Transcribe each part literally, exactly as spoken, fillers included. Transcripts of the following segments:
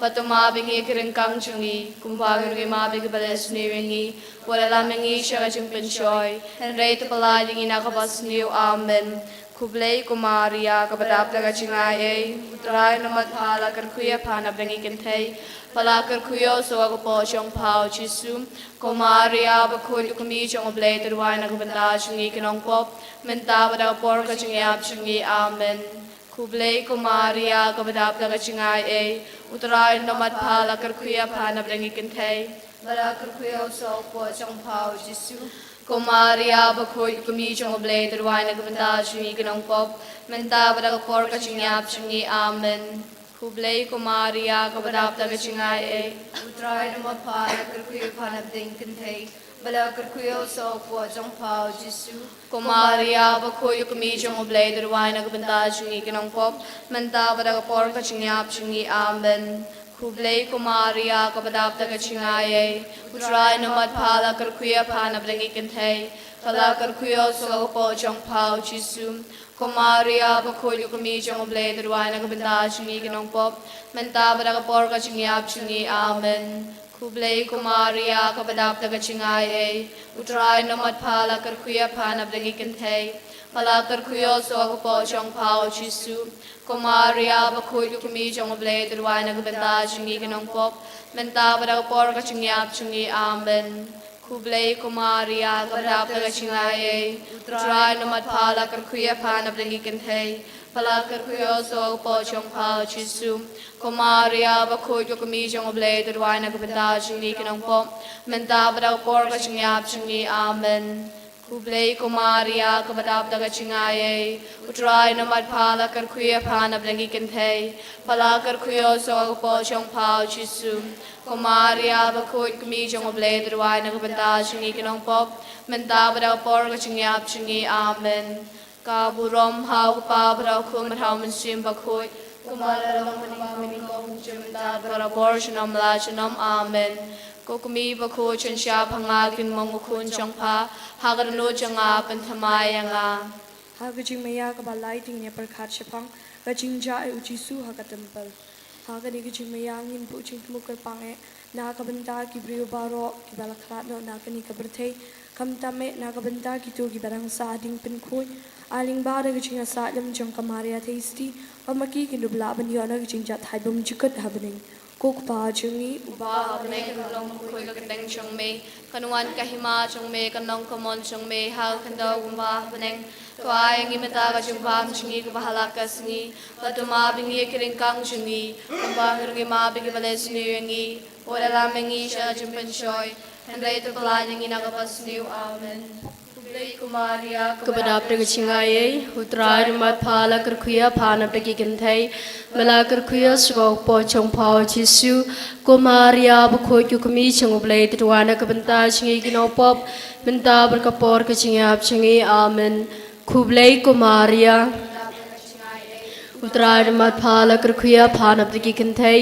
Bad to map ïa ngi ïa ki ryngkang jong ngi, kumba ngi ruh ngi map ïa kiba leh sniew ïa ngi. Wat la lam ïa ngi sha ka jingpynshoi, hynrei to pyllait ïa ngi na kaba sniew. Amen. Khublei ko Maria, kaba dap da ka jingaiei, U Trai u nongmat pha, la kyrkhu ïa pha napdeng ki kynthei, bad la kyrkhu ïa u sawakpoh jong pha, U Jisu. Ko Maria bakhuid, U Kmie jong U Blei, to duwai na ka bynta jong ngi ki nongpop, mynta bad ha ka por ka jingïap jong ngi. Amen. Khublei ko Maria, kaba dap da ka jingaiei, U Trai u nongmat pha, la kyrkhu ïa pha napdeng ki kynthei, bad la kyrkhu ïa u sawakpoh jong pha, U Jisu. Ko Maria bakhuid, U Kmie jong U Blei, to duwai na ka bynta jong ngi ki nongpop, mynta bad ha ka por ka jingïap jong ngi. Amen. Khublei ko Maria, kaba dap da ka jingaiei, U Trai u nongmat pha, la kyrkhu ïa pha napdeng ki kynthei, bad la kyrkhu ïa u sawakpoh jong pha, U Jisu. Ko Maria bakhuid, U Kmie jong U Blei, to duwai na ka bynta jong ngi ki nongpop, mynta bad ha ka por ka jingïap jong ngi. Amen. Khublei ko Maria, kaba dap da ka jingaiei, U Trai u nongmat pha, la kyrkhu ïa pha napdeng ki kynthei, bad la kyrkhu ïa u sawakpoh jong pha, U Jisu. Ko Maria bakhuid, U Kmie jong U Blei, to duwai na ka bynta jong ngi ki nongpop, mynta bad ha ka por ka jingïap jong ngi. Amen. Khublei ko Maria, kaba dap da ka jingaiei, U Trai u nongmat pha, la kyrkhu ïa pha napdeng ki kynthei, bad la kyrkhu ïa u sawakpoh jong pha, U Jisu. Ko Maria bakhuid, U Kmie jong U Blei, to duwai na ka bynta jong ngi ki nongpop, mynta bad ha ka por ka jingïap jong ngi. Amen. Khublei ko Maria, kaba dap da ka jingaiei, U Trai u nongmat pha, la kyrkhu ïa pha napdeng ki kynthei, bad la kyrkhu ïa u sawakpoh jong pha, U Jisu. Ko Maria bakhuid, U Kmie jong U Blei, to duwai na ka bynta jong ngi ki nongpop, mynta bad ha ka por ka jingïap jong ngi. Amen. Khublei ko Maria, kaba dap da ka jingaiei, U Trai u nongmat pha, la kyrkhu ïa pha napdeng ki kynthei, bad la kyrkhu ïa u sawakpoh jong pha, U Jisu. Ko Maria bakhuid, Kmie jong U Blei, to duwai na ka bynta jong ngi ki nongpop, mynta bad ha ka por ka jingïap jong ngi. Amen. Ka burom ha u Kpa bad ha u Khun bad ha u Mynsiem Bakhuid, kumba la long mynnyngkong, mynta bad ha ka por junom la junom. Amen. Ko Kmie bakhuid, synshar ha nga, kynmaw ïa u Khun jong pha, ha ka dohnud jong nga pynthymmai ïa nga. Ha ka jingmaïa kaba lai te ngin ïa pyrkhat shaphang ka jingjah ïa u Jisu ha ka templ. Ha kane ka jingmaïa ngin buh jingthmu kyrpang eh na ka bynta ki briew baroh kiba la khlad noh na kane ka pyrthei, khamtam eh na ka bynta kito kiba dang sah hadien pynkhuid. Ai lyngba da ka jingïasaid lem jong ka Maria Theisotti, ba ma ki kin dup lah ban ïoh na ka jingjahthait bymjukut ha bneng. Ko Kpa jong ngi uba ha bneng, ka long kyrkhu ïa ka kyrteng jong me, kan wan ka hima jong me, kan long ka mon jong me ha ka khyndew kumba ha bneng. To ai ïa ngi mynta ka jingbam jong ngi kaba ha la ka sngi, bad to map ïa ngi ïa ki ryngkang jong ngi, kumba ngi ruh ngi map ïa kiba leh sniew ïa ngi. Wat la lam ïa ngi sha ka jingpynshoi, hynrei to pyllait ïa ngi na kaba sniew. Amen. Khublei ko Maria, kaba dap da ka jingaiei, U Trai u nongmat pha, la kyrkhu ïa pha napdeng ki kynthei, bad la kyrkhu ïa u sawakpoh jong pha, U Jisu. Ko Maria bakhuid, U Kmie jong U Blei, to duwai na ka bynta jong ngi ki nongpop, mynta bad ha ka por ka jingïap jong ngi. Amen. Khublei ko Maria, U Trai u nongmat pha, la kyrkhu ïa pha napdeng ki kynthei,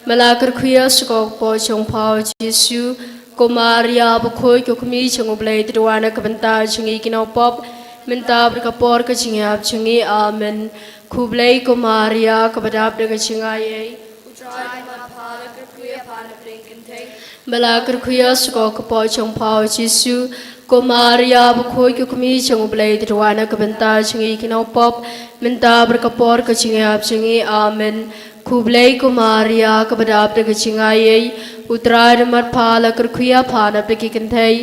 bad la kyrkhu ïa u sawakpoh jong pha, U Jisu. Ko Maria bakhuid, U Kmie jong U Blei, to duwai na ka bynta jong ngi ki nongpop, mynta bad ha ka por ka jingïap jong ngi. Amen. Khublei ko Maria, kaba dap da ka jingaiei, U Trai u nongmat pha, la kyrkhu ïa pha napdeng ki kynthei, bad la kyrkhu ïa u sawakpoh jong pha, U Jisu. Ko Maria bakhuid, U Kmie jong U Blei, to duwai na ka bynta jong ngi ki nongpop, mynta bad ha ka por ka jingïap jong ngi. Amen. Khublei ko Maria, kaba dap da ka jingaiei, U Trai u nongmat pha, la kyrkhu ïa pha napdeng ki kynthei,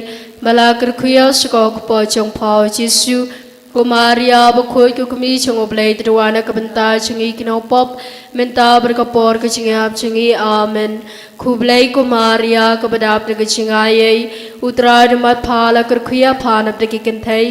bad la kyrkhu ïa u sawakpoh jong pha, U Jisu. Ko Maria bakhuid, U Kmie jong U Blei, to duwai na ka bynta jong ngi ki nongpop, mynta bad ha ka por ka jingïap jong ngi. Amen. Khublei ko Maria, kaba dap da ka jingaiei, U Trai u nongmat pha, la kyrkhu ïa pha napdeng ki kynthei,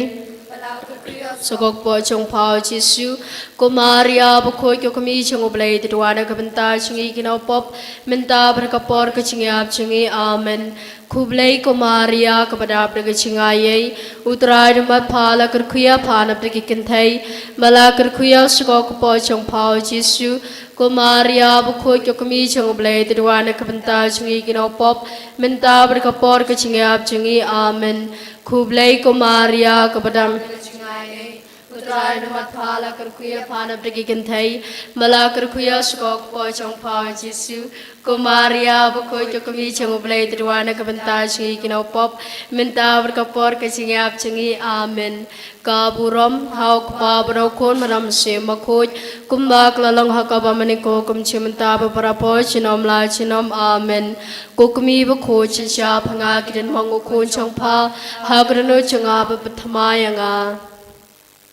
sawakpoh jong pha, U Jisu. Ko Maria bakhuid, U Kmie jong U Blei, to duwai na ka bynta jong ngi ki nongpop, mynta bad ha ka por ka jingïap jong ngi. Amen. Khublei ko Maria, kaba dap da ka jingaiei, U Trai u nongmat pha, la kyrkhu ïa pha napdeng ki kynthei, bad la kyrkhu ïa u sawakpoh jong pha, U Jisu. Ko Maria bakhuid, U Kmie jong U Blei, to duwai na ka bynta jong ngi ki nongpop, mynta bad ha ka por ka jingïap jong ngi. Amen. Khublei ko Maria, kaba dap da ka jingaiei, U Trai Ai namat pha la kyrkhu ïa pha na bynta ki kynthei, ba la kyrkhu ïa u shkor kpoh jong pha u Jisu. Ko Maria bakhuid, ko kmie jong U Blei, to duwai na ka bynta jong ngi ki nongpop, mynta bad ka por ka jingïap jong ngi. Amen. Ka burom ha U Kpa bad ha U Khun bad ha U Mynsiem Bakhuid, kumba ka la long ha kaba mynnyngkong, kum jingmynta bad barabor, junom la junom. Amen. Ko kmie bakhuid, sngewbha pynïap ïa ki dien mong u khun jong pha ha ka dohnud jong nga bad pynthymmai ïa nga.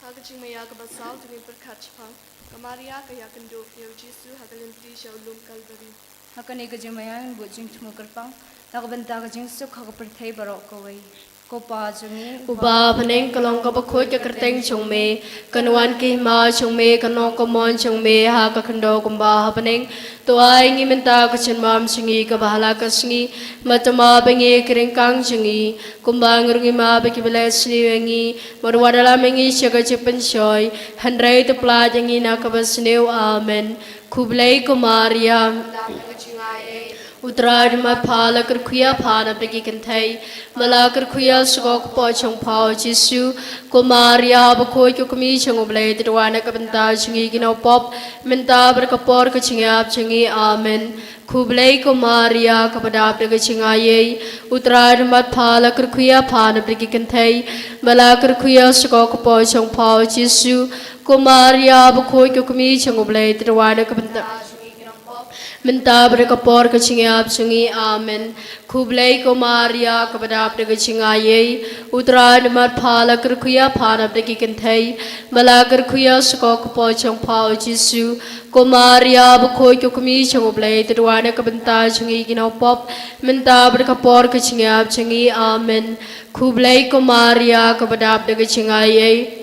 Ha ka jingmaïa kaba saw to ngin pyrkhat shaphang ka Maria ka ïakynduh ïa u Jisu ha ka lynti sha u lum Kalbari. Ha kane ka jingmaïa ngin buh jingthmu kyrpang na ka bynta ka jingsuk ha ka pyrthei baroh kawei. Ko Pa jong ngi uba ha bneng, ka long kaba khuid ka kyrteng jong me, kan wan ka hima jong me, kan long ka mon jong me ha ka khyndew kumba ha bneng. To ai ngi mynta ka jingbam jong ngi kaba hala ka sngi, bad to map ïa ngi ki ryngkang jong ngi, kumba ngi ruh ngi map ïa kiba leh sniew ïa ngi, bad wat ïalam ïa ngi sha ka jingpynshoi, hynrei to pyllait ïa ngi na kaba sniew. Amen. Khublei ko Maria, U Trai u don bad pha, la kyrkhu ïa pha na bynta ki kynthei, bad la kyrkhu ïa u shkor kpoh jong pha u Jisu. Ko Maria bakhuid, ko kmie jong U Blei, to duwai na ka bynta jong ngi ki nongpop, mynta bad ka por ka jingïap jong ngi. Amen. Khublei ko Maria, kaba dap da ka jingaiei, U Trai u don bad pha, la kyrkhu ïa pha na bynta ki kynthei, bad la kyrkhu ïa u shkor kpoh jong pha u Jisu. Ko Maria bakhuid, ko kmie jong U Blei, to duwai na ka bynta mynta bad ka por ka jingïap jong ngi. Amen. Khublei ko Maria, kaba dap da ka jingaiei, U Trai u don bad pha, la kyrkhu ïa pha na bynta ki kynthei, bad la kyrkhu ïa u shkor kpoh jong pha u Jisu. Ko Maria bakhuid, ko kmie jong U Blei, to duwai na ka bynta jong ngi ki nongpop, mynta bad ka por ka jingïap jong ngi. Amen. Khublei ko Maria, kaba dap da ka jingaiei,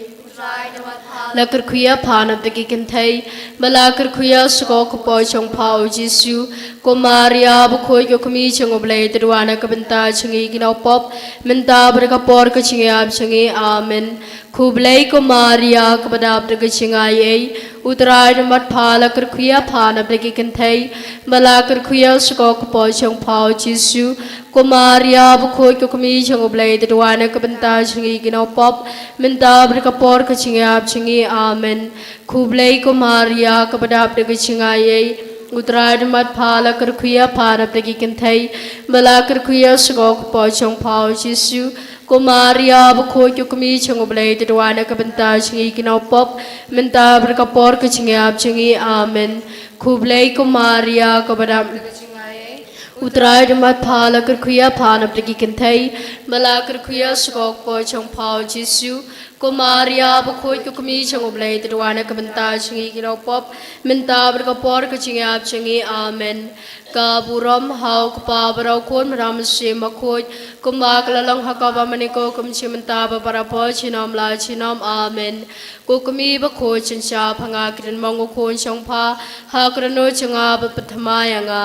la kyrkhu ïa pha na bynta ki kynthei, bad la kyrkhu ïa u shkor kpoh jong pha u Jisu. Ko Maria bakhuid, ko kmie jong U Blei, to duwai na ka bynta jong ngi ki nongpop, mynta bad ka por ka jingïap jong ngi. Amen. Khublei ko Maria, kaba dap da ka jingaiei, U Trai u don bad pha, la kyrkhu ïa pha na bynta ki kynthei, bad la kyrkhu ïa u shkor kpoh jong pha u Jisu. Ko Maria bakhuid, ko kmie jong U Blei, to duwai na ka bynta jong ngi ki nongpop, mynta bad ka por ka jingïap jong ngi. Amen. Khublei ko Maria, kaba dap da ka jingaiei, U Trai u don bad pha, la kyrkhu ïa pha na bynta ki kynthei, bad la kyrkhu ïa u shkor kpoh jong pha u Jisu. Ko Maria bakhuid, ko kmie jong U Blei, to duwai na ka bynta jong ngi ki nongpop, mynta bad ka por ka jingïap jong ngi. Amen. Khublei ko Maria, kaba dap da ka jingaiei, U Trai u don bad pha, la kyrkhu ïa pha na bynta ki kynthei, bad la kyrkhu ïa u shkor kpoh jong pha u Jisu. Ko Maria bakhuid, ko kmie jong U Blei, to duwai na ka bynta jong ngi ki nongpop, mynta bad ka por ka jingïap jong ngi. Amen. Ka burom ha U Kpa bad ha U Khun bad ha U Mynsiem Bakhuid, kumba ka la long ha kaba mynnyngkong, kum jingmynta bad barabor, junom la junom. Amen. Ko kmie bakhuid, sngewbha pynïap ïa ki dien mong u khun jong pha ha ka dohnud jong nga bad pynthymmai ïa nga.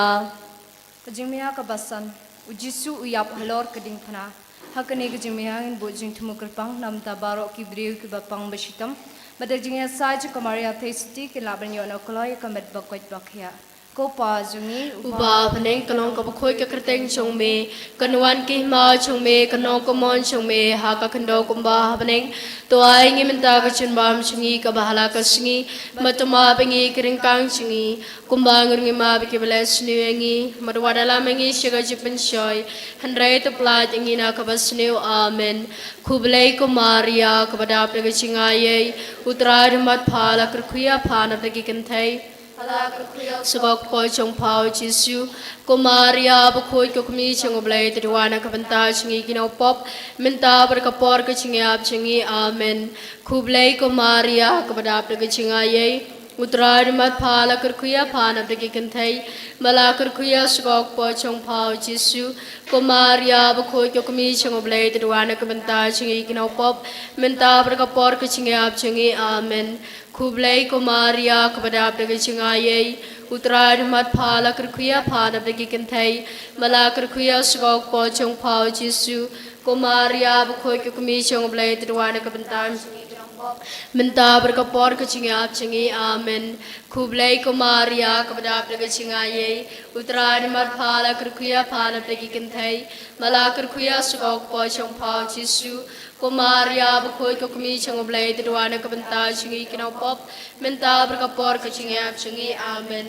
Ka jingmaïa kaba san. U Jisu u ïap halor ka diengphna. Ha kane ka jingmaïa ngin buh jingthmu kyrpang na ka bynta baroh ki briew kiba pang ba shitom, bad da ka jingïasaid jong ka Maria Theisotti kin lah ban ïoh noh kloi ïa ka met ba koit ba khiah. Ko Pa jong ngi uba ha bneng, ka long kaba khuid ka kyrteng jong me, kan wan ka hima jong me, kan long ka mon jong me ha ka khyndew kumba ha bneng. To ai ngi mynta ka jingbam jong ngi kaba hala ka sngi, bad to map ïa ngi ki ryngkang jong ngi, kumba ngi ruh ngi map ïa kiba leh sniew ïa ngi, bad wat ïalam ïa ngi sha ka jingpynshoi, hynrei to pyllait ïa ngi na kaba sniew. Amen. Khublei ko Maria, kaba dap da ka jingaiei, U Trai u don bad pha, la kyrkhu ïa pha na bynta ki kynthei, bad la kyrkhu ïa u shkor kpoh jong pha u Jisu. Ko Maria bakhuid, ko kmie jong U Blei, to duwai na ka bynta jong ngi ki nongpop, mynta bad ka por ka jingïap jong ngi. Amen. Khublei ko Maria, kaba dap da ka jingaiei, U Trai u don bad pha, la kyrkhu ïa pha na bynta ki kynthei, bad la kyrkhu ïa u shkor kpoh jong pha u Jisu. Ko Maria bakhuid, ko kmie jong U Blei, to duwai na ka bynta jong ngi ki nongpop, mynta bad ka por ka jingïap jong ngi. Amen. Khublei ko Maria, kaba dap da ka jingaiei, U Trai u don bad pha, la kyrkhu ïa pha na bynta ki kynthei, bad la kyrkhu ïa u shkor kpoh jong pha u Jisu. Ko Maria bakhuid, ko kmie jong U Blei, to duwai na ka bynta jong ngi Mynta bad ka por ka jingïap jong ngi. Amen. Khublei ko Maria, kaba dap da ka jingaiei. U Trai u don bad pha, la kyrkhu ïa pha na bynta ki kynthei, bad la kyrkhu ïa u sngewbha jong pha u Jisu. Ko Maria bakhuid, ko kmie jong u Blei, to duwai na ka bynta jong ngi ki nongpop, mynta bad ka por ka jingïap jong ngi. Amen.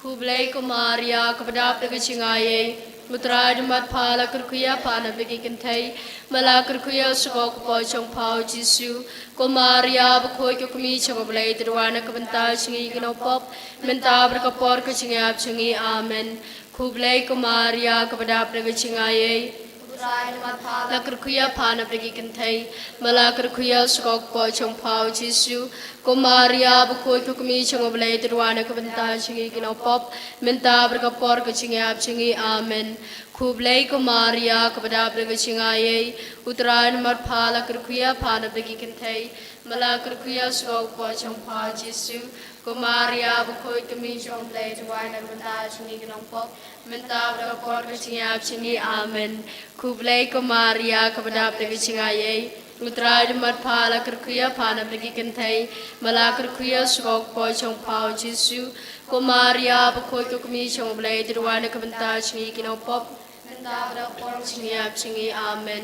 Khublei ko Maria, kaba dap da ka jingaiei. U Trai u don bad pha, la kyrkhu ïa pha na bynta ki kynthei, bad la kyrkhu ïa u sngewbha jong pha u Jisu. Ko Maria bakhuid, ko kmie jong u Blei, to duwai na ka bynta jong ngi ki nongpop, mynta bad ka por ka jingïap jong ngi. Amen. Khublei ko Maria, kaba dap da ka jingaiei. La kyrkhu ïa pha na bynta ki kynthei, bad la kyrkhu ïa u sngewbha jong pha u Jisu. Ko Maria bakhuid, ko kmie jong u Blei, to duwai na ka bynta jong ngi ki nongpop, mynta bad ka por ka jingïap jong ngi. Amen. Khublei ko Maria, kaba dap da ka jingaiei. U Trai u don bad pha, la kyrkhu ïa pha na bynta ki kynthei, bad la kyrkhu ïa u sngewbha jong pha u Jisu. Ko Maria bakhuid, ko kmie jong u Blei, to duwai na ka bynta jong ngi ki nongpop, mynta bad ka por ka jingïap jong ngi. Amen. Khublei ko Maria, kaba dap da ka jingaiei. U Trai u don bad pha, la kyrkhu ïa pha na bynta ki kynthei, bad la kyrkhu ïa u sngewbha jong pha u Jisu. Ko Maria bakhuid, ko kmie jong u Blei, to duwai na ka bynta jong ngi ki nongpop, mynta bad ka por ka jingïap jong ngi. Amen.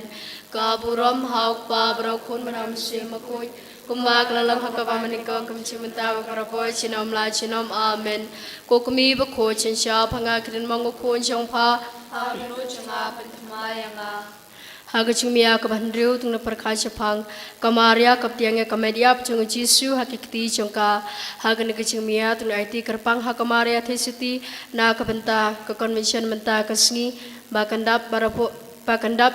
Ka burom ha u Kpa bad ha u Khun bad ha u Mynsiem Bakhuid, kumba ka la long ha kaba mynnyngkong, kumjuh mynta bad barabor, junom la junom. Amen. Ko kmie bakhuid, sngewbha nga kren ma u khun jong pha. Ha ka dohnud jong nga pynthymmai ïa nga. Ha ka jingmia kaba hynriew, to ngin pyrkhat shaphang ka Maria kaba tieng ïa ka met ïap jong u Jisu ha ki kti jong ka. Ha kane ka jingmia to ngin aiti kyrpang ha ka Maria Theisotti na ka bynta ka Convention mynta ka sngi, ba kan dap barabor, ba kan dap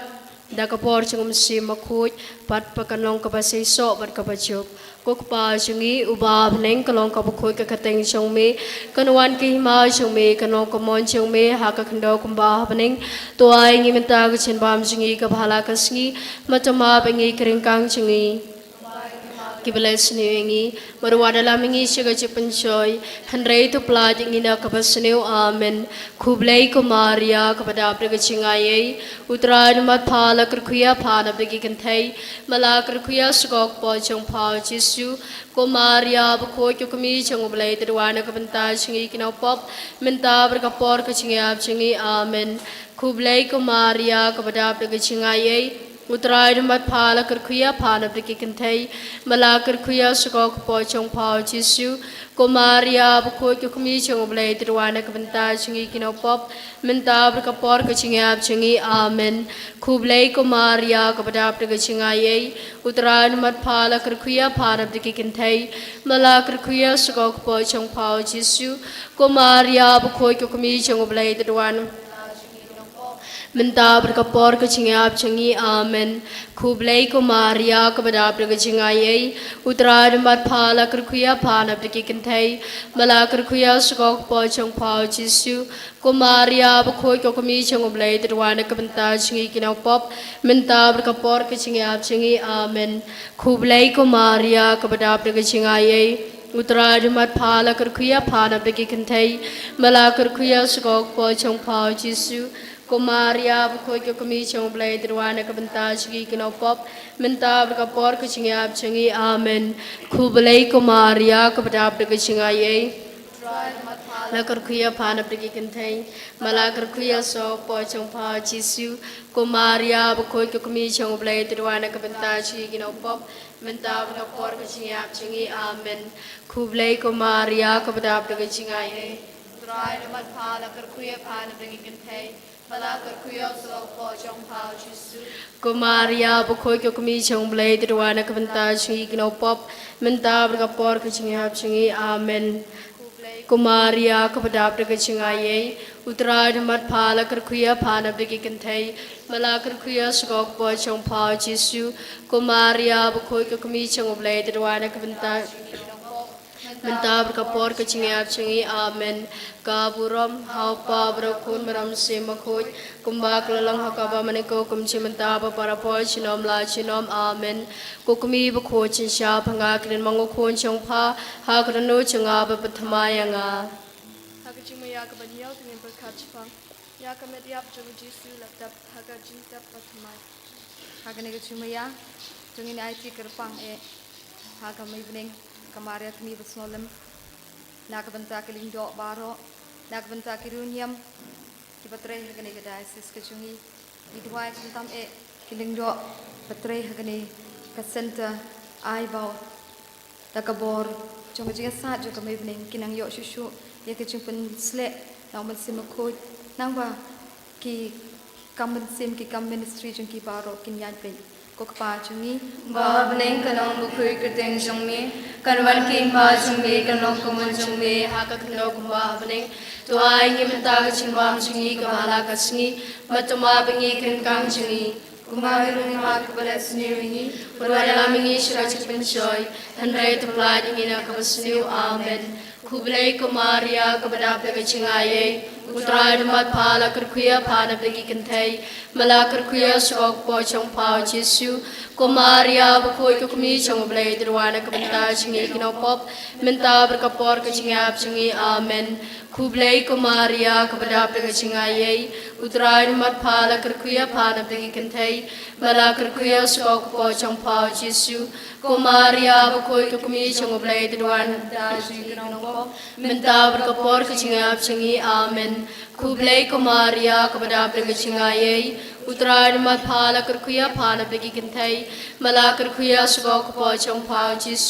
da ka bor jong u Mynsiem Bakhuid, bad ba kan long kaba seisoh bad kaba juk. Ko Kpa jong ngi uba ha bneng, kan long ka bakhuid ka kyrteng jong me, kan wan ka hima jong me, kan long ka mon jong me ha ka khyndew kumba ha bneng. To ai ïa ngi mynta ka jingbam jong ngi kaba ha la ka sngi, bad to map ïa ngi ki ryngkang jong ngi, kiba la sniew ïa ngi, bad wat ïalam ïa ngi sha ka jingpynshoi, hynrei to pyllait ïa ngi na kaba sniew. Amen. Khublei ko Maria, kaba dap da ka jingaiei. U Trai u don bad pha, la kyrkhu ïa pha na bynta ki kynthei, bad la kyrkhu ïa u sngewbha jong pha u Jisu. Ko Maria bakhuid, ko kmie jong u Blei, to duwai na ka bynta jong ngi ki nongpop, mynta bad ka por ka jingïap jong ngi. Amen. Khublei ko Maria, kaba dap da ka jingaiei. U Trai u don bad pha, la kyrkhu ïa pha na bynta ki kynthei, bad la kyrkhu ïa u sngewbha jong pha u Jisu. Ko Maria bakhuid, ko kmie jong u Blei, to duwai na ka bynta jong ngi ki nongpop, mynta bad ka por ka jingïap jong ngi. Amen. Khublei ko Maria, kaba dap da ka jingaiei. U Trai u don bad pha, la kyrkhu ïa pha na bynta ki kynthei, bad la kyrkhu ïa u sngewbha jong pha u Jisu. Ko Maria bakhuid, ko kmie jong u Blei, to duwai na mynta bad ka por ka jingïap jong ngi. Amen. Khublei ko Maria, kaba dap da ka jingaiei. U Trai u don bad pha, la kyrkhu ïa pha na bynta ki kynthei, bad la kyrkhu ïa u sngewbha jong pha u Jisu. Ko Maria bakhuid, ko kmie jong u Blei, to duwai na ka bynta jong ngi ki nongpop, mynta bad ka por ka jingïap jong ngi. Amen. Khublei ko Maria, kaba dap da ka jingaiei. U Trai u don bad pha, la kyrkhu ïa pha na bynta ki kynthei, bad la kyrkhu ïa u sngewbha jong pha u Jisu. Ko Maria bakhuid, ko kmie jong u Blei, to duwai na ka bynta jong ngi ki nongpop, mynta bad ka por ka jingïap jong ngi. Amen. Khublei ko Maria, kaba dap da ka jingaiei. La kyrkhu ïa pha na bynta ki kynthei, bad la kyrkhu ïa u sngewbha jong pha u Jisu. Ko Maria bakhuid, ko kmie jong u Blei, to duwai na ka bynta jong ngi ki nongpop, mynta bad ka por ka jingïap jong ngi. Amen. Khublei ko Maria, kaba dap da ka jingaiei. U Trai u don bad pha, la kyrkhu ïa pha na bynta ki kynthei, bad la kyrkhu ïa u sngewbha jong pha u Jisu. Ko Maria bakhuid, ko kmie jong u Blei, to duwai na ka bynta jong ngi ki nongpop, mynta bad ka por ka jingïap jong ngi. Amen. Ko Maria kaba dap da ka jingaiei, U Trai u don bad pha, la kyrkhu ïa pha na bynta ki kynthei, bad la kyrkhu ïa u sngewbha jong pha u Jisu. Ko Maria bakhuid, ko kmie jong u Blei, to duwai na ka bynta mynta bad ka por ka jingïap jong ngi. Amen. Ka burom ha u Kpa bad ha u Khun bad ha u Mynsiem Bakhuid, kumba ka la long ha kaba mynnyngkong, kumjuh mynta bad barabor, junom la junom. Amen. Ko kmie bakhuid, sngewbha nga kren ma u khun jong pha, ha ka dohnud jong nga ba pynthymmai ïa nga. Ha ka jingmaïa kaba ñiew to ngin pyrkhat shaphang ïa ka met ïap jong u Jisu la tep ha ka jingtep ba thymmai. Ha kane ka jingmaïa to ngin aiti kyrpang eh. Ha ka mei bneng ka Maria kmie ba sngewlem, na ka bynta ki lyngdoh baroh, na ka bynta ki riewniam kiba trei ha kane ka diocese ka jong ngi, ngi duwai khamtam eh ki lyngdoh ba trei ha kane ka centre, ai ba da ka bor jong ka jingïasaid jong ka mei bneng kin nang ïoh shuh shuh ïa ka jingpynsleh na u Mynsiem Bakhuid, nang ba ki kam mynsiem, ki kam ministry jong ki baroh kin ïaid beit. Ko Kpa jong ngi ba ha bneng, ka nongbakhuid kyrteng jong me, kan wan ka hima jong me, kan long ka mon jong me ha ka khyndew kumba ha bneng. To ai ngi mynta ka jingbam jong ngi kaba ha la ka sngi, bad to map ïa ngi ka rynkang jong ngi, kumba ngi ruh ngi map ïa kiba leh sniew ïa ngi, bad wat ïalam ïa ngi sha ka jingpynshoi, hynrei to pyllait ïa ngi na kaba sniew. Amen. Khublei ko Maria, kaba dap da ka jingai ei, U Trai u don bad pha, la kyrkhu ïa pha na bynta ki kynthei, bad la kyrkhu ïa u sawkpoh jong pha u Jisu. Ko Maria bakhuid, ko kmie jong U Blei, to duwai na ka bynta jong ngi ki nongpop, mynta bad ka por ka jingïap jong ngi. Amen. Khublei ko Maria, kaba dap da ka jingai ei, U Trai u don bad pha, la kyrkhu ïa pha na bynta ki kynthei, bad la kyrkhu ïa u sawkpoh jong pha u Jisu. Ko Maria bakhuid, ko kmie jong U Blei, to duwai na ka bynta jong ngi ki nongpop, mynta bad ka por ka jingïap jong ngi. Amen. Khublei ko Maria, kaba dap da ka jingai ei, U Trai u don bad pha, la kyrkhu ïa pha na bynta ki kynthei, bad la kyrkhu ïa u sawkpoh jong pha u Jisu.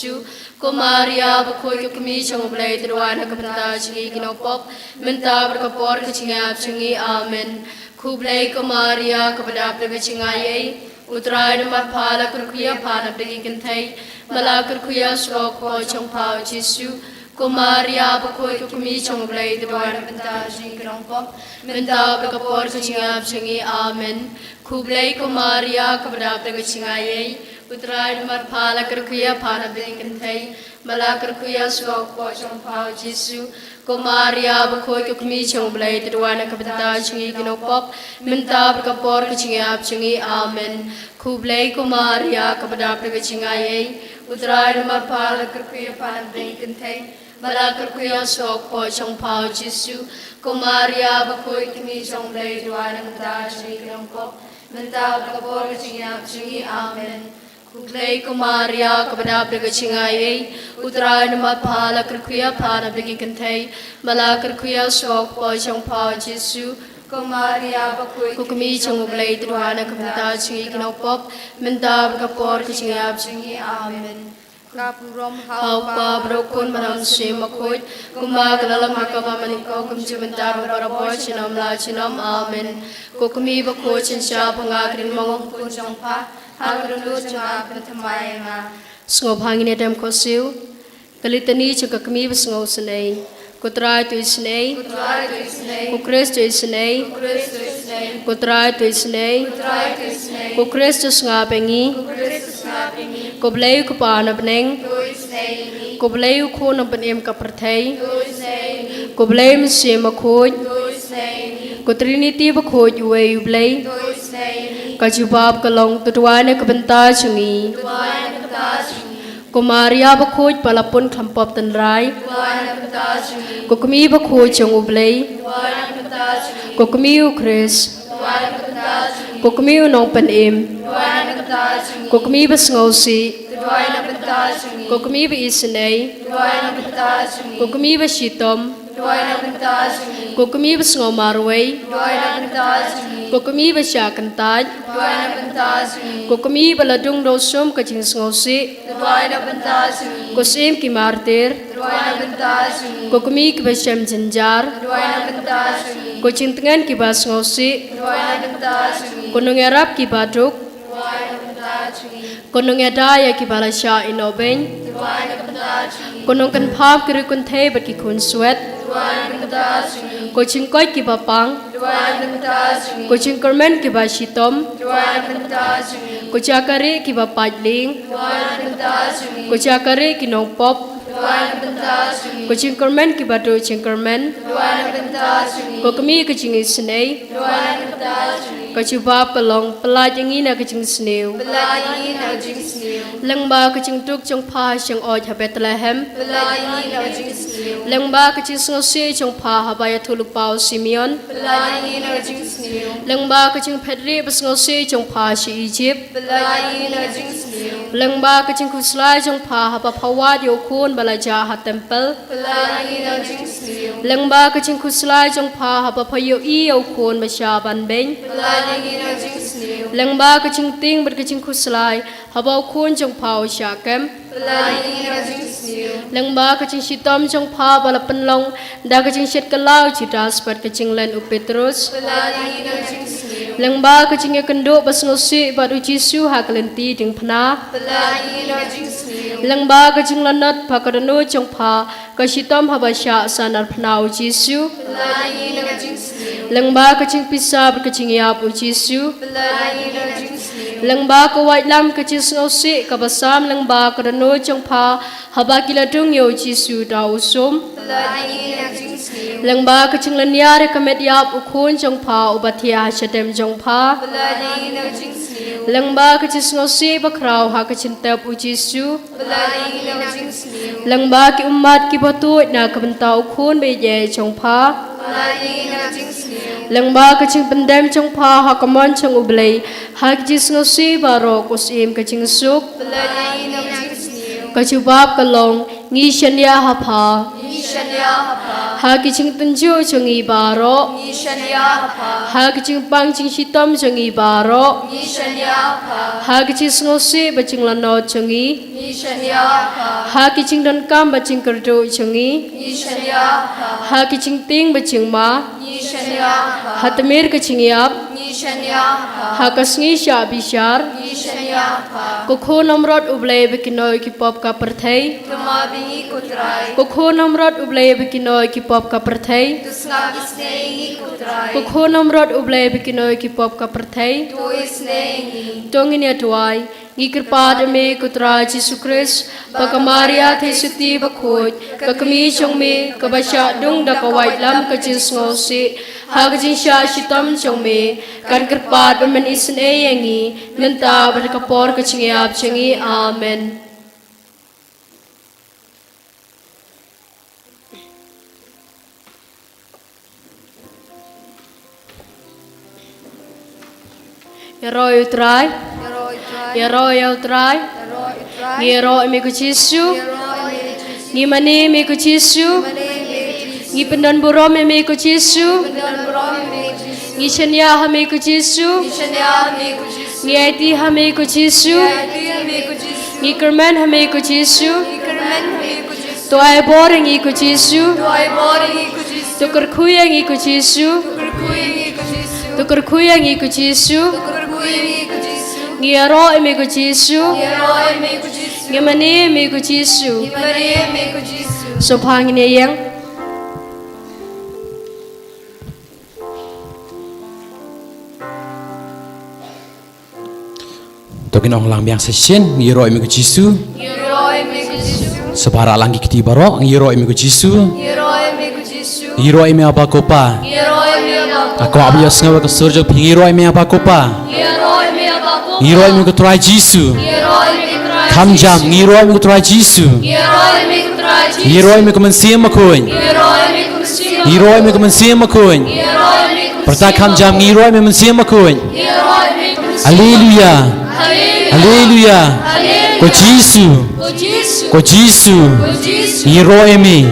Ko Maria bakhuid, ko kmie jong U Blei, to duwai na ka bynta jong ngi ki nongpop, mynta bad ka por ka jingïap jong ngi. Amen. Khublei ko Maria, kaba dap da ka jingai ei, U Trai u don bad pha, la kyrkhu ïa pha na bynta ki kynthei, bad la kyrkhu ïa u sawkpoh jong pha u Jisu. Ko Maria bakhuid, ko kmie jong U Blei, to duwai na ka bynta jong ngi ki nongpop, mynta bad ka por ka jingïap jong ngi. Amen. Khublei ko Maria, kaba dap da ka jingai ei, U Trai u don bad pha, la kyrkhu ïa pha na bynta ki kynthei, bad la kyrkhu ïa u sawkpoh jong pha u Jisu. Ko Maria bakhuid, ko kmie jong U Blei, to duwai na ka bynta jong ngi ki nongpop, mynta bad ka por ka jingïap jong ngi. Amen. Khublei ko Maria, kaba dap da ka jingai ei, U Trai u don bad pha, la kyrkhu ïa pha na bynta ki kynthei, bad la kyrkhu ïa u sawkpoh jong pha u Jisu. Ko Maria bakhuid, ko kmie jong U Blei, to duwai na ka bynta jong ngi ki nongpop, mynta bad ka por ka jingïap jong ngi. Amen. Khublei ko Maria, kaba dap da ka jingai ei, U Trai u don bad pha, la kyrkhu ïa pha na bynta ki kynthei, bad la kyrkhu ïa u sawkpoh jong pha u Jisu. Ko Maria bakhuid, ko kmie jong U Blei, to duwai na ka bynta jong ngi ki nongpop, mynta bad ka por ka jingïap jong ngi. Amen. Ka burom ha U Kpa bad ha U Khun bad ha U Mynsiem Bakhuid, kumba ka la long ha ka ba mynnyngkong, kumjuh mynta bad barabor, junom la junom. Amen. Ko kmie bakhuid, synshar ba nga kren mong kum U Khun jong pha, ha ka dohnud jong nga pynthymmai ïa nga. Sngewbha ngin ïa dem khohsiew. Ka litani jong ka kmie ba sngewsynei. Ko Trai to isynei. Ko Trai to isynei. Ko Khrist to isynei. Ko Khrist to isynei. Ko Trai to isynei. Ko Trai to isynei. Ko Khrist to sngap ïa ngi. Ko Khrist to sngap ïa ngi. Ko Blei U Kpa na bneng. To isynei ïa ngi. Ko Blei U Khun nongpynim ka pyrthei. To isynei ïa ngi. Ko Blei Mynsiem Bakhuid. To isynei ïa ngi. Ko Trinity bakhuid uwei U Blei. To isynei ïa ngi. Ka jubab ka long, to duwai na ka bynta jong ngi. To duwai na ka bynta jong ngi. Ko Maria bakhuid ba la pun khlam pop tynrai. To duwai na ka bynta jong ngi. Ko kmie bakhuid jong U Blei. To duwai na ka bynta jong ngi. Ko kmie U Khrist. To duwai na ka bynta jong ngi. Ko kmie U Nongpynim. To duwai na ka bynta jong ngi. Ko kmie ba sngewsih. To duwai na ka bynta jong ngi. Ko kmie ba isynei. To duwai na ka bynta jong ngi. Ko kmie ba shitom. To duwai na ka bynta jong ngi. Ko kmie ba sngewmarwei. To duwai na ka bynta jong ngi. Ko kmie ba shah kyntait. To duwai na ka bynta jong ngi. Ko kmie ba la dung da u sum ka jingsngewsih. To duwai na ka bynta jong ngi. Ko Syiem ki martir. To duwai na ka bynta jong ngi. Ko kmie kiba shem jynjar. To duwai na ka bynta jong ngi. Ko jingtngen kiba sngewsih. To duwai na ka bynta jong ngi. Ko nongïarap kiba duk. To duwai na ka bynta jong ngi. Ko nongïada ïa kiba la shah ïehnoh beiñ. To duwai na ka bynta jong ngi. Ko nongkynpham ki riewkynthei bad ki khunswet. To duwai na ka bynta jong ngi. Ko jingkoit kiba pang. To duwai na ka bynta jong ngi. Ko jingkyrmen kiba shitom. To duwai na ka bynta jong ngi. Ko jaka rieh kiba pait lieng. To duwai na ka bynta jong ngi. Ko jaka rieh ki nongpop. To duwai na ka bynta jong ngi. Ko jingkyrmen kiba duh jingkyrmen. To duwai na ka bynta jong ngi. Ko kmie ka jingisynei. To duwai na ka bynta jong ngi. Ka jubab ka long, pyllait ïa ngi na ka jingsniew. Pyllait ïa ngi na ka jingsniew. Lyngba ka jingduk jong pha ha shyngoid ha Bethlehem. Pyllait ïa ngi na ka jingsniew. Lyngba ka jingsngewsih jong pha haba ïathuhlypa u Simeon. Pynlait ïa ngi na ka jingsniew. Lyngba ka jingphetrieh ba sngewsih jong pha sha Ijipt. Pynlait ïa ngi na ka jingsniew. Lyngba ka jingkhuslai jong pha haba pha wad ïa u khun ba la jah ha templ. Pynlait ïa ngi na ka jingsniew. Lyngba ka jingkhuslai jong pha haba pha ïohi ïa u khun ba shah ban beiñ. Pynlait ïa ngi na ka jingsniew. Lyngba ka jingtieng bad ka jingkhuslai haba u khun jong pha u shah kem. Pynlait ïa ngi na ka jingsniew. Lyngba ka jingshitom jong pha ba la pynlong da ka jingshet kylla u Judas bad ka jinglen u Petrus. Pynlait ïa ngi na ka jingsniew. Lyngba ka jingïakynduh ba sngewsih bad u Jisu ha ka lynti diengphna. Pynlait ïa ngi na ka jingsniew. Lyngba ka jinglanot ba ka dohnud jong pha ka shitom haba shah san arphna u Jisu. Pynlait ïa ngi na ka jingsniew. Lyngba ka jingpisa bad ka jingïap u Jisu. Pynlait ïa ngi na ka jingsniew. Lyngba ka waitlam ka jingsngewsih kaba sam lyngba ka dohnud jong pha haba ki la dung ïa u Jisu da u sum. Pynlait ïa ngi na ka jingsniew. Lyngba ka jinglynñiar ïa ka met ïap u khun jong pha uba thiah ha shadem jong pha. Pynlait ïa ngi na ka jingsniew. Lyngba ka jingsngewsih bakhraw ha ka jingtep u Jisu. Pynlait ïa ngi na ka jingsniew. Lyngba ki ummat kiba tuid na ka bynta u khun ba ïeit jong pha. Pynlait ïa ngi na ka jingsniew. Lyngba ka jingpyndem jong pha ha ka mon jong U Blei ha ka jingsngewsih baroh, ko Syiem ka jingsuk. Pynlait ïa ngi na ka jingsniew. Ka jubab ka long, ngi shaniah ha pha. Ngi shaniah ha pha. Ha ki jingtynjuh jong ngi baroh. Ngi shaniah ha pha. Ha ki jingpang jingshitom jong ngi baroh. Ngi shaniah ha pha. Ha ki jingsngewsih bad jinglanot jong ngi. Ngi shaniah ha pha. Ha ki jingdonkam bad jingkyrduh jong ngi. Ngi shaniah ha pha. Ha ki jingtieng bad jingma. Ngi shaniah ha pha. Ha tmier ka jingïap. Ngi shaniah ha pha. Ha ka sngi shah bishar. Ngi shaniah ha pha. Ko Khun Namrot U Blei ba kynnoh ïa ki pop ka pyrthei. Kynmaw ïa ngi ko Trai. Ko Khun Namrot U Blei ba kynnoh ïa ki pop ka pyrthei. To sngap isynei ïa ngi ko Trai. Ko Khun Namrot U Blei ba kynnoh ïa ki pop ka pyrthei. To isynei ïa ngi. To ngin ïa duwai. Ngi kyrpad ïa me ko Trai Jisu Khrist, ba ka Maria Theisotti bakhuid, ka kmie jong me, kaba shah dung da ka waitlam ka jingsngewsih ha ka jingshah shitom jong me, kan kyrpad ban isynei ïa ngi mynta bad ha ka por ka jingïap jong ngi. Amen. Ïaroh ïa U Trai. Ïaroh ïa U Trai. Ngi ïaroh ïa me ko Jisu. Ngi mane ïa me ko Jisu. Ngi pyndonburom ïa me ko Jisu. Ngi shaniah ha me ko Jisu. Ngi aiti ha me ko Jisu. Ngi kyrmen ha me ko Jisu. To ai bor ïa ngi ko Jisu. To kyrkhu ïa ngi ko Jisu. To kyrkhu ïa ngi ko Jisu. Ngi ïaroh ïa me ko Jisu. Ngi mane ïa me ko Jisu. Sngewbha ngin ïeng. To ngin ong lang biang sa shisien, ngi ïaroh ïa me ko Jisu. Sa ba rah lang ki kti baroh, ngi ïaroh ïa me ko Jisu. Ngi ïaroh ïa me Aba ko Pa. Nga kwah ba ïohsngew ïa ka sur jong phi, ngi ïaroh ïa me Aba ko Pa. Ngi ïaroh ïa me ko Trai Jisu. Kham jam, ngi ïaroh ïa me ko Trai Jisu. Ngi ïaroh ïa me ko Mynsiem Bakhuid. Ngi ïaroh ïa me ko Mynsiem Bakhuid. Pyrta kham jam, ngi ïaroh ïa me Mynsiem Bakhuid. Haleluya. Haleluya. Ko Jisu. Ko Jisu. Ngi ïaroh ïa me.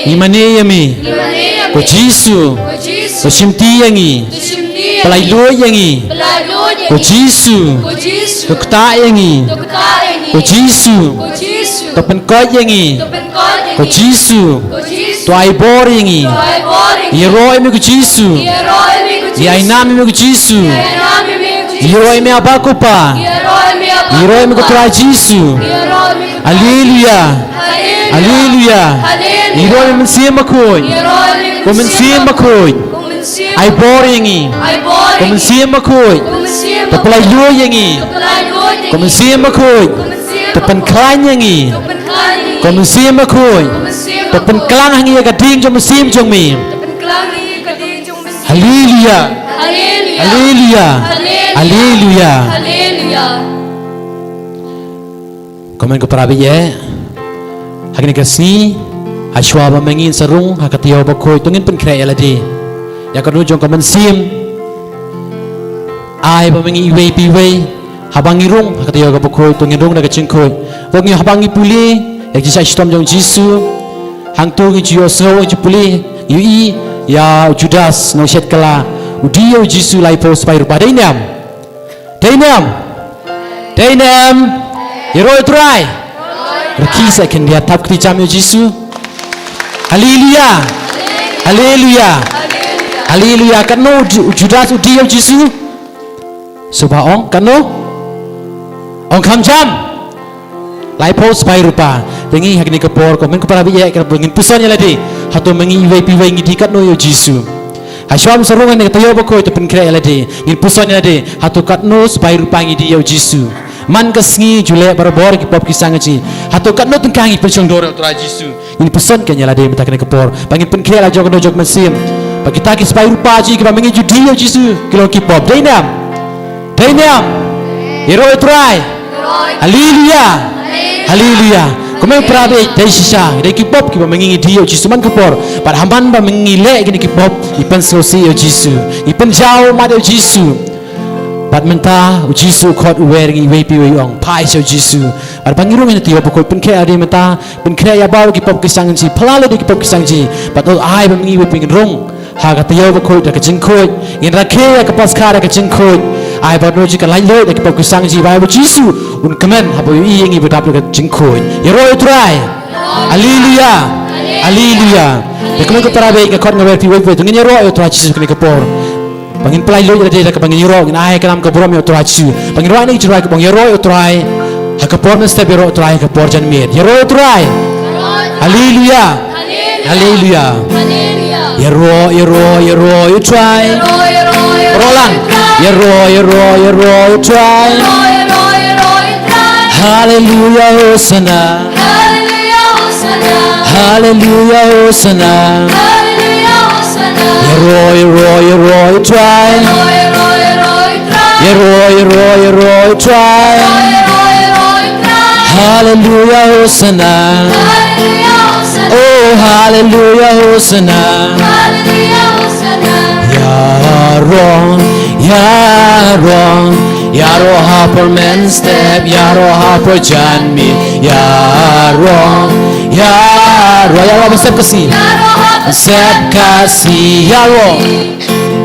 Ngi mane ïa me. Ko Jisu. To shimti ïa ngi. To laitluid ïa ngi. Ko Jisu. To ktah ïa ngi. Ko Jisu. To pynkoit ïa ngi. Ko Jisu. To ai bor ïa ngi. Ngi ïaroh ïa me ko Jisu. Ngi ai nam ïa me ko Jisu. Ngi ïaroh ïa me Aba ko Pa. Ngi ïaroh ïa me ko Trai Jisu. Haleluya. Haleluya. Ngi ïaroh ïa me Mynsiem Bakhuid. Ko Mynsiem Bakhuid. Ai bor ïa ngi. Ko Mynsiem Bakhuid. To pyllait luid ïa ngi. Ko Mynsiem Bakhuid. To pynkhlaiñ ïa ngi. Ko Mynsiem Bakhuid. To pynklang ha ngi ïa ka ding jong mynsiem jong me. Haleluya. Haleluya. Haleluya. Kumne ko para baieit. Ha kane ka sngi Hashwa ba ma ngi sa rung ha ka taïew bakhuid, to ngin pynkhreh ïa lade ïa ka dohnud jong ka mynsiem. Ai ba ma ngi iwei pa iwei, haba ngi rung ha ka taïew bakhuid, to ngin rung da ka jingkhuid. Wat ngi haba ngi pule ïa ka jingshitom jong u Jisu, hangto ngi ju ïohsngew, ngi ju pule, ngi ïohi ïa u Judas Nongshadkhynñiah u die ïa u Jisu laiphew spah rupa. Dei ne em? Dei ne em? Dei ne em? Ïaroh ïa u Trai. Rkhie sa khyndiat, thap kti jam ïa u Jisu. Haleluya. Haleluya. Haleluya. Katno u Ju-, u Judas u die ïa u Jisu? Sngewbha ong, katno? Ong kham jam. Laiphew spah rupa. Te ngi ha kane ka por, ko hynmen ko para baieit, ka por ngin puson ïa lade. Hato ma ngi iwei pa iwei ngi die katno ïa u Jisu? Hashwa ba sa rung ha kane ka taïew bakhuid, to pynkhreh ïa lade. Ngin puson ïa lade. Hato katno spah rupa ngi die ïa u Jisu? Man ka sngi ju leh barabor ki pop ki sang jong ngi. Hato katno tyngka ngi pynshongdor ïa u Trai Jisu? Ngin puson kein ïa lade mynta kane ka por. Ba ngin pynkhreh la jong ka dohnud jong ka mynsiem. Ba kita ki spah rupa jong ngi kiba ma ngi ju die ïa u Jisu ki long ki pop. Dei ne em? Dei ne em? Ïaroh ïa u Trai. Haleluya. Haleluya. Kumne para baieit, dei shisha, dei ki pop kiba ma ngi ngi die ïa u Jisu man ka por. Bad ha man ba ma ngi leh kine ki pop, ngi pynsngewsih ïa u Jisu, ngi pynjaw ummat ïa u Jisu. Bad mynta u Jisu u khot u wer ngi iwei pa iwei, u ong phai sha u Jisu. Bad ba ngi rung ha kane ka taïew bakhuid, pynkhreh ïa lade mynta. Pynkhreh ïa baroh ki pop ki sang jong ngi, phylla lade ki pop ki sang jong ngi. Bad to ai ba ma ngi iwei pa iwei ngin rung ha ka taïew bakhuid da ka jingkhuid. Ngin rakhe ïa ka Paskha da ka jingkhuid. Ai ba ngi ju ka laitluid da ki pop ki sang jong ngi, ba u Jisu un kmen haba u ïohi ïa ngi ba dap da ka jingkhuid. Ïaroh ïa u Trai. Haleluya. Haleluya. Te kumne ko para baieit, nga khot nga wer phi iwei pa iwei, to ngin ïaroh ïa u Trai Jisu kane ka por. Ba ngin pynlait luid ïa lade da kaba ngin ïaroh, ngin ai ka nam ka burom ïa u Trai Jisu. Ba ngin rwai na ki jingrwai kaba ong ïaroh ïa u Trai ha ka por mynstep, ïaroh ïa u Trai ha ka por janmiet. Ïaroh ïa u Trai. Haleluya. Haleluya. Ïaroh, ïaroh, ïaroh ïa u Trai. Baroh lang. Ïaroh, ïaroh, ïaroh ïa u Trai. Haleluya, Hosanna. Haleluya, Hosanna. Haleluya, Hosanna. Haleluya, Hosanna. Ïaroh, ïaroh, ïaroh ïa u Trai. Ïaroh, ïaroh, ïaroh ïa u Trai. Ïaroh, ïaroh, ïaroh ïa u Trai. Ïaroh, ïaroh, ïaroh ïa u Trai. Haleluya, Hosanna. Haleluya, Hosanna. Oh, haleluya, Hosanna. Haleluya, Hosanna. Ïaroh, ïaroh, ïaroh ha por mynstep, ïaroh ha por janmiet, ïaroh, ïaroh, ïaroh ha por mynstep ka sngi. Ïaroh ha por mynstep ka sngi, ïaroh.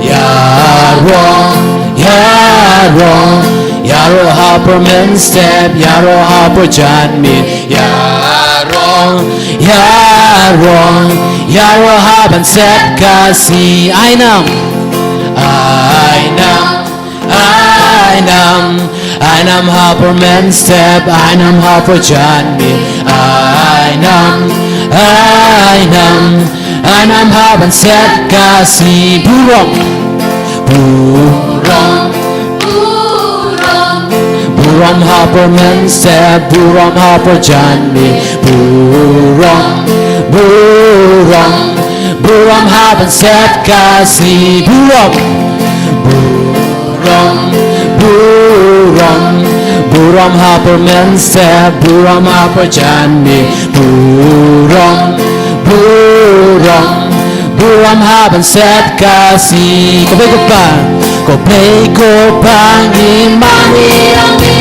Ïaroh, ïaroh, ïaroh ha por mynstep, ïaroh ha por janmiet, ïaroh, ïaroh, ïaroh ha por mynstep ka sngi. Ai nam, ai nam, ai nam, ai nam ha por mynstep, ai nam ha por janmiet, ai nam, ai nam, ai nam ha por mynstep ka sngi. Burom, burom, burom, burom ha por mynstep, burom ha por janmiet, burom, burom, burom ha por mynstep ka sngi. Burom, burom, burom, burom ha por mynstep, burom ha por janmiet, burom, burom, burom ha por mynstep ka sngi. Ko Blei ko Kpa, ko Blei ko Kpa ngi mane ïa me.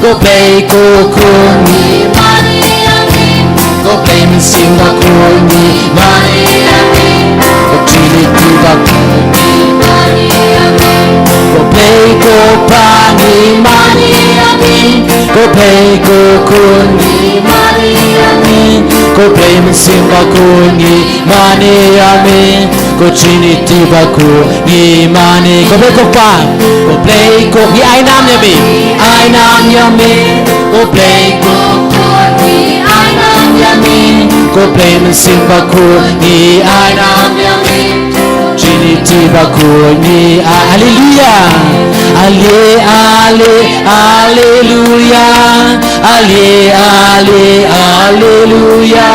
Ko Blei ko Khun ngi mane ïa me. Ko Blei Mynsiem Bakhuid ngi mane ïa me. Ko Trinity Bakhuid ngi mane ïa me. Ko Blei ko Kpa ngi mane ïa me. Ko Blei ko Khun ngi mane ïa me. Ko Blei Mynsiem Bakhuid ngi mane ïa me. Ko Trinity Bakhuid ngi mane. Ko Blei ko Kpa, ko Blei ko, ngi ai nam ïa me, ai nam ïa me. Ko Blei ko Khun ngi ai nam ïa me. Ko Blei Mynsiem Bakhuid ngi ai nam ïa me. Trinity Bakhuid ngi ai. Haleluya. Ale, ale, aleluya. Ale, ale, aleluya.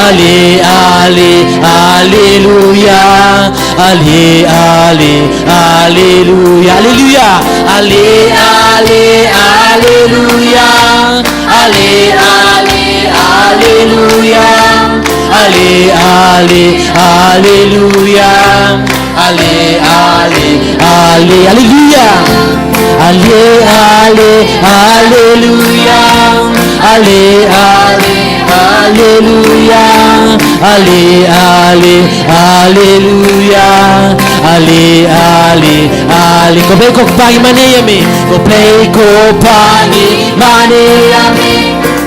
Ale, ale, aleluya. Ale, ale, aleluya. Aleluya. Ale, ale, aleluya. Ale, ale, aleluya. Ale, ale, aleluya. Ale, ale, ale, aleluya. Ale, ale, aleluya. Ale, ale, aleluya. Ale, ale, aleluya. Ale, ale, ale. Ko Blei ko Kpa ngi mane ïa me. Ko Blei ko Kpa ngi mane ïa me.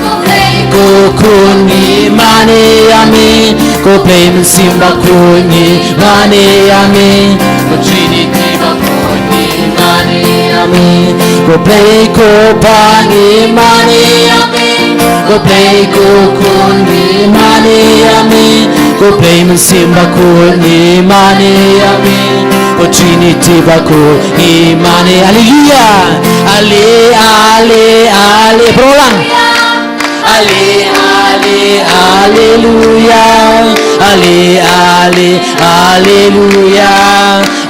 Ko Blei ko Khun ngi mane ïa me. Ko Blei Mynsiem Bakhuid ngi mane ïa me. Ko Trinity Bakhuid ngi mane ïa me. Ko Blei ko Kpa ngi mane ïa me. Ko Blei ko Khun ngi mane ïa me. Ko Blei Mynsiem Bakhuid ngi mane ïa me. Ko Trinity Bakhuid ngi mane. Aleluya. Ale, ale, ale. Baroh lang. Ale, ale, aleluya. Ale, ale, aleluya.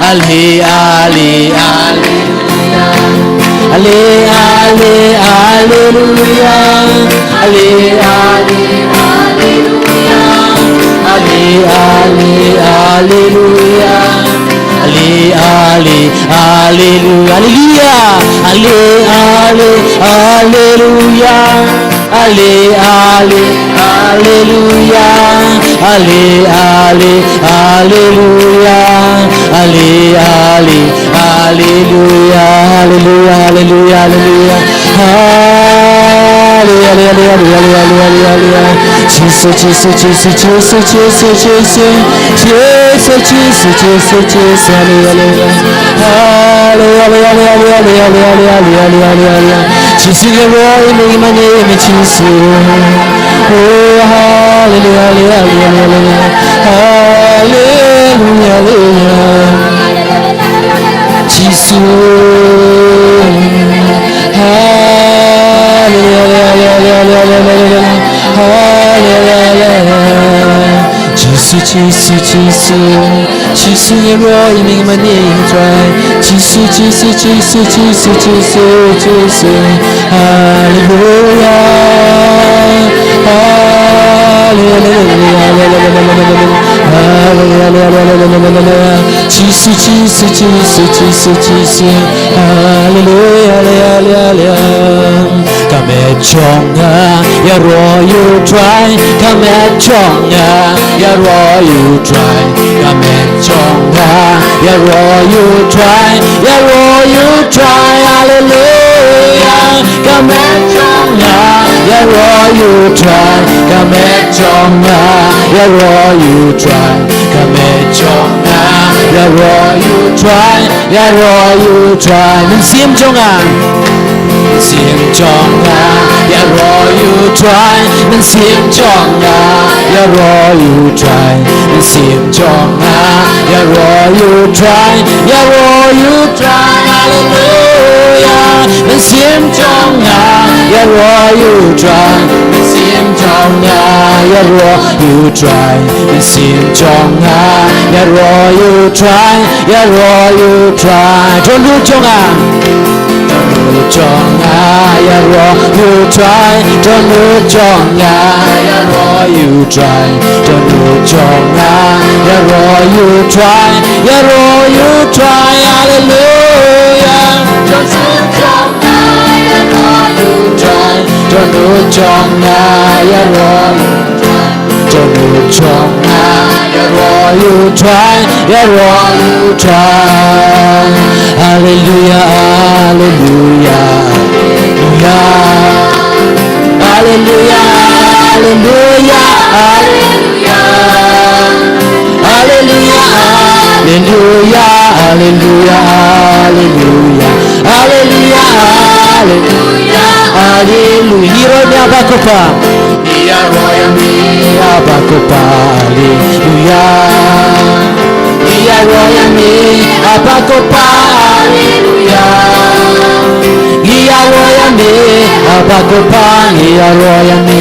Ale, ale, aleluya. Ale, ale, aleluya. Ale, ale, aleluya. Ale, ale, aleluya. Ale, ale, aleluya. Aleluya. Ale, ale, aleluya. Ale, ale, aleluya. Ale, ale, aleluya. Ale, ale, aleluya. Aleluya, aleluya, aleluya. Ale, ale, ale, ale. Jisu, Jisu, Jisu, Jisu, Jisu, Jisu. Jisu, Jisu, Jisu, Jisu, aleluya. Ale, ale, ale. Jisu ngi ïaroh ïa me, ngi mane ïa me Jisu. Oh, haleluya, haleluya, haleluya. Haleluya, haleluya. Jisu. Haleluya, haleluya, haleluya. Haleluya. Jisu, Jisu, Jisu. Jisu ngi ïaroh ïa me, ngi mane ïa me Trai. Jisu, Jisu, Jisu, Jisu, Jisu, Jisu. Haleluya. Haleluya. Haleluya. Jisu, Jisu, Jisu, Jisu, Jisu. Haleluya, haleluya, haleluya. Ka met jong nga ïaroh ïa u Trai, ka met jong nga ïaroh ïa u Trai, ka met jong nga ïaroh ïa u Trai, ïaroh ïa u Trai, haleluya. Ka met jong nga ïaroh ïa u Trai, ka met jong nga ïaroh ïa u Trai, ka met jong nga ïaroh ïa u Trai. Ïaroh ïa u Trai, mynsiem jong nga. Mynsiem jong nga, ïaroh ïa u Trai. Mynsiem jong nga, ïaroh ïa u Trai. Mynsiem jong nga, ïaroh ïa u Trai. Ïaroh ïa u Trai, haleluya. Mynsiem jong nga, ïaroh ïa u Trai. Mynsiem jong nga, ïaroh ïa u Trai. Mynsiem jong nga, ïaroh ïa u Trai. Ïaroh ïa u Trai. Dohnud jong nga. Dohnud jong nga, ïaroh ïa u Trai. Dohnud jong nga, ïaroh ïa u Trai. Dohnud jong nga, ïaroh ïa u Trai. Ïaroh ïa u Trai, haleluya. Dohnud jong nga, ïaroh ïa u Trai. Dohnud jong nga, ïaroh ïa u Trai. Dohnud jong nga, ïaroh ïa u Trai, ïaroh ïa u Trai. Haleluya, haleluya, haleluya. Haleluya, haleluya, haleluya. Haleluya, haleluya, haleluya, haleluya. Haleluya, haleluya, haleluya. Ngi ïaroh ïa me Abba ko Kpa. Ngi ïaroh ïa me Abba ko Kpa. Haleluya. Ngi ïaroh ïa me Abba ko Kpa. Haleluya. Ngi ïaroh ïa me Abba ko Kpa. Ngi ïaroh ïa me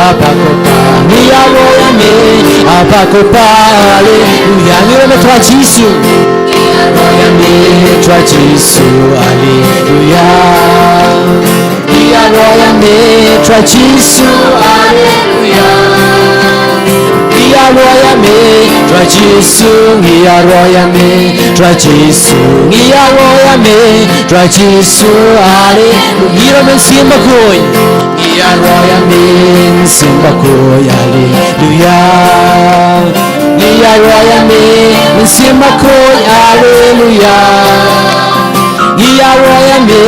Abba ko Kpa. Ngi ïaroh ïa me Abba ko Kpa. Haleluya. Ngi ïaroh ïa me Trai Jisu. Ngi ïaroh ïa me Trai Jisu, haleluya. Ngi ïaroh ïa me Trai Jisu, haleluya. Ngi Ïaroh ïa me, Trai Jisu, ngi ïaroh ïa me, Trai Jisu, ngi ïaroh ïa me, Trai Jisu, haleluya. Ngi ïaroh ïa me Mynsiem Bakhuid. Ngi ïaroh ïa me, Mynsiem Bakhuid, haleluya. Ngi ïaroh ïa me, Mynsiem Bakhuid, haleluya. Ngi ïaroh ïa me,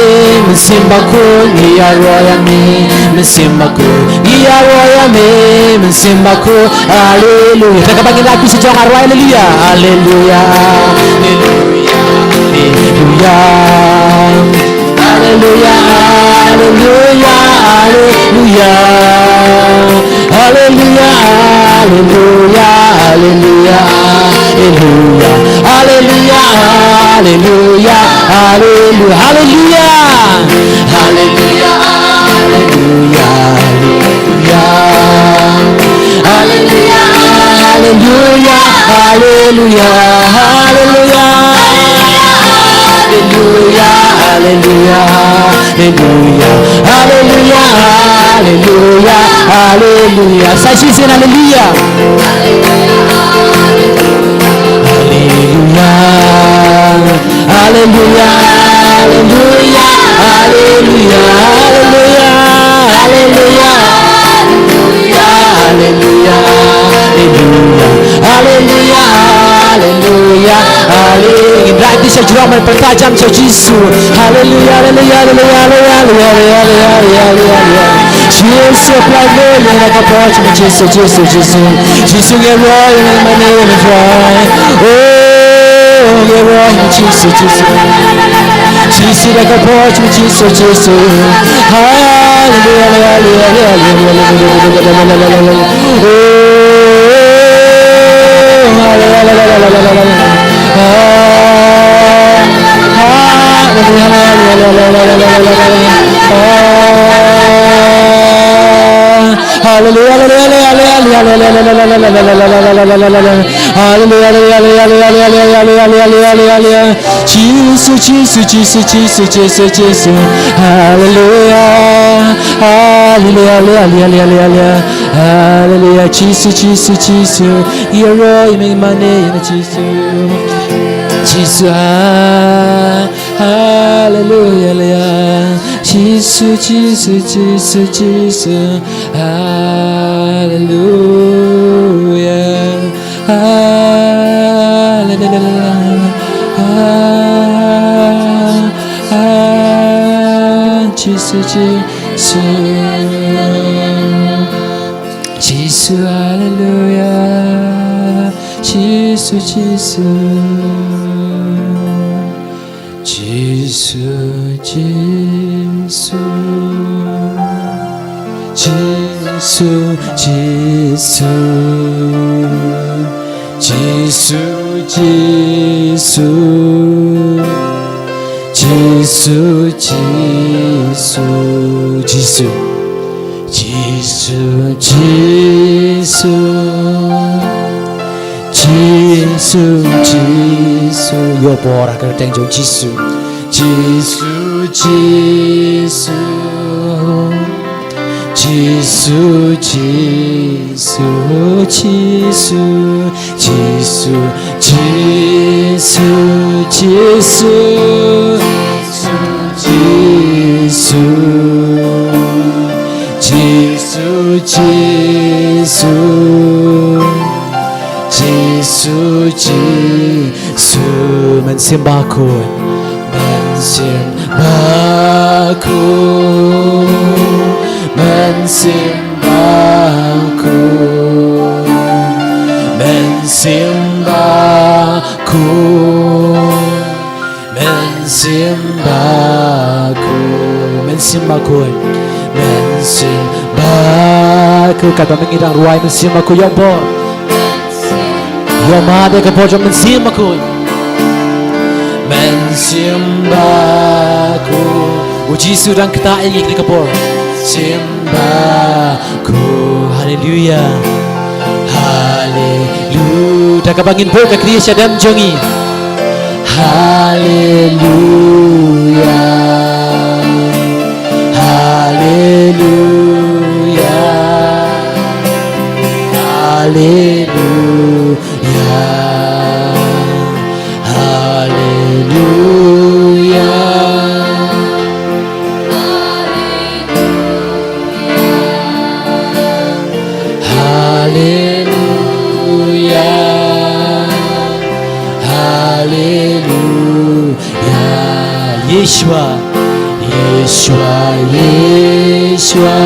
Mynsiem Bakhuid, ngi ïaroh ïa me, Mynsiem Bakhuid, ngi ïaroh ïa me, Mynsiem Bakhuid, haleluya. Te kaba ngin ïa pisa jong arwai, haleluya, haleluya, haleluya, haleluya, haleluya, haleluya. Haleluya, haleluya, haleluya, haleluya, haleluya, haleluya, haleluya, haleluya, haleluya, haleluya, haleluya, haleluya, haleluya, haleluya, haleluya. Haleluya, haleluya, haleluya, haleluya. Sa shisien haleluya. Haleluya, haleluya, haleluya, haleluya, haleluya, haleluya, haleluya, haleluya, haleluya, haleluya. Haleluya. Ngin rai bishar jrong ban pyrta jam sha Jisu. Haleluya, haleluya, haleluya, haleluya. Jisu, haleluya, da ka por jong Jisu, Jisu, Jisu. Jisu, ngi ïaroh ïa me, ïa me, ïa me, Trai. Oh, ngi ïaroh ïa me, Jisu, Jisu. Jisu, da ka por jong Jisu, Jisu. Haleluya, haleluya, haleluya. Oh, haleluya, haleluya. Haleluya, haleluya, haleluya. Jisu, Jisu, Jisu, Jisu, Jisu, Jisu. Haleluya, haleluya, haleluya, haleluya. Haleluya, Jisu, Jisu, Jisu. Ïaroh ïa me, ïa me, Jisu. Jisu, ah, haleluya, haleluya. Jisu, Jisu, Jisu, Jisu. Haleluya. Haleluya. Ah, ah, Jisu, Jisu. Jisu, haleluya. Jisu, Jisu. Jisu, Jisu. Jisu, Jisu. Jisu, Jisu. Jisu, Jisu. Jisu. Jisu, Jisu. Jisu, Jisu. Ïoh bor ha ka kyrteng jong Jisu. Jisu, Jisu. Jisu, Jisu, Jisu. Jisu, Jisu, Jisu. Jisu, Jisu. Jisu, Jisu. Jisu, Jisu. Mynsiem Bakhuid. Mynsiem Bakhuid. Mynsiem Bakhuid. Mynsiem Bakhuid. Mynsiem Bakhuid. Mynsiem Bakhuid. Mynsiem Bakhuid. Katba ma ngi dang rwai, Mynsiem Bakhuid, ïoh bor. Ïoh mad ïa ka bor jong Mynsiem Bakhuid. Mynsiem Bakhuid. U Jisu dang ktah ïa ngi kane ka por. Mynsiem Bakhuid. Haleluya. Haleluya. Da kaba ngin buh ka khlieh shadem jong ngi. Haleluya. Haleluya. Haleluya. Yeshua, Yeshua, Yeshua,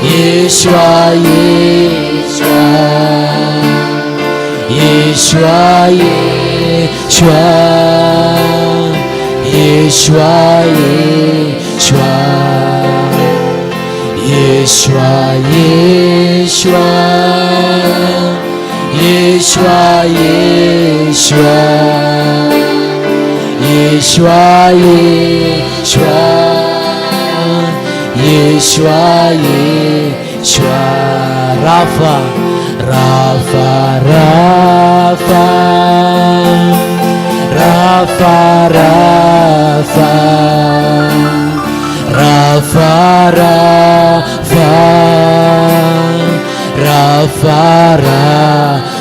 Yeshua, Yeshua, Yeshua, Yeshua, Yeshua, Yeshua, Yeshua. Yeshua, Yeshua, Yeshua, Yeshua, Yeshua, Yeshua, Rapha, Rapha, Rapha, Rapha, Rapha, Rapha, Rapha. Rapha, Rapha,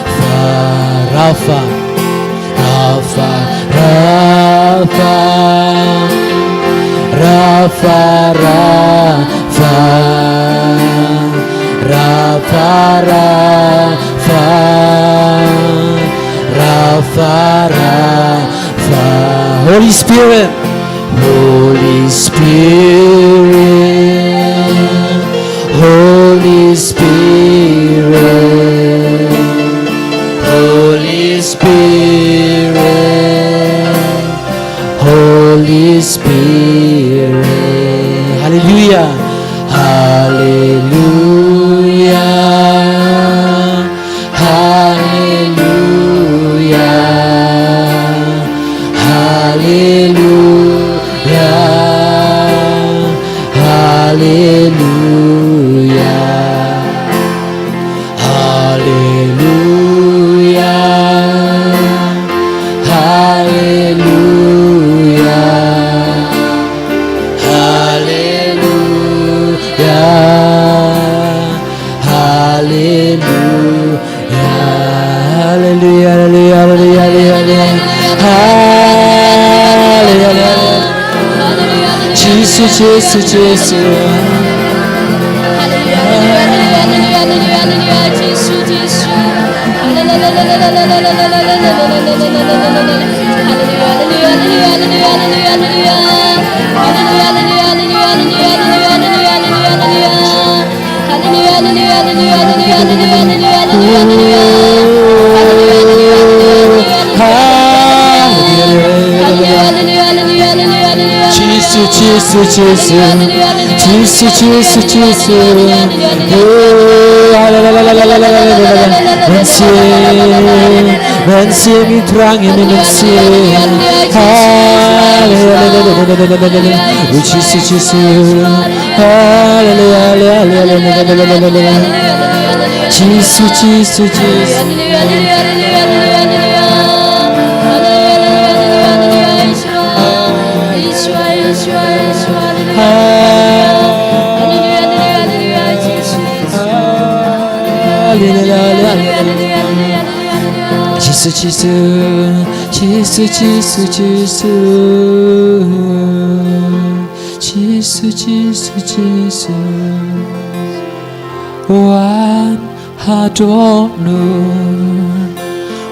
Rapha, Rapha, Rapha, Rapha, Rapha, Rapha, Rapha, Rapha. Holy Spirit. Holy Spirit, Holy Spirit, Holy Spirit, Holy Spirit. Hallelujah. Hallelujah. Hallelujah. Hallelujah. Hallelujah. Hallelujah. Hallelujah. Hallelujah. Hallelujah. Hallelujah, hallelujah, hallelujah, hallelujah. Hallelujah, hallelujah. Jisu, Jisu, Jisu. Jisu, Jisu, Jisu. Jisu, Jisu, Jisu. Oh, hallelujah. Mynsiem, mynsiem, ngi thrang ïa me mynsiem. Hallelujah. Oh, Jisu, Jisu. Hallelujah, hallelujah, hallelujah, hallelujah. Jisu, Jisu, Jisu. Hallelujah, hallelujah, hallelujah. Jisu, Jisu, Jisu, Jisu, Jisu. Jisu, Jisu, Jisu. Wan ha dohnud.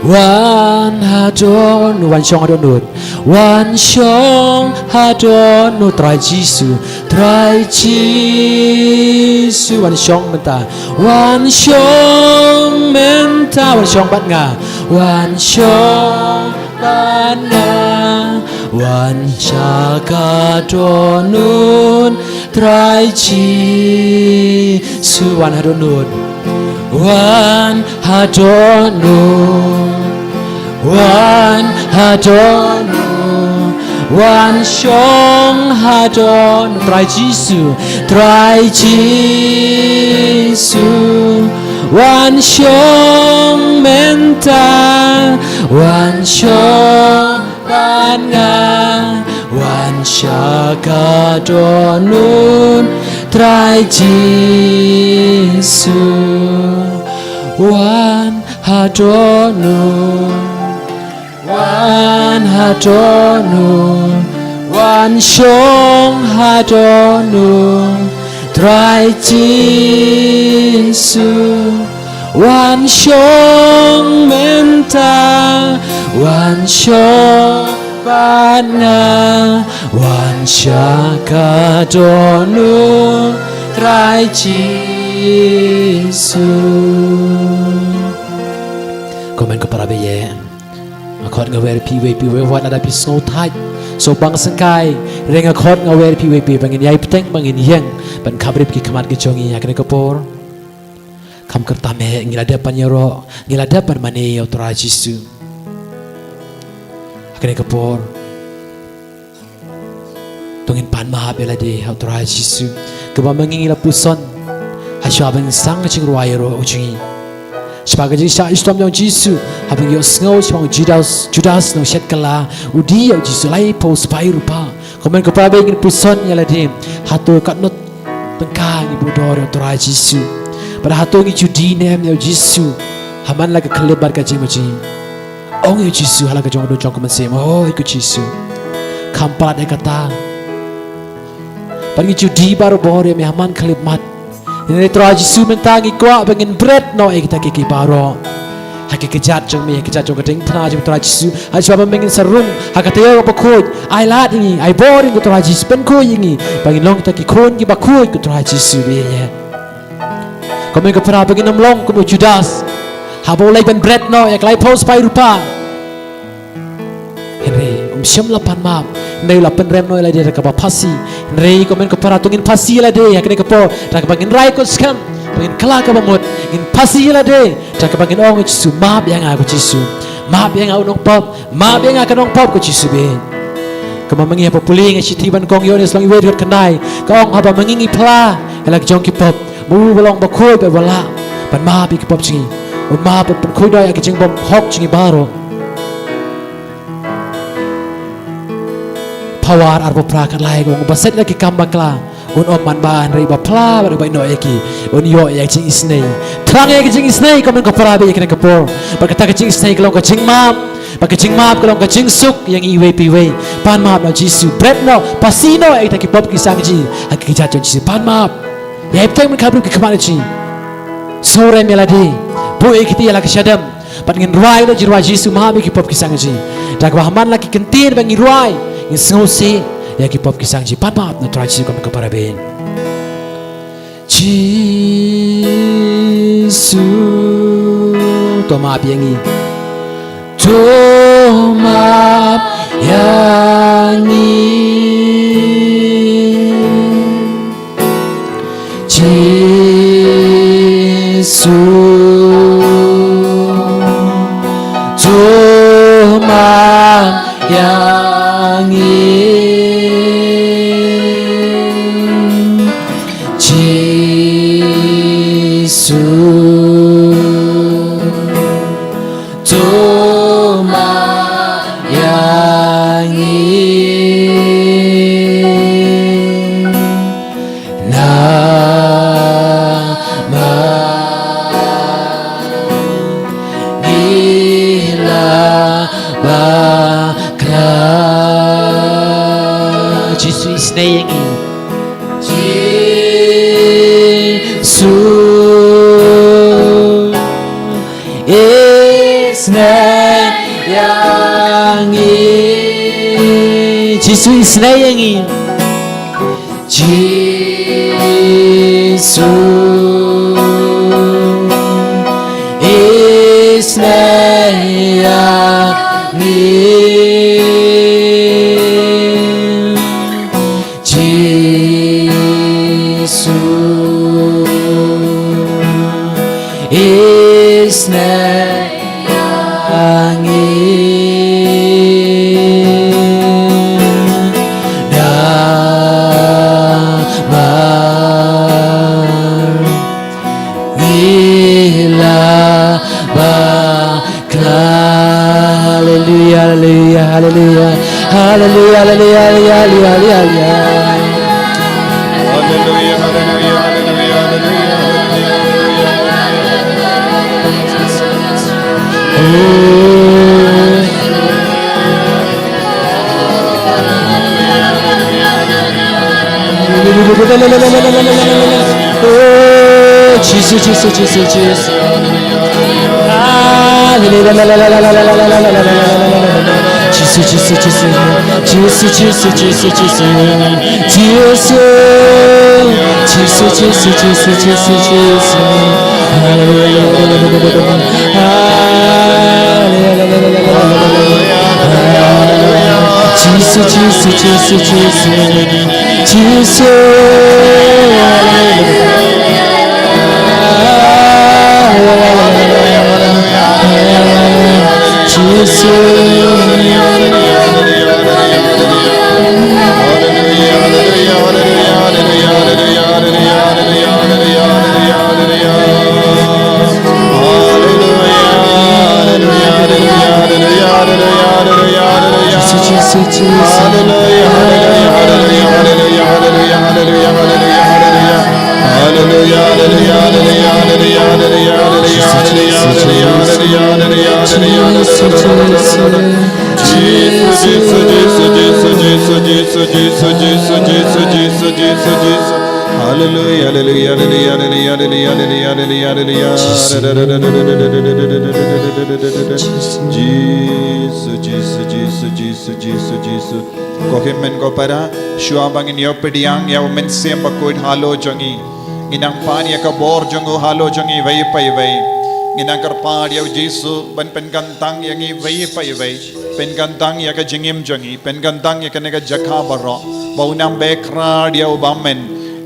Wan ha dohnud. Wan shong ha dohnud. Wan shong ha dohnud. Trai Jisu. Trai Jisu. Wan shong mynta. Wan shong mynta. Wan shong bad nga. Wan shong bad nga. Wan sha ka dohnud. Trai Jisu. Wan ha dohnud. Wan ha dohnud. Wan ha dohnud. Wan shong ha dohnud. Trai Jisu. Trai Jisu. Wan shong mynta. Wan shong bad nga. Wan sha ka dohnud. Trai Jisu. Wan ha dohnud. Wan ha dohnud. Wan shong ha dohnud. Trai Jisu. Wan shong mynta. Wan shong Bad nga wan sha ka dohnud Trai Jisu. Kumne ko para baieit. Nga khot nga wer phi iwei pa iwei wat lada phi sngewthait. Sngewbang sngewkai, hynrei nga khot nga wer phi iwei pa iwei ba ngin ïai bteng ba ngin ïeng ban khaprip ki khmat ki jong ngi ha kane ka por. Kham kyrpad me ngi la dep ban ïaroh, ngi la dep ban mane ïa u Trai Jisu. Ha kane ka por. To ngin pan map ïa lade ha u Trai Jisu. Kaba ma ngi ngi la puson. Hashwa ban sang ka jingrwai ïaroh u jong ngi. Shaphang ka jingshah shitom jong u Jisu. Haba ngi ïohsngew shaphang u Judas, Judas nongshad kylla. U die ïa u Jisu laiphew spah rupa. Kumne ko para baieit ngin puson ïa lade. Hato katno tyngka ngi buh dor ïa u Trai Jisu. Bad hato ngi ju die ne em ïa u Jisu. Ha man la ka khyllipmat ka jingmut jong ngi. Ong ïa u Jisu ha la ka jong u don jong ka mynsiem. Oi ko Jisu. Kham palat ïa kata. Bad ngi ju die barabor ïa me ha man khyllipmat. Hynrei Trai Jisu mynta ngi kwah ba ngin bret noh ïa kita kiei kiei baroh. Ha ki kjat jong me, ha ki kjat jong ka diengphna jong Trai Jisu. Hashwa ba me ngin sa rung ha ka taïew kaba khuid. Ai lad ïa ngi, ai bor ïa ngi ko Trai Jisu, pynkhuid ïa ngi. Ba ngin long kita ki khun kiba khuid ko Trai Jisu baieit. Kumne ko para ba ngin ym long kum u Judas. Haba u leit ban bret noh ïa ka laiphew spah rupa. Hynrei um shym la pan map. Hynrei u la pynrem noh ïa lade da kaba phasi. Hynrei kumne ko para to ngin phasi ïa lade ha kane ka por da kaba ngin rai kut skhem. Ba ngin kylla kaba mut. Ngin phasi ïa lade da kaba ngin ong ïa u Jisu map ïa nga ko Jisu. Map ïa nga u nongpop. Map ïa nga ka nongpop ko Jisu baieit. Kumba ma ngi haba pule nga shithi ban kong Ïoannis lynnong wei dkhot khyndai. Ka ong haba ma ngi ngi phla ïa la ki jong ki pop. Ba u ba long bakhuid bad ba lah ban map ïa ki pop jong ngi. Un map ban pynkhuid noh ïa ki jingbymhok jong ngi baroh. Pawar arphew phra khatlai ka ong ba set la ki kam bakla. Un ym man ba hynrei ba phla bad ba ïehnoh ïa ki. Un ïoh ïa ki jingisynei. Thrang ïa ki jingisynei kumne ko para baieit ïa kane ka por. Bad kata ka jingisynei ka long ka jingmap. Bad ka jingmap ka long ka jingsuk ïa ngi iwei pa iwei. Pan map na Jisu. Bret noh, phasi noh ïa kita ki pop ki sangji. Ha ki kjat jong Jisu. Pan map. Ïai bteng ban khaprip ki khmat jong ngi. Sngewrem ïa lade. Buh ïa kita ïa la ka shadem. Bad ngin rwai da jingrwai Jisu map ïa ki pop ki sangji. Da kaba ha man la ki kyntien ba ngi rwai ngin sngewsih ïa ki pop ki sangji. Pan map na Trai Jisu kumne ko para baieit. Jisu to map ïa ngi. To map ïa ngi. Jisu to map ïa ngi. Jisu to map ïa ngi. Namar ngi la bakla. Jisu isynei ïa ngi. Jisu isynei ïa ngi. Jisu isynei ïa ngi. Jisu isynei ïa ngi. Jisu isynei ïa ngi. Namar ngi la bakla. Haleluya, haleluya, haleluya. Haleluya, haleluya, haleluya, haleluya, haleluya. Haleluya, haleluya, haleluya, haleluya, haleluya. Oh. Oh, Jisu, Jisu, Jisu, Jisu. Haleluya. Jisu, Jisu, Jisu, Jisu, Jisu, Jisu, Jisu, Jisu, Jisu, Jisu, Jisu, Jisu, Jisu, Hallelujah, Hallelujah, Hallelujah, Jisu, Jisu, Jisu, Jisu, Jisu, Hallelujah, Jisu. Hallelujah, hallelujah, hallelujah, hallelujah, hallelujah, hallelujah, hallelujah, hallelujah. Jisu, Jisu, Jisu, Jisu, Jisu, Jisu. Ko hynmen ko para, shuwa ba ngin ïoh pdiang ïa u Mynsiem Bakhuid halor jong ngi. Ngin nang pan ïa ka bor jong u halor jong ngi iwei pa iwei. Ngin nang kyrpad ïa u Jisu ban pynkyntang ïa ngi iwei pa iwei. Pynkyntang ïa ka jingim jong ngi, pynkyntang ïa kane ka jaka baroh. Ba un nang beh khrat ïa u bymmen.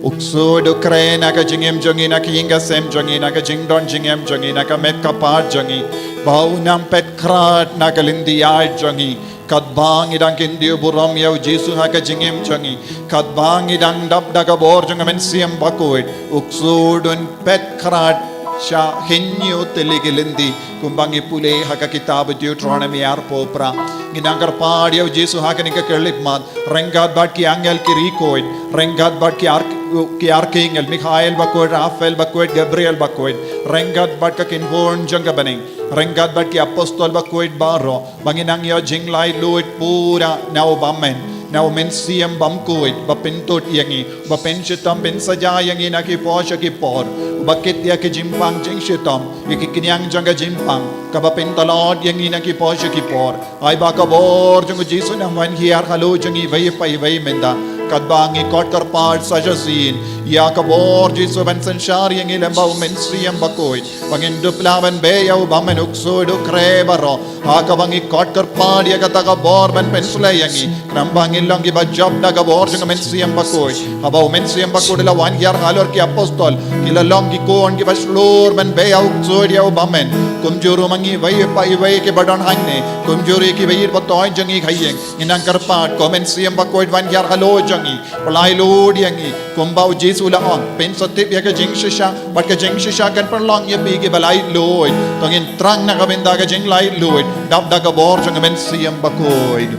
U ksuid u kren na ka jingim jong ngi, na ka ïing ka sem jong ngi, na ka jingdon jingem jong ngi, na ka met ka phad jong ngi. Ba un nang phet khrat na ka lynti ïaid jong ngi. Katba ngi dang kyntiew burom ïa u Jisu ha ka jingim jong ngi. Katba ngi dang dap da ka bor jong ka Mynsiem Bakhuid. U ksuid un phet khrat sha hynñiew tylli ki lynti. Kumba ngi pule ha ka kitab Deuteronomy arphew phra. Ngin nang kyrpad ïa u Jisu ha kane ka khyllipmat. Ryngkat bad ki angel ki riewkhuid. Ryngkat bad ki ar-, ki arkangel Mikhael bakhuid, Raphael bakhuid, Gabriel bakhuid. Ryngkat bad ka kynhun jong ka bneng. Ryngkat bad ki apostol bakhuid baroh. Ba ngin nang ïoh jinglaitluid pura na u bymmen. Na u Mynsiem Bakhuid. Ba pyntud ïa ngi. Ba pynshitom pynsaja ïa ngi na ki por sha ki por. Ba kit ïa ki jingpang jingshitom. Ïa ki khñiang jong ka jingpang. Kaba pyntlot ïa ngi na ki por sha ki por. Ai ba ka bor jong u Jisu nang wan hiar halor jong ngi iwei pa iwei mynta. Katba ngi kot kyrpad sa shisien. Ïa ka bor Jisu ban synshar ïa ngi lem bad u Mynsiem Bakhuid. Ba ngin dup lah ban beh ïa u bymmen u ksuid u kre baroh. Ha kaba ngi kot kyrpad ïa kata ka bor ban pynsleh ïa ngi. Khnang ba ngin long kiba jop da ka bor jong u Mynsiem Bakhuid. Haba u Mynsiem Bakhuid u la wan hiar halor ki apostol. Ki la long ki khun kiba shlur ban beh ïa u ksuid ïa u bymmen. Kumjuh ruh ma ngi iwei pa iwei kiba don hangne. Kumjuh ruh kiba ïeit ba thoh jong ngi ha ïing. Ngin nang kyrpad ko Mynsiem Bakhuid wan hiar halor jong ngi. Ba laitluid ïa ngi. Kumba u Jisu u la ong. Phin sa tip ïa ka jingshisha. Bad ka jingshisha kan pynlong ïa phi kiba laitluid. To ngin thrang na ka bynta ka jinglaitluid. Dap da ka bor jong u Mynsiem Bakhuid.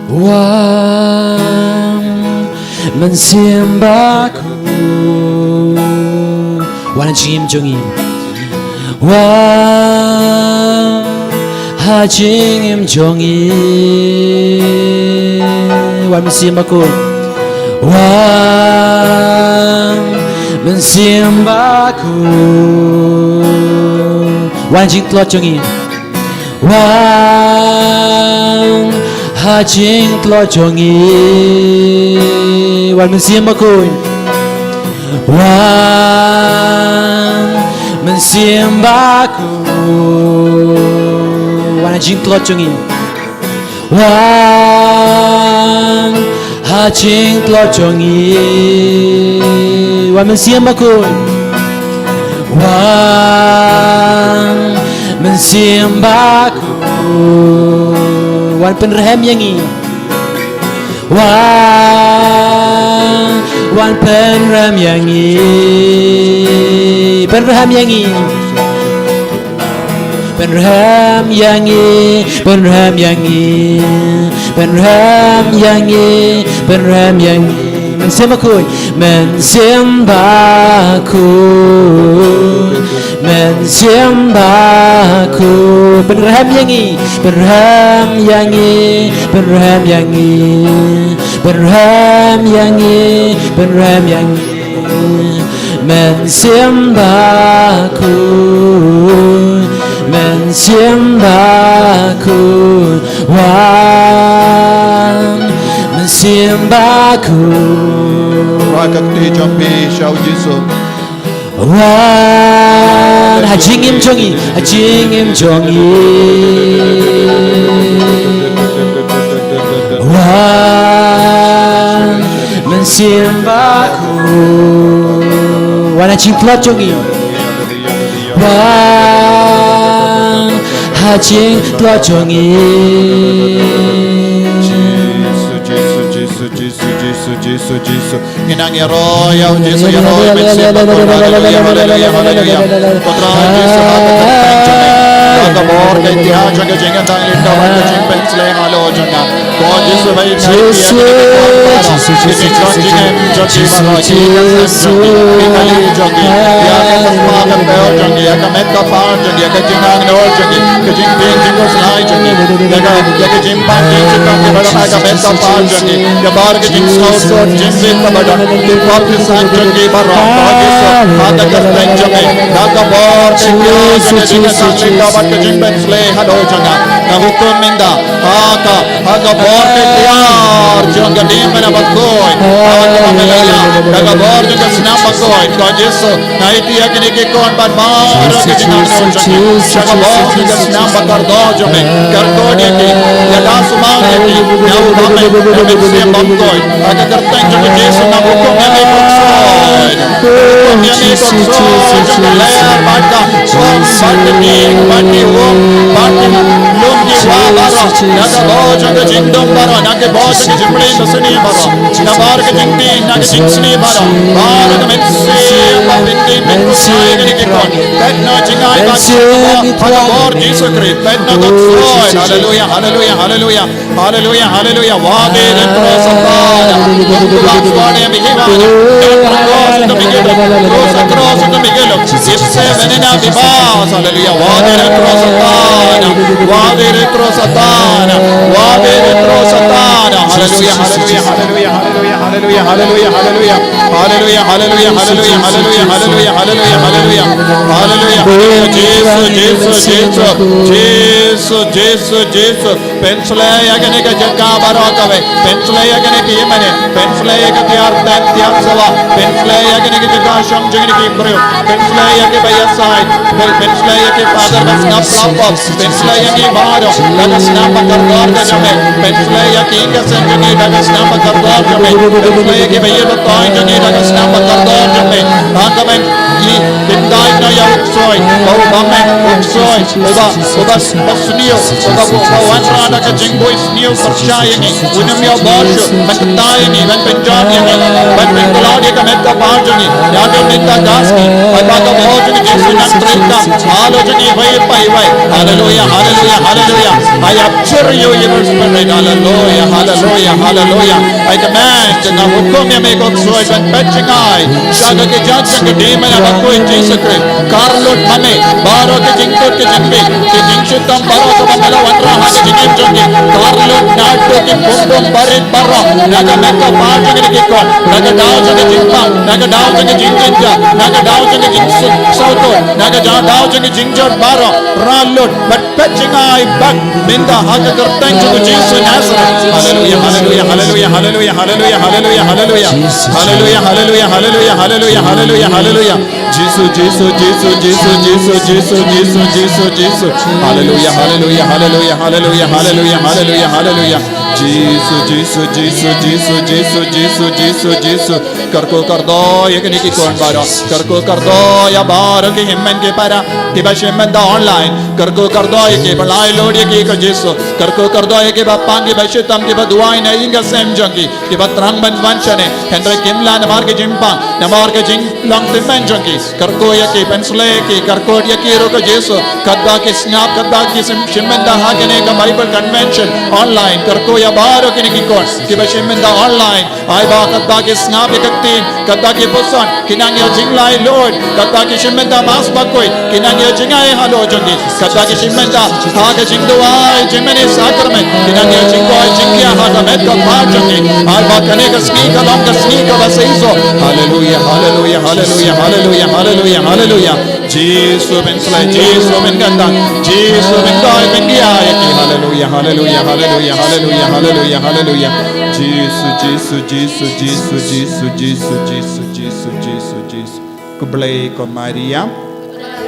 Wan Mynsiem Bakhuid. Wan ha jingim jong ngi. Wan ha jingim jong ngi. Wan Mynsiem Bakhuid. Wan Mynsiem Bakhuid. Wan ha jingtlot jong ngi. Wan ha jingtlot jong ngi. Wan Mynsiem Bakhuid. Wan Mynsiem Bakhuid. Wan ha jingtlot jong ngi. Wan ha jingtlot jong ngi. Wan Mynsiem Bakhuid. Wan Mynsiem Bakhuid. Wan pynrhem ïa ngi. Wan, wan pynrhem ïa ngi. Pynrhem ïa ngi. Pynrhem ïa ngi, pynrhem ïa ngi, pynrhem ïa ngi, pynrhem ïa ngi. Mynsiem Bakhuid, Mynsiem Bakhuid, Mynsiem Bakhuid. Pynrhem ïa ngi, pynrhem ïa ngi, pynrhem ïa ngi, pynrhem ïa ngi, pynrhem ïa ngi. Mynsiem Bakhuid, Mynsiem Bakhuid, wan, Mynsiem Bakhuid. Rah ka kti jong phi sha u Jisu. Wan ha jingim jong ngi, ha jingim jong ngi. Wan, Mynsiem Bakhuid. Wan ha jingtlot jong ngi. Wan ha jingtlot jong ngi. Jisu, Jisu, Jisu, Jisu, Jisu, Jisu, Jisu. Ngi nang ïaroh ïa u Jisu, ïaroh ïa u Mynsiem Bakhuid. Haleluia, haleluia, haleluia. Ko Trai Jisu, ha ka kyrteng jong me, ha ka bor ka ittihad jong ka jingïaid tang lynda bad ka jingpynsleh halor jong nga. Ko Jisu, ba ïa ka jingim jong ngi baroh, ïa ka kali jong ngi, ïa ka met ka pan jong ngi, ïa ka jingangnud jong ngi, ka jingtieng jingkhuslai jong ngi, ïa ka, ïa ka jingpan jingshitom kiba don ha ka met ka pan jong ngi, ïa baroh ka jingsngewsut jingrit kaba don, ki pop ki sat jong ngi baroh, ko Jisu, ha ka kyrteng jong me, da ka bor ka ittihad jong ka jingïaid tang lynda bad ka jingpynsleh halor jong nga, nga hukum mynta, ha ka Ha ka bor ka ittihad jong ka Dei Mynsiem Bakhuid. Ha ka bor ka ittihad, ha ka bor jong ka Snam Bakhuid. Ko Jisu, nga aiti ïa kine ki khun bad baroh ki jingangnud jong ki sha ka bor jong ka Snam Bakhuid jong me. Kyrkhu ïa ki, ïada sumar ïa ki, ïa u Mynsiem Bakhuid. Ha ka kyrteng jong u Jisu nga hukum ïa ki khun soi. Hukum ïa ki khun soi jong ka ler bad ka song bad ka ïing bad ki um bad ki lum ki wah baroh. Na ka bor jong ka jingdum baroh, na ka bor jong ka jingpynim basani baroh, na bor ka jingtieng, na ka jingsniew baroh. Baroh ka mynsiem ba pyntieng pynkhruit ïa kine ki khun. Peit na jingai ba ki ha ka bor Jisu Khrist. Peit na ka soi. Haleluia, haleluia, haleluia. Haleluia, haleluia. Wade ïa u Trai Satan. Kum u bang shuwa ne mihi ba ne. Ïa u Trai Satan mihi ba. Trai Satan, Trai Satan mihi ba. Ipse venena vivas. Haleluia. Wade ïa u Trai Satan. Wade ïa u Trai Satan. Wade ïa u Trai Satan. Haleluia, haleluia, haleluia, haleluia, haleluia, haleluia, haleluia. Haleluia, haleluia, haleluia, haleluia, haleluia, haleluia, haleluia. Haleluia. Jisu, Jisu, Jisu, Jisu. Jisu, Jisu, Jisu. Pynsleh ïa kane ka jaka baroh kawei. Pynsleh ïa kane ka ïing mane. Pynsleh ïa ka tiar tent tiar sewa. Pynsleh ïa kane ka jaka shong jong kine ki briew. Pynsleh ïa kiba ïasaid. Pyn, pynsleh ïa ki father ba sngap la pop. Pynsleh ïa ki baroh. Da ka snam ba kordor ka jong me. Pynsleh ïa ki ïing ki sem jong ngi da ka snam ba kordor jong me. Pynsleh ïa kiba ïeit ba taiñ jong ngi da ka snam ba kordor jong me. Ha ka ban i, pyndonkam ïa u ksoiñ. Ba u bym em u ksoiñ. Uba, uba, uba sniew, uba, uba wanrah da ka jingbuh sniew pyrshah ïa ngi. Un ym ïoh bor shuh ban kyntait ïa ngi, ban pynjot ïa ngi, ban pynkylla ïa ka met ka bor jong ngi. Ïa ka met ka gas ngi. Ai ba ka bor jong ngi Jisu nang trei ka halor jong ngi iwei pa iwei. Haleluia, haleluia, haleluia. I abjure you, evil spirit. Haleluia, haleluia, haleluia. I command, nga hukum ïa me ko ksoiñ ban peit jngai sha ka kjat jong ka Dei Mynsiem Bakhuid Jisu Khrist. Kar lut ha me baroh ka jingkut ka jingbieit, ka jingshitom baroh kaba me la wanrah ha ka jingim jong ngi. Kar lut naduh ki bumbum barit baroh na ka met ka bor jong kine ki khun, na ka daw jong ka jingpang, na ka daw jong ka jingjynjar, na ka daw jong ka jingsuk sawdong, na ka ja-, daw jong ka jingjot baroh. Rah lut bad peit jngai bad mynta ha ka kyrteng jong u Jisu Nasareth. Haleluia, haleluia, haleluia, haleluia, haleluia, haleluia, haleluia. Haleluia, haleluia, haleluia, haleluia, haleluia, haleluia. Jisu, Jisu, Jisu, Jisu, Jisu, Jisu, Jisu, Jisu. Haleluia, haleluia, haleluia, haleluia, haleluia, haleluia, haleluia. Jisu, Jisu, Jisu, Jisu, Jisu, Jisu, Jisu. Kyrkhu kyrdoh ïa kine ki khun baroh. Kyrkhu kyrdoh ïa baroh ki hynmen ki para kiba shim bynta online. Kyrkhu kyrdoh ïa kiba lai lut ïa ki ko Jisu. Kyrkhu kyrdoh ïa kiba pang, kiba shitom, kiba duwai na ïing ka sem jong ki, kiba thrang ban wan shane, hynrei kim lah namar ka jingpang, namar ka jinglong tymmen jong ki. Kyrkhu ïa ki, pynsleh ïa ki, kyrkhu ïa ki ruh ko Jisu. Katba ki sngap, katba ki shim, shim bynta ha kane ka Bible Convention online, kyrkhu Ïa baroh kine ki khun kiba shim bynta online, ai ba katba ki sngap ïa ka ktien, katba ki puson ki nang ïoh jinglait, Lord, katba ki shim bynta Mass bakhuid ki nang ïoh jingai halor jong ki, katba ki shim bynta ha ka jingduwai jingmane sakramen ki nang ïoh jingkoit jingkhiah ha ka met ka phad jong ki. Ai ba kane ka sngi ka long ka sngi kaba seisoh. Haleluya, haleluya, haleluya, haleluya, haleluya, haleluya. Jisu pynsleh, Jisu pynkyntang, Jisu pynkoit pynkhiah ïa ki. Haleluya, haleluya, haleluya, haleluya, haleluya, haleluya. Jisu, Jisu, Jisu, Jisu, Jisu, Jisu, Jisu, Jisu, Jisu. Khublei ko Maria,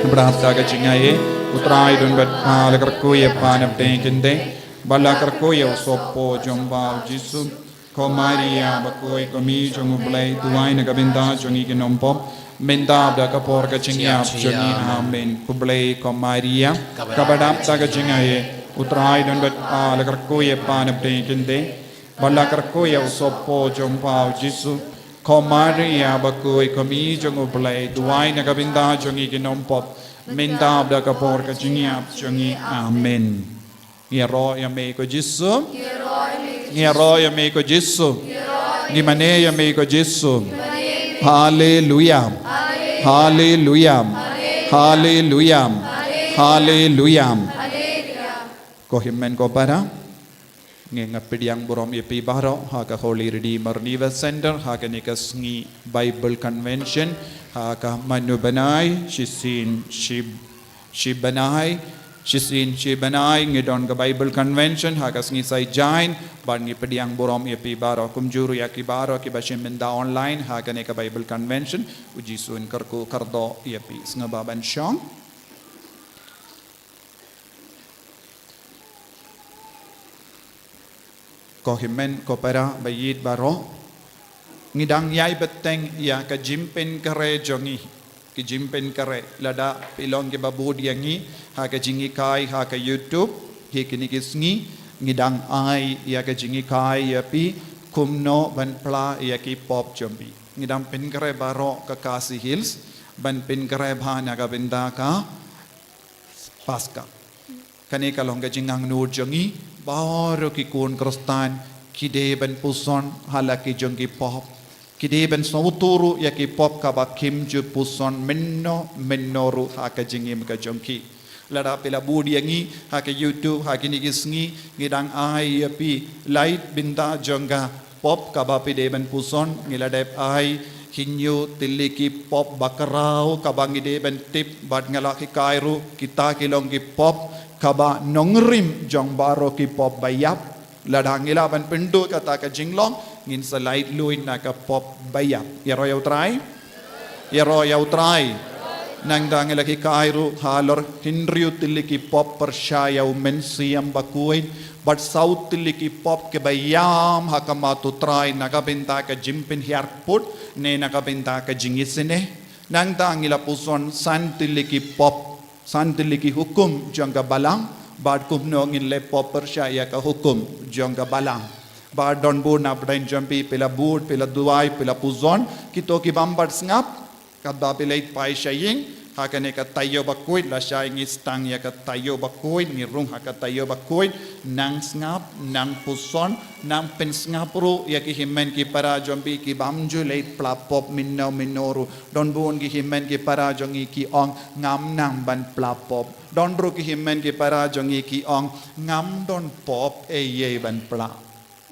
ba la dap da ka jingaiei, U Trai u don bad pha. La kyrkhu ïa pha na pdeng ki kynthei, bad la kyrkhu ïa u sohpop jong pha u Jisu. Ko Maria bakhuid, ko Mei jong U Blei, duwai na ka bynta jong ngi ki nongpop, mynta bad ha ka por ka jingïap jong ngi. Amen. Khublei ko Maria, kaba dap da ka jingaiei, U Trai u don bad pha. La kyrkhu ïa pha na pdeng ki kynthei, bad la kyrkhu ïa u sohpop jong pha u Jisu. Ko Maria bakhuid, ko Mei jong U Blei, duwai na ka bynta jong ngi ki nongpop, mynta bad ha ka por ka jingïap jong ngi. Amen. Ngi ïaroh ïa me ko Jisu. Ngi ïaroh ïa me ko Jisu. Ngi mane ïa me ko Jisu. Haleluya. Haleluya. Haleluya. Haleluya. Ko hynmen ko para, ngi nga pdiang burom ïa phi baroh ha ka Holy Redeemer Revival Center ha kane ka sngi Bible Convention ha ka Manu Bnai, shisien shi shi bnai, shisien shi bnai ngi don ka Bible Convention ha ka sngi Saitjaiñ, bad ngi pdiang burom ïa phi baroh, kumjuh ruh ïa ki baroh kiba shim bynta online ha kane ka Bible Convention. U Jisu un kyrkhu kyrdoh ïa phi. Sngewbha ban shong. Ko hynmen ko para ba ïeit baroh, ngi dang ïai bteng ïa ka jingpynkhreh jong ngi. Ki jingpynkhreh, lada phi long kiba bud ïa ngi ha ka jinghikai ha ka YouTube hi kine ki sngi, ngi dang ai ïa ka jinghikai ïa phi kumno ban pla ïa ki pop jong phi. Ngi dang pynkhreh baroh ka Khasi Hills ban pynkhreh bha na ka bynta ka Paska. Kane ka long ka jingangnud jong ngi baroh ki khun Khristan, ki dei ban puson ha la ki jong ki pop, ki dei ban sngewthuh ruh ïa ki pop kaba kim ju puson mynno mynno ruh ha ka jingim ka jong ki. Lada phi la bud ïa ngi ha ka YouTube ha kine ki sngi, ngi dang ai ïa phi lait bynta jong ka pop kaba phi dei ban puson. Ngi la dep ai hynñiew tylli ki pop ba khraw kaba ngi dei ban tip, bad nga la hikai ruh kita ki long ki pop kaba nongrim jong baroh ki pop ba ïap. Lada ngi lah ban pynduh kata ka jinglong, ngin sa lait luid na ka pop ba ïap. Ïaroh ïa U Trai. Ïaroh ïa U Trai. Nangta ngi la hikai ruh halor hynriew tylli ki pop pyrshah ïa u Mynsiem Bakhuid, bad saw tylli ki pop kiba ïam ha khmat U Trai na ka bynta ka jingpynhiar kput ne na ka bynta ka jingisynei. Nangta ngi la puson san tylli ki pop, san tylli ki hukum jong ka Balang, bad kumno ngin leh pop pyrshah ïa ka hukum jong ka Balang. Bad don bun na pdeng jong phi, phi la bud, phi la duwai, phi la puson, kito ki bym pat sngap, katba phi leit phai sha ïing ha kane ka taïew bakhuid, lashai ngi sdang ïa ka taïew bakhuid, ngi rung ha ka taïew bakhuid, nang sngap, nang puson, nang pynsngap ruh ïa ki hynmen ki para jong phi ki bym ju leit pla pop mynno mynno ruh. Don bun ki hynmen ki para jong ngi ki ong ngam nang ban pla pop. Don ruh ki hynmen ki para jong ngi ki ong ngam don pop eiei ban pla.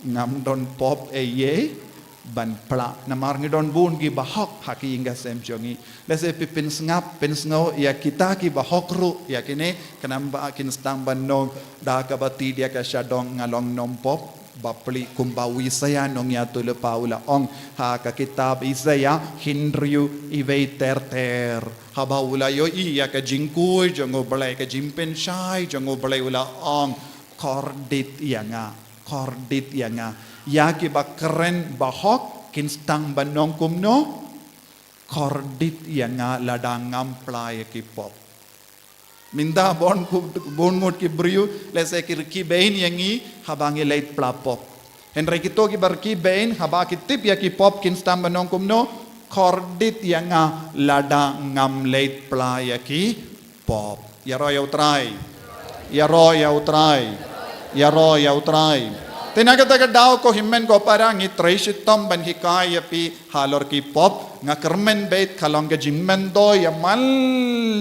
Ngam don pop eiei ban pla. Namar ngi don bun ki bahok ha ki ïing ki sem jong ngi. Lehse phi pynsngap pynsngew ïa kita ki bahok ruh ïa kine, khnang ba kin sdang ban ong da kaba tied ïa ka shadong, nga long nongpop bapli, kumba u Isaïah nongïathuhlypa u la ong ha ka kitab Isaïah hynriew, iwei ter ter. Haba u la ïohi ïa ka jingkhuid jong U Blei, ka jingpynshai jong U Blei, u la ong, kordit ïa nga, kordit ïa nga. Ïa kiba kren bahok kin sdang ban ong kumno? Kordit ïa nga lada ngam pla ïa ki pop. Mynta bun, bun ngut ki briew, lehse ki rkhie bein ïa ngi haba ngi leit pla pop. Hynrei kito kiba rkhie bein haba ki tip ïa ki pop kin sdang ban ong kumno? Kordit ïa nga lada ngam leit pla ïa ki pop. Ïaroh ïa U Trai. Ïaroh ïa U Trai. Ïaroh ïa U Trai. Te na kata ka daw ko hynmen ko para ngi trei shitom ban hikai ïa phi halor ki pop, nga kyrmen beit ka long ka jingmyntoi ïa man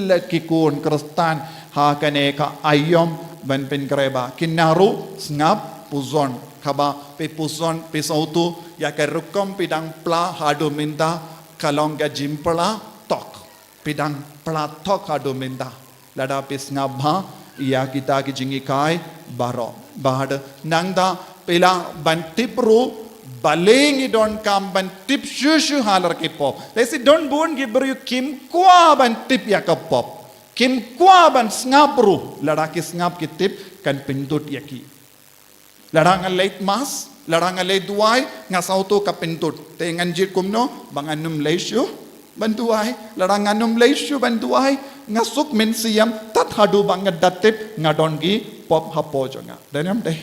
la ki khun Khristan ha kane ka aïom ban pynkhreh ba ki naru sngap puson kaba phi puson phi sawtu ïa ka rukom phi dang pla haduh mynta ka long ka jingpla tok. Phi dang pla tok haduh mynta. Lada phi sngap bha ïa kita ki jinghikai baroh. Bad nangta phi lah ban tip ruh balei ngi donkam ban tip shuh shuh halor ki pop. Lehse don bun ki briew kim kwah ban tip ïa ka pop. Kim kwah ban sngap ruh. Lada ki sngap ki tip kan pyndut ïa ki. Lada nga leit mass, lada nga leit duwai, nga sawtu ka pyndut. Te ngan jied kumno ba ngan ym leit shuh ban duwai. Lada ngan ym leit shuh ban duwai, nga suk mynsiem tad haduh ba nga da tip nga don ki pop hapoh jong nga. Dei ne em dei?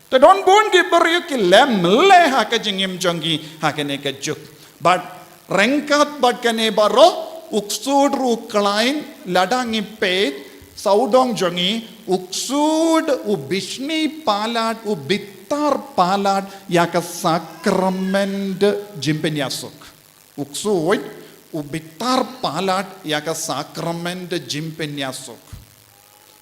Te don bun ki briew ki lem leh ha ka jingim jong ki ha kane ka juk. Bad ryngkat bad kane baroh, u ksuid ruh u khlaiñ, lada ngi peit sawdong jong ngi, u ksuid u bishni palat, u bitar palat ïa ka sakrament jingpynïasuk. U ksuid u bitar palat ïa ka sakrament jingpynïasuk.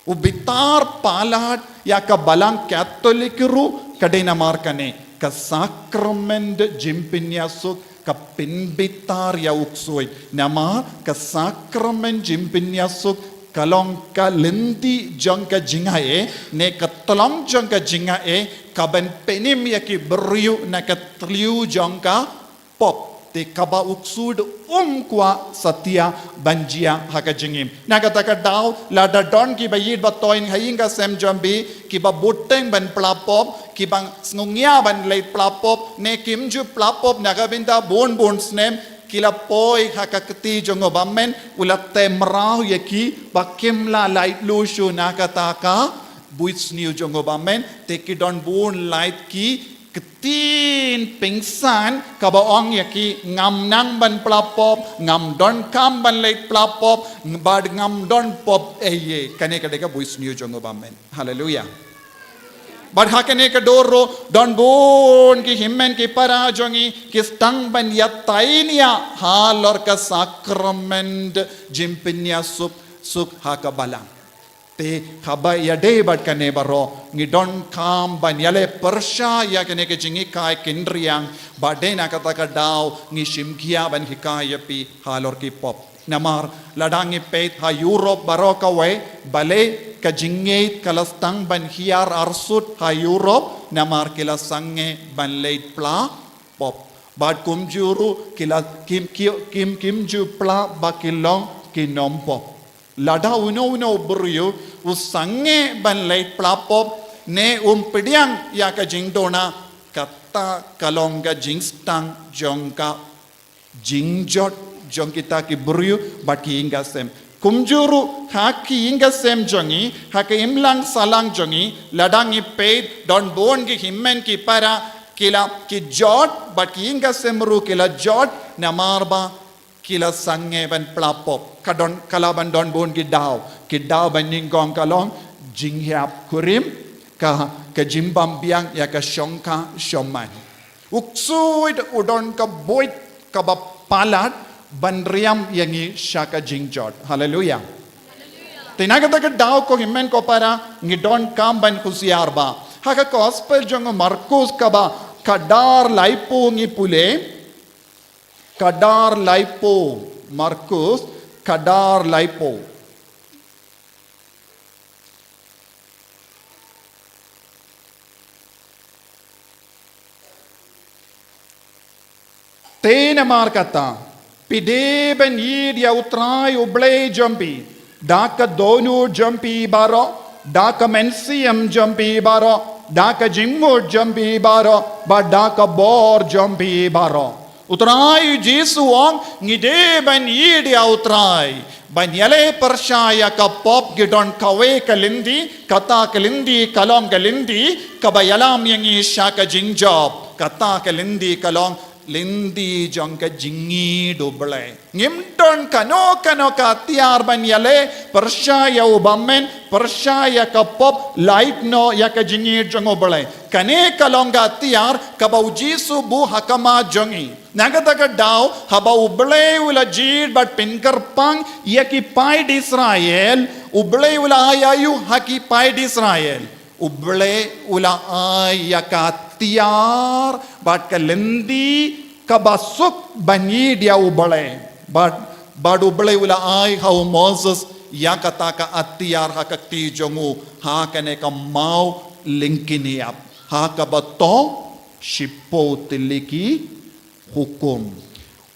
U bitar palat ïa ka balang Katholik ruh ka dei namar kane, ka sakrament jingpynïasuk ka pynbitar ïa u ksuid. Namar ka sakrament jingpynïasuk ka long ka lynti jong ka jingai, ne ka tlong jong ka jingai, ka ban pynim ïa ki briew na ka thliew jong ka pop. Te kaba u ksuid um kwah satia ban jia ha ka jingim. Na kata ka daw, lada don kiba ïeit ba toiñ ha ïing ha sem jong phi, kiba bteng ban pla pop, kiba sngew ngia ban leit pla pop, ne kim ju pla pop na ka bynta bun bun snem, ki la poi ha ka kti jong u bymman, u la teh mraw ïa ki, ba kim lah lait luid shuh na kata ka buit sniew jong u bymman, te ki don bun lait ki ktien pynsan kaba ong ïa ki ngam nang ban pla pop, ngam donkam ban leit pla pop, bad ngam don pop ei ei. Kane ka dei ka buit sniew jong u bymman. Haleluia. Bad ha kane ka dur ruh don bun ki hynmen ki para jong ngi ki sdang ban ïatai nia halor ka sakrament jingpynïasuk suk ha ka balang. Te haba ïadei bad kane baroh, ngi donkam ban ïaleh pyrshah ïa kane ka jinghikai kynriang, ba dei na kata ka daw ngi shim khia ban hikai ïa phi halor ki pop. Namar lada ngi peit ha Europe baroh kawei, balei ka jingngeit ka la sdang ban hiar arsut ha Europe, namar ki la sangeh ban leit pla pop. Bad kumjuh ruh ki la kim, ki, kim, kim ju pla ba ki long ki nongpop. Lada uno uno briew u sangeh ban leit pla pop ne um pdiang ïa ka jingduna, kata ka long ka jingstad jong ka jingjot jong kita ki briew bad ki ïing ki sem. Kumjuh ruh ha ki ïing ki sem jong ngi, ha ka imlang sahlang jong ngi, lada ngi peit don bun ki hynmen ki para ki la ki jot bad ki ïing ki sem ruh ki la jot namar ba ki la sangeh ban pla pop. Ka don, ka lah ban don bun ki daw. Ki daw ba nyngkong ka long jinghiar kurim, ka, ka jingbym biang ïa ka shongkha shongman. U ksuid u don ka buit kaba palat ban riam ïa ngi sha ka jingjot. Haleluia. Te na kata ka daw ko hynmen ko para ngi donkam ban husiar bha. Ha ka gospel jong u Markus kaba khatdar laiphew ngi pule. Khatdar laiphew, Markus, khatdar laiphew. Te namar kata, phi dei ban ïeit ïa U Trai U Blei jong phi da ka dohnud jong phi baroh, da ka mynsiem jong phi baroh, da ka jingmut jong phi baroh, bad da ka bor jong phi baroh. U Trai Jisu u ong ngi dei ban ïeit ïa U Trai, ban ïaleh pyrshah ïa ka pop. Ngi don kawei ka lynti, kata ka lynti ka long ka lynti kaba ïalam ïa ngi sha ka jingjop. Kata ka lynti ka long lynti jong ka jingïeit U Blei. Ngim don kano kano ka atiar ban ïaleh, pyrshah ïa u bymmen, pyrshah ïa ka pop, lait noh ïa ka jingïeit jong U Blei. Kane ka long ka atiar kaba U Jisu buh ha khmat jong ngi. Na kata ka daw, haba U Blei u la jied bad pynkyrpang ïa ki paid Israel, U Blei u la ai aïu ha ki paid Israel? U Blei u la ai ïa ka atiar bad ka lynti kaba suk ban ïeit ïa U Blei. Bad, bad U Blei u la ai ha u Moses ïa kata ka atiar ha ka kti jong u, ha kane ka maw lyngkiniap, ha kaba toh shiphew tylli ki hukum.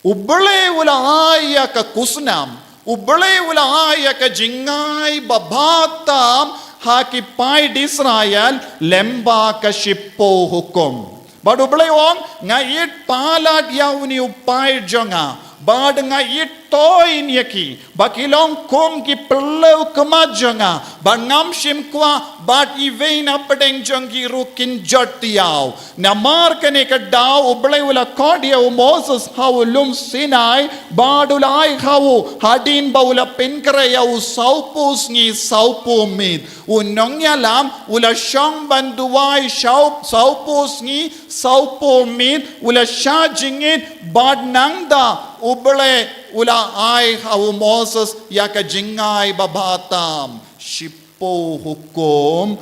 U Blei u la ai ïa ka khusnam, U Blei u la ai ïa ka jingai babha tam ha ki paid Israel lyngba ka shiphew hukum. Bad U Blei u ong, nga ïeit palat ïa une u paid jong nga, bad nga ïeit toit ïa ki, ba ki long kum ki phyllaw khmat jong nga, bad ngam shym kwah bad iwei na pdeng jong ki ruh kin jot ïa u. Namar kane ka daw U Blei u la khot ïa u Moses ha u lum Sinai, bad u la ai ha u hadien ba u la pynkhreh ïa u sawphew sngi sawphew miet. U nongïalam u la shong ban duwai saw, sawphew sngi sawphew miet, u la shah jingit, bad nangta U Blei u la ai ha u Moses ïa ka jingai babha tam. Shiphew hukum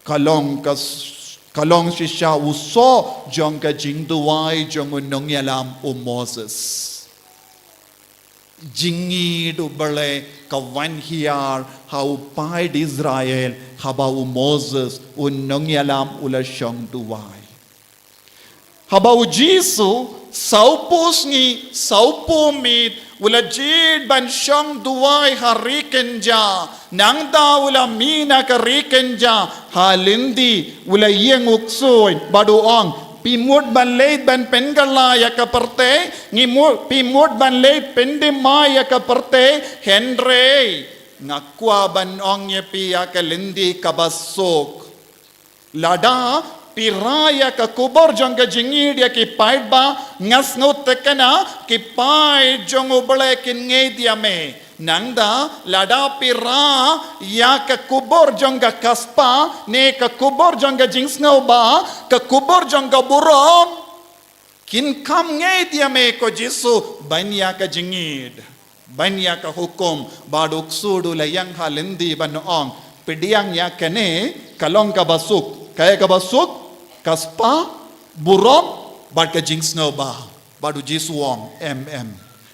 ka long ka s-, ka long shisha u soh jong ka jingduwai jong u nongïalam u Moses. Jingïeit U Blei ka wan hiar ha u paid Israel haba u Moses u nongïalam u la shong duwai. Haba u Jisu sawphew sngi sawphew miet u la jied ban shong duwai ha ri kynja, nangta u la mih na ka ri kynja ha lynti, u la ïeng u ksuid bad u ong, phi mut ban leit ban pynkylla ïa ka pyrthei? Ngi mut, phi mut ban leit pyndima ïa ka pyrthei? Hynrei nga kwah ban ong ïa phi ïa ka lynti kaba suk. Lada phi rah ïa ka khubor jong ka jingïeit ïa ki paidbah, nga sngewthuh kane ki paid jong U Blei kin ngeit ïa me. Nangta lada phi rah ïa ka khubor jong ka kasbah, ne ka khubor jong ka jingsngewbha, ka khubor jong ka burom, kin kham ngeit ïa me ko Jisu ban ïa ka jingïeit, ban ïa ka hukum. Bad u ksuid u la ïeng ha lynti ban ong, pdiang ïa kane ka long kaba suk. Kaei kaba suk? Kasbah, burom bad ka jingsngewbha. Bad u Jisu u ong, em, em,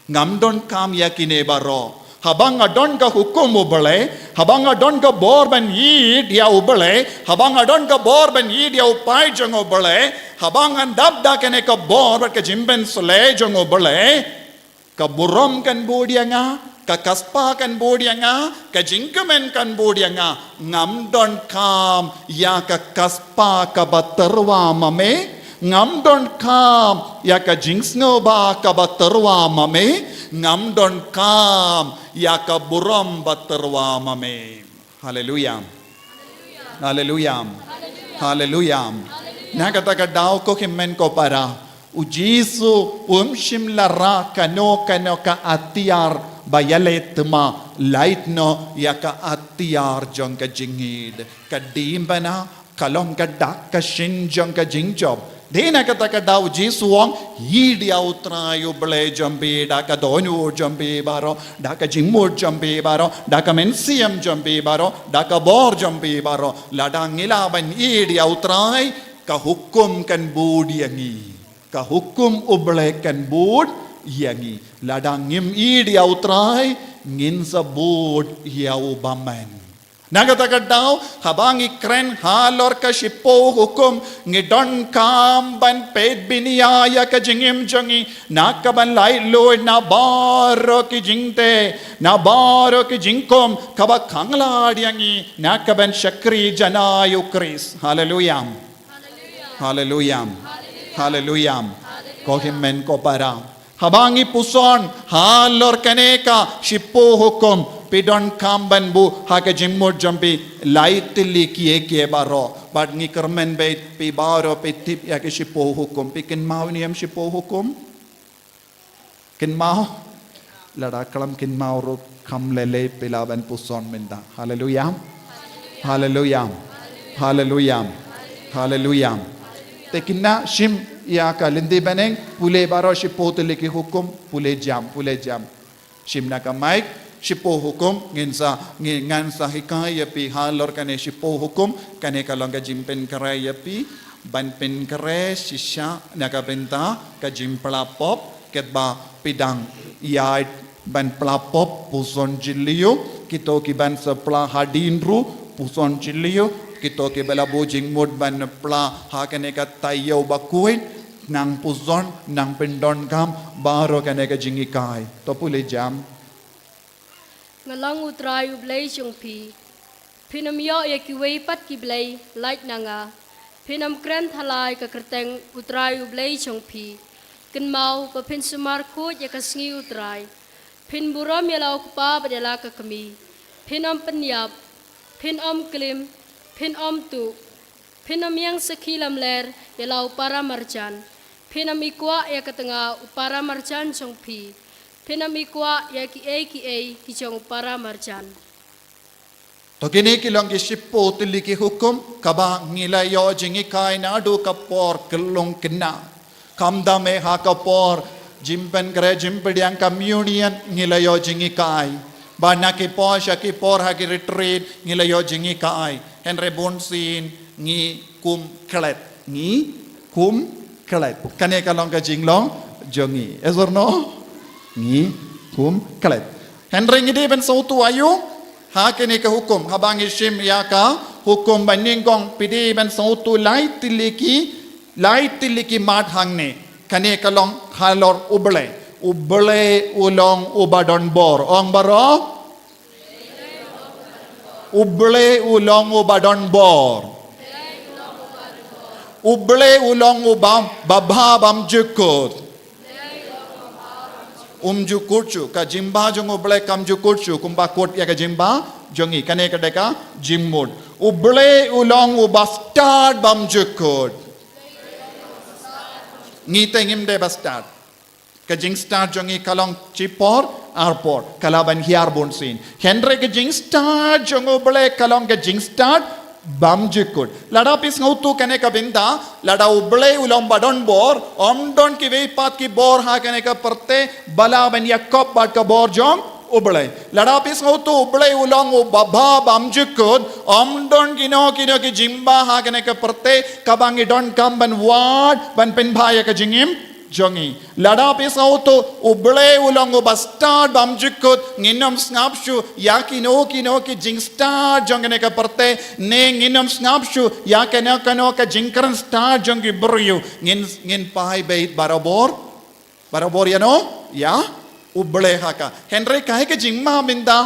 ngam donkam ïa kine baroh. Haba nga don ka hukum U Blei, haba nga don ka bor ban ïeit ïa U Blei, haba nga don ka bor ban ïeit ïa u paid jong U Blei, haba ngan dap da kane ka bor bad ka jingpynshlei jong U Blei, ka burom kan bud ïa nga, ka kasbah kan bud ïa nga, ka jingkmen kan bud ïa nga. Ngam donkam ïa ka kasbah kaba tyrwa ma me, ngam donkam ïa ka jingsngewbha kaba tyrwa ma me, ngam donkam ïa ka burom ba tyrwa ma me. Haleluya. Haleluya. Haleluya. Na kata ka daw ko hynmen ko para, u Jisu um shym la rah kano kano ka atiar ba ïaleh thymmai, lait noh ïa ka atiar jong ka jingïeit. Ka dei bana ka long ka dak ka shin jong ka jingjop. Dei na kata ka daw u Jisu u ong, ïeit ïa U Trai U Blei jong phi da ka dohnud jong phi baroh, da ka jingmut jong phi baroh, da ka mynsiem jong phi baroh, da ka bor jong phi baroh. Lada ngi lah ban ïeit ïa U Trai, ka hukum kan bud ïa ngi. Ka hukum U Blei kan bud ïa ngi. Lada ngim ïeit ïa U Trai, ngin sa bud ïa u bymman. Na kata ka daw, haba ngi kren halor ka shiphew hukum, ngi donkam ban peit bniah ïa ka jingim jong ngi, na ka ban laitluid na baroh ki jingteh, na baroh ki jingkhum, kaba khanglad ïa ngi na ka ban shakri janai U Khrist. Haleluya. Haleluya. Haleluya. Ko hynmen ko para, haba ngi puson halor kane ka shiphew hukum, Phi donkam ban buh ha ka jingmut jong phi lai tylli kiei kiei baroh. Bad ngi kyrmen beit, phi baroh phi tip ïa ki shiphew hukum. Phi kynmaw ne em shiphew hukum? Kynmaw? Lada khlem kynmaw ruh, kham lei lei phi lah ban puson mynta. Haleluya. Haleluya. Haleluya. Haleluya. Te kine, shim ïa ka lynti bneng, pule baroh shiphew tylli ki hukum, pule jam, pule jam. Shim na ka mic, shiphew hukum, ngin sa, ngi, ngan sa hikai ïa phi halor kane shiphew hukum, kane ka long ka jingpynkhreh ïa phi, ban pynkhreh shisha na ka bynta ka jingphla pop, katba phi dang ïaid ban phla pop, puson jylliew, kito kiban sa phla hadien ruh, puson jylliew, kito kiba la buh jingmut ban phla ha kane ka taïew bakhuid, nang puson, nang pyndonkam baroh kane ka jinghikai. To pule jam. Nga long U Trai U Blei jong phi. Phin ym ïoh ïa kiwei pat ki blei lait na nga. Phin ym kren thala ïa ka kyrteng U Trai U Blei jong phi. Kynmaw ba phin sumar khuid ïa ka sngi U Trai. Phin burom ïa la u kpa bad ïa la ka kmie. Phin ym pynïap. Phin ym klim. Phin ym tuh. Phin ym ïeng sakhi lamler ïa la u para marjan. Phin ym ïkwah ïa ka tnga u para marjan jong phi. Phin ym ïkwah ïa kiei kiei ki jong u para marjan. To kine ki long ki shiphew tylli ki hukum kaba ngi la ïoh jinghikai naduh ka por khyllung khynnah. Khamtam eh ha ka por jingpynkhreh jingpdiang communion ngi la ïoh jinghikai. Bad na ki por sha ki por ha ki retreat ngi la ïoh jinghikai. Hynrei bunsien ngi kum klet. Ngi kum klet. Kane ka long ka jinglong jong ngi. Yes or no? Ngi kum klet. Hynrei ngi dei ban sngewthuh aïu ha kane ka hukum. Haba ngi shim ïa ka hukum ba nyngkong, phi dei ban sngewthuh lai tylli ki, lai tylli ki mat hangne. Kane ka long halor U Blei. U Blei u long uba don bor. Ong baroh. U Blei u long uba don bor. U Blei u long uba babha bymjukut. Um ju kut shuh, ka jingbha jong U Blei kam ju kut shuh kumba kut ïa ka jingbha jong ngi. Kane ka dei ka jingmut. U Blei u long uba stad bymjukut. Ngi te ngim dei ba stad. Ka jingstad jong ngi ka long shipor, arpor, ka lah ban hiar bunsien. Hynrei ka jingstad jong U Blei ka long ka jingstad bymjukut. Lada phi sngewthuh kane ka bynta, lada U Blei u long ba don bor, ym don kiwei pat ki bor ha kane ka pyrthei ba lah ban ïakop bad ka bor jong U Blei. Lada phi sngewthuh U Blei u long uba bha bymjukut, ym don kino kino ki jingbha ha kane ka pyrthei kaba ngi donkam ban wad ban pynbha ïa ka jingim jong ngi. Lada phi sngewthuh U Blei u long uba stad bymjukut, ngin ym sngap shuh ïa kino kino ki jingstad jong kane ka pyrthei, ne ngin ym sngap shuh ïa kano kano ka jingkren stad jong ki briew. Ngin, ngin phai beit barabor. Barabor ïano? Ïa U Blei ha ka. Hynrei kaei ka jingma mynta?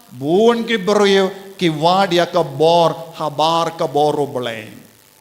Bun ki briew ki wad ïa ka bor habar ka bor U Blei.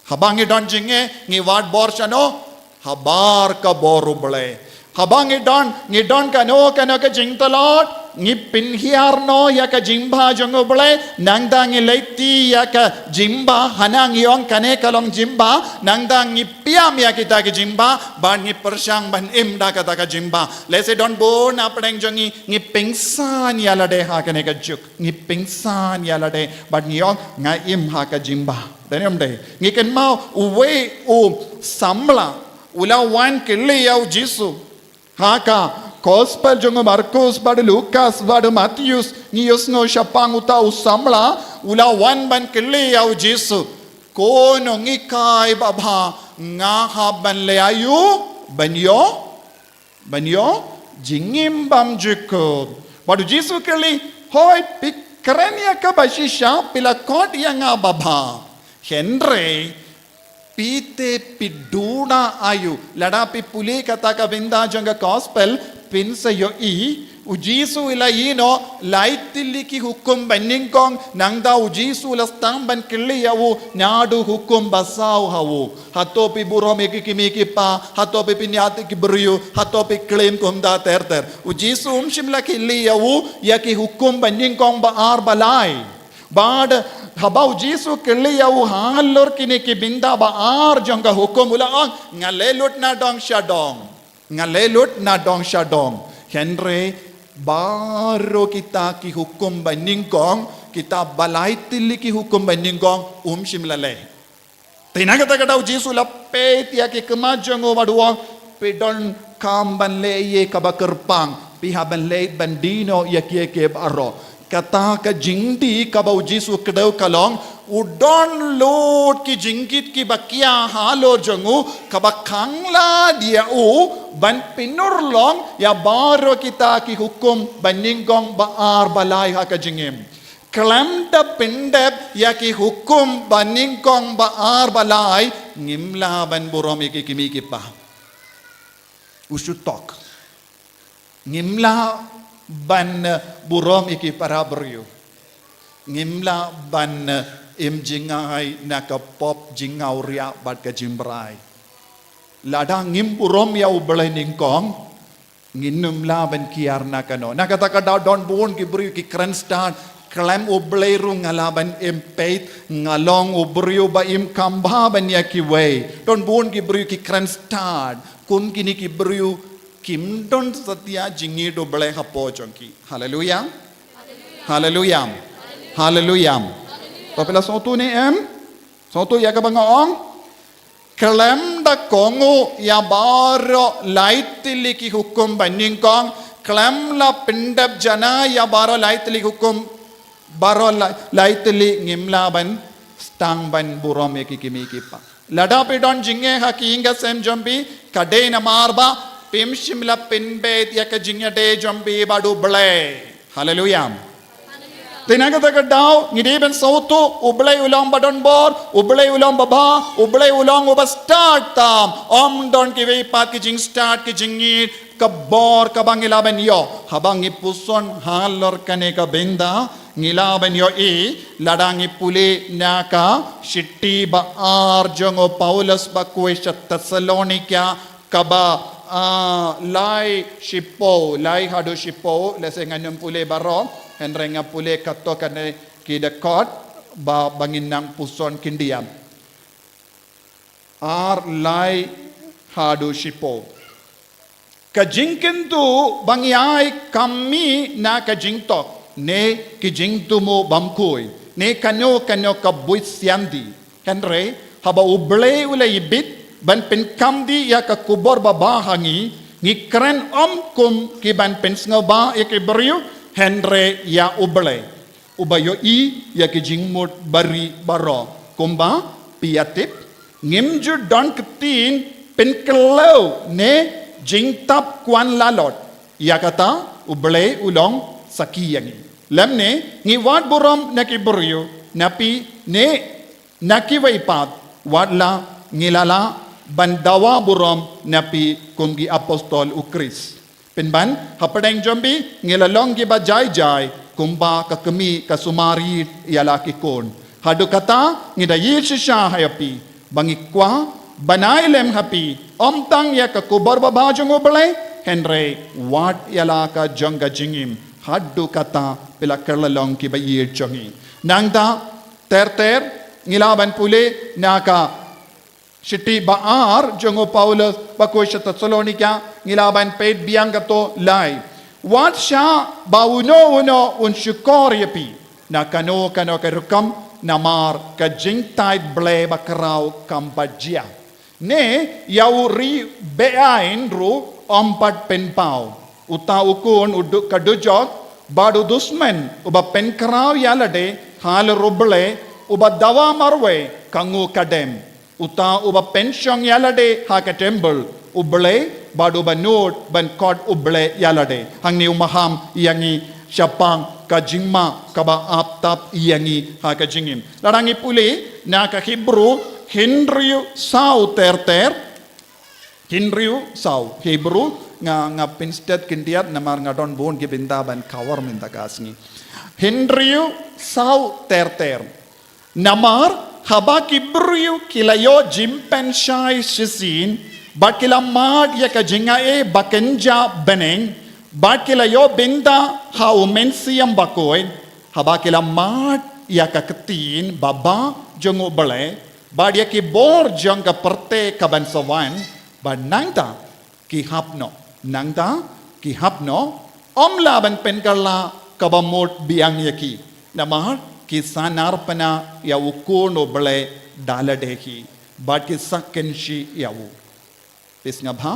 Haba ngi don jingeh, ngi wad bor shano? Habar ka bor U Blei. Haba ngi don, ngi don kano kano ka jingtlot, ngi pynhiar noh ïa ka jingbha jong U Blei, nangta ngi leit ti ïa ka jingbha, hana ngi ong kane ka long jingbha, nangta ngi pynïap ïa kita ki jingbha, bad ngi pyrshang ban im da kata ka jingbha. Lehse don bun na pdeng jong ngi, ngi pynsan ïa lade ha kane ka juk, ngi pynsan ïa lade, bad ngi ong nga im ha ka jingbha. Dei ne ym dei? Ngi kynmaw uwei u samla u la wan kylli ïa u Jisu. Ha ka Gospel jong u Markus bad u Lukas bad u Mathaios ngi ïohsngew shaphang uta u samla u la wan ban kylli ïa u Jisu. Ko Nonghikai babha, nga hap ban leh aïu ban ïoh, ban ïoh jingim bymjukut? Bad u Jisu u kylli, hooid, phi kren ïa kaba shisha, phi la khot ïa nga babha. Hynrei phi te phi duda aïu? Lada phi pule kata ka bynta jong ka Gospel, Pynsa ïohi, u Jisu u la ïehnoh lai tylli ki hukum banyngkong, nangta u Jisu u la sdang ban kylli ïa u naduh hukum basaw ha u. Hato phi burom ïa ki kmie ki kpa, hato phi pynïaid ïa ki briew, hato phi klim kumta ter ter. U Jisu um shym la kylli ïa u ïa ki hukum banyngkong ba ar ba lai. Bad haba u Jisu u kylli ïa u halor kine ki bynta ba ar jong ka hukum, u la ong, nga leh lut na dong sha dong. Nga leh lut na dong sha dong. Hynrei baroh kita ki hukum banyngkong, kita ba lai tylli ki hukum banyngkong, um shym la leh. Te na kata ka daw u Jisu u la peit ïa ki khmat jong u bad u ong, phi donkam ban leh ïa kaba kyrpang, phi hap ban leh ban die noh ïa kiei kiei baroh. Kata ka jingdie kaba u Jisu u kdew ka long, u don lut ki jingkit kiba khia halor jong u, kaba khang lad ïa u ban pynurlong ïa baroh kita ki hukum banyngkong ba ar ba lai ha ka jingim. Khlem da pyndep ïa ki hukum banyngkong ba ar ba lai, ngim lah ban burom ïa ki kmie ki kpa. U shu tok. Ngim lah ban, eh, burom ïa ki para briew. Ngim lah ban, eh, im jngai na ka pop, jingngawriah bad ka jingbrai. Lada ngim burom ïa U Blei nyngkong, ngin ym lah ban kiar na kano. Na kata ka daw don bun ki briew ki kren stad, khlem U Blei ruh nga lah ban im peit, nga long u briew ba im kham bha ban ïa kiwei. Don bun ki briew ki kren stad, kum kine ki briew kim don satia jingïeit U Blei hapoh jong ki. Haleluya. Haleluya. Haleluya. To phi la sngewthuh ne em? Sngewthuh ïa kaba nga ong? Khlem da kohnguh ïa baroh lai tylli ki hukum banyngkong, khlem la pyndep janai ïa baroh lai tylli ki hukum, baroh lai, lai tylli, ngim lah ban sdang ban burom ïa ki kmie ki kpa. Lada phi don jingeh ha ki ïing ki sem jong phi, ka dei namar ba phim shym la pynbeit ïa ka jingïadei jong phi bad U Blei. Haleluya. Te na kata ka daw ngi dei ban sngewthuh, U Blei u long ba don bor, U Blei u long ba bha, U Blei u long uba stad tam. Ym don kiwei pat ki jingstad, ki jingïeit, ka bor kaba ngi lah ban ïoh. Haba ngi puson halor kane ka bynta, ngi lah ban ïohi, lada ngi pule na ka shithi ba ar jong u Paulus ba khuid sha Thessalonika, kaba, ah, lai shiphew, lai haduh shiphew, lehse ngan ym pule baroh, hynrei nga pule katto katne ki dkhot ba, ba ngin nang puson khyndiat. Ar lai haduh shiphew. Ka jingkyntu ba ngi ai kam mih na ka jingtok, ne ki jingthmu bymkhuid, ne kano kano ka buit sianti. Hynrei haba U Blei u la ibit ban pynkam dih ïa ka khubor babha ha ngi, ngi kren ym kum ki ban pynsngewbha ïa ki briew, hynrei ïa U Blei, uba ïohi ïa ki jingmut bari baroh. Kumba phi ïa tip, ngim ju don ktien pynkhlaiñ ne jingtap kwan lalot. Ïa kata U Blei u long sakhi ïa ngi. Lymne ngi wad burom na ki briew, na phi ne na kiwei pat, wat la ngi la lah ban dawa burom na phi kum ki apostol U Khrist. Pynban, hapdeng jong phi ngi la long kiba jai jai, kumba ka kmie ka sumar ïeit ïa la ki khun. Haduh katta ngi da ïeit shisha ha ïa phi, ba ngi kwah ban ai lem ha phi, ym tang ïa ka khubor babha jong U Blei, hynrei wat ïa la ka jong ka jingim. Haduh katta phi la kylla long kiba ïeit jong ngi. Nangta ter ter ngi lah ban pule na ka shithi ba ar jong u Paulus ba khuid sha Thessalonika, ngi lah ban peit biang katto lai. Wat shah ba uno uno un shukor ïa phi na kano kano ka rukom, namar ka jingthait Blei bakhraw kam pat jia, ne ïa u ri beaiñ ruh ym pat pynpaw. Uta u khun u du-, ka dujok bad u dusmen uba pynkhraw ïa lade halor U Blei, uba dawa marwei ka nguh ka dem. Uta uba pynshong ïa lade ha ka templ U Blei bad uba nud ban khot U Blei ïa lade. Hangne u maham ïa ngi shaphang ka jingma kaba ap tap ïa ngi ha ka jingim. Lada ngi pule na ka Hebru hynriew saw ter ter, hynriew saw, Hebru Nga, nga pynstet khyndiat namar nga don bun ki bynta ban cover mynta ka sngi. Hynriew saw ter ter. Namar haba ki briew ki la ïoh jingpynshai shisien, bad ki la mad ïa ka jingaiei ba kynja bneng, bad ki la ïoh bynta ha u Mynsiem Bakhuid, haba ki la mad ïa ka ktien babha jong U Blei, bad ïa ki bor jong ka pyrthei kaban sa wan, bad nangta ki hap noh. Nangta ki hap noh, ym lah ban pynkylla kaba mut biang ïa ki. Namar ki sahnarphna ïa u Khun U Blei da lade hi, bad ki sa kynshi ïa u. Phi sngap bha?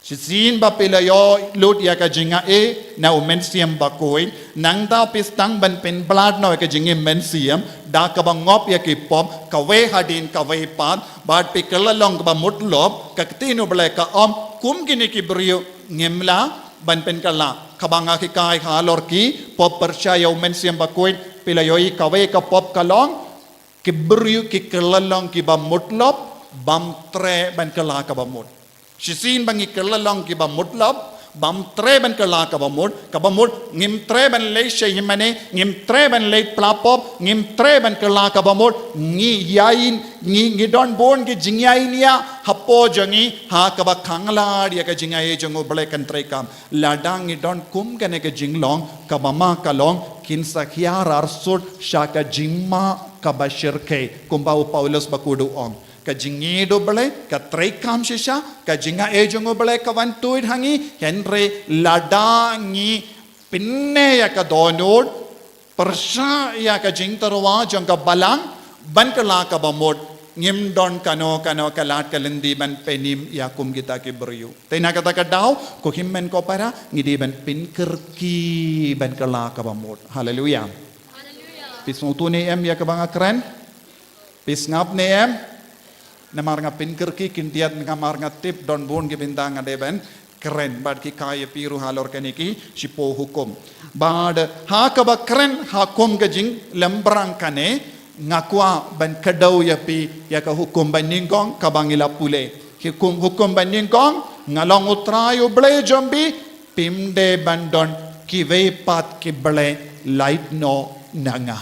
Shisien ba phi la ïoh lut ïa ka jingaiei na u Mynsiem Bakhuid, nangta phi sdang ban pynblad noh ïa ka jingim mynsiem da kaba ngop ïa ki pop kawei hadien kawei pat, bad phi kylla long kaba mutlop, ka ktien U Blei ka ong kum kine ki briew ngim lah ban pynkylla. Kaba nga hikai halor ki pop pyrshah ïa u Mynsiem Bakhuid, phi la ïohi kawei ka pop ka long, ki briew ki kylla long kiba mutlop, bym treh ban kylla kaba mut. Shisien ba ngi kylla long kiba mutlop, bym treh ban kylla kaba mut, kaba mut ngim treh ban leit sha ïingmane, ngim treh ban leit pla pop, ngim treh ban kylla kaba mut, ngi ïain, ngi, ngi don bun ki jingïaineh hapoh jong ngi, ha kaba khanglad ïa ka jingaiei jong U Blei kan treikam. Lada ngi don kum kane ka jinglong, kaba ma ka long, kin sa hiar arsut sha ka jingma kaba shyrkhei, kumba u Paulus Bakhuid u ong. Ka jingïeit U Blei ka treikam shisha, ka jingaiei jong U Blei ka wan tuid ha ngi, hynrei lada ngi pynneh ïa ka dohnud, pyrshah ïa ka jingtyrwa jong ka Balang ban kylla kaba mut, ngim don kano kano ka lad ka lynti ban pynim ïa kum kita ki briew. Te na kata ka daw, ko hynmen ko para, ngi dei ban pynkyrkieh ban kylla kaba mut. Haleluia. Phi sngewthuh ne em ïa kaba nga kren? Phi sngap ne em? Namar nga pynkyrkieh khyndiat, namar nga tip don bun ki bynta nga dei ban kren, bad ki hikai ïa phi ruh halor kane ki shiphew hukum. Bad ha kaba kren ha kum ka jinglymbyrang kane, nga kwah ban kdew ïa phi ïa ka hukum ba nyngkong kaba ngi la pule. Hukum, hukum ba nyngkong, nga long U Trai U Blei jong phi, phim dei ban don kiwei pat ki blei lait noh na nga.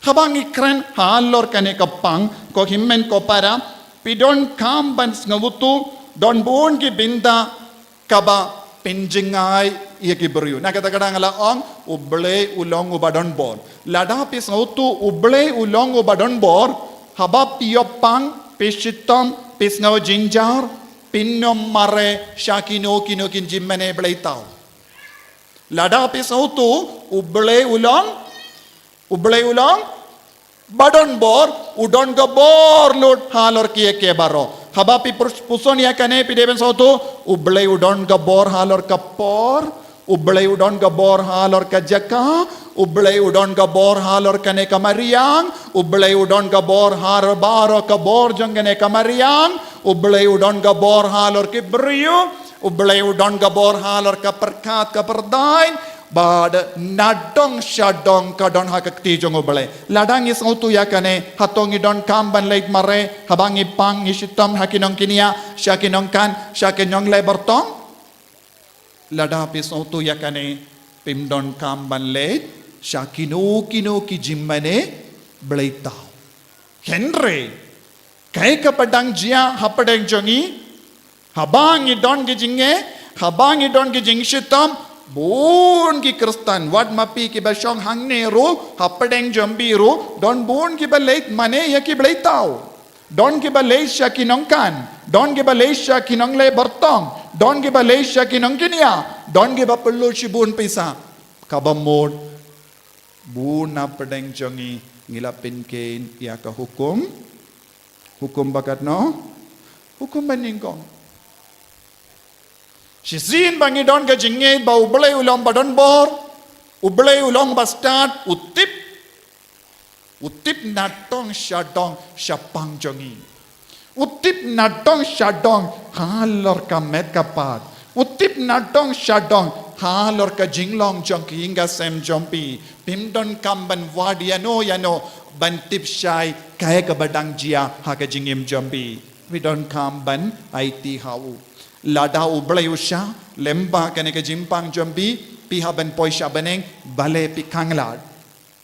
Haba ngi kren halor kane ka pang, ko hynmen ko para, phi donkam ban sngewthuh, don bun ki bynta kaba pynjngai ïa ki briew. Na kata ka daw nga la ong, U Blei u long uba don bor. Lada phi sngewthuh U Blei u long uba don bor, haba phi ïoh pang, phi shitom, phi sngew jynjar, phin ym mareh sha kino kino ki jingmane bleitaw. Lada phi sngewthuh U Blei u long, U Blei u long ba don bor, u don ka bor lut halor kiei kiei baroh. Haba phi pus-, puson ïa kane phi dei ban sngewthuh, U Blei u don ka bor halor ka por, U Blei u don ka bor halor ka jaka, U Blei u don ka bor halor kane ka mariang, U Blei u don ka bor halor baroh ka bor jong kane ka mariang, U Blei u don ka bor halor ki briew, U Blei u don ka bor halor ka pyrkhat ka pyrthei, bad nadong shadong ka don ha ka kti jong U Blei. Lada ngi sngewthuh ïa kane, hato ngi donkam ban leit mareh, haba ngi pang ngi shitom ha ki nongkñia, sha ki nongkan, sha ki nongleh bartong? Lada phi sngewthuh ïa kane, phim donkam ban leit sha kino kino ki jingmane bleitaw. Hynrei kaei kaba dang jia hapdeng jong ngi, haba ngi don ki jingeh, haba ngi don ki jingshitom, bun ki Khristan, wat ma phi kiba shong hangne ruh, hapdeng jong phi ruh don bun kiba leit mane ïa ki bleitaw. Don kiba leit sha ki nongkan, don kiba leit sha ki nongleh bartong, don kiba leit sha ki nongkñia, don kiba pynlut shibun pisa. Kaba mut, bun na pdeng jong ngi, ngi la pynkheiñ ïa ka hukum. Hukum ba katno? Hukum ba nyngkong. Shisien ba ngi don ka jingngeit ba U Blei u long ba don bor, U Blei u long ba stad, u tip, u tip nadong shadong shaphang jong ngi. U tip nadong shadong halor ka met ka phad. U tip nadong shadong halor ka jinglong jong ki ïing ki sem jong phi. Phim donkam ban wad ïano ïano ban tip shai kaei kaba dang jia ha ka jingim jong phi. Phi donkam ban aiti ha u. Lada U Blei u shah lyngba kane ka jingpang jong phi, phi hap ban poi sha bneng, balei phi khanglad?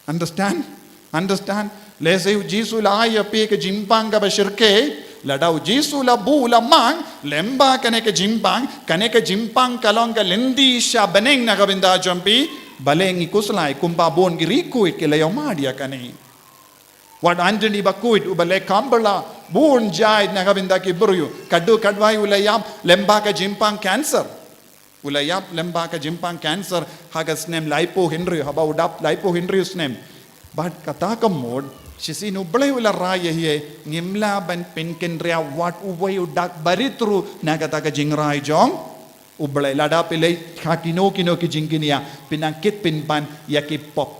Understand? Understand? Lehse U Jisu u la ai ïa phi ka jingpang kaba shyrkhei, lada U Jisu u la buh u la mang lyngba kane ka jingpang, kane ka jingpang ka long ka lynti sha bneng na ka bynta jong phi, balei ngi khuslai kumba bun ki riewkhuid ki la ïohmad ïa kane? Wat Anthony Bakhuid uba leh kam bylla bun jait na ka bynta ki briew. Katto katne u la ïap lyngba ka jingpang cancer. U la ïap lyngba ka jingpang cancer ha ka snem laiphew hynriew, haba u dap laiphew hynriew snem. Bad kata ka mut, shisien U Blei u la rai ïa phi, ngim lah ban pynkynriah wat uwei u dak ba rit ruh na kata ka jingrai jong U Blei. Lada phi leit ha kino kino ki jingkynriah, phin nang kit pynban ïa ki pop.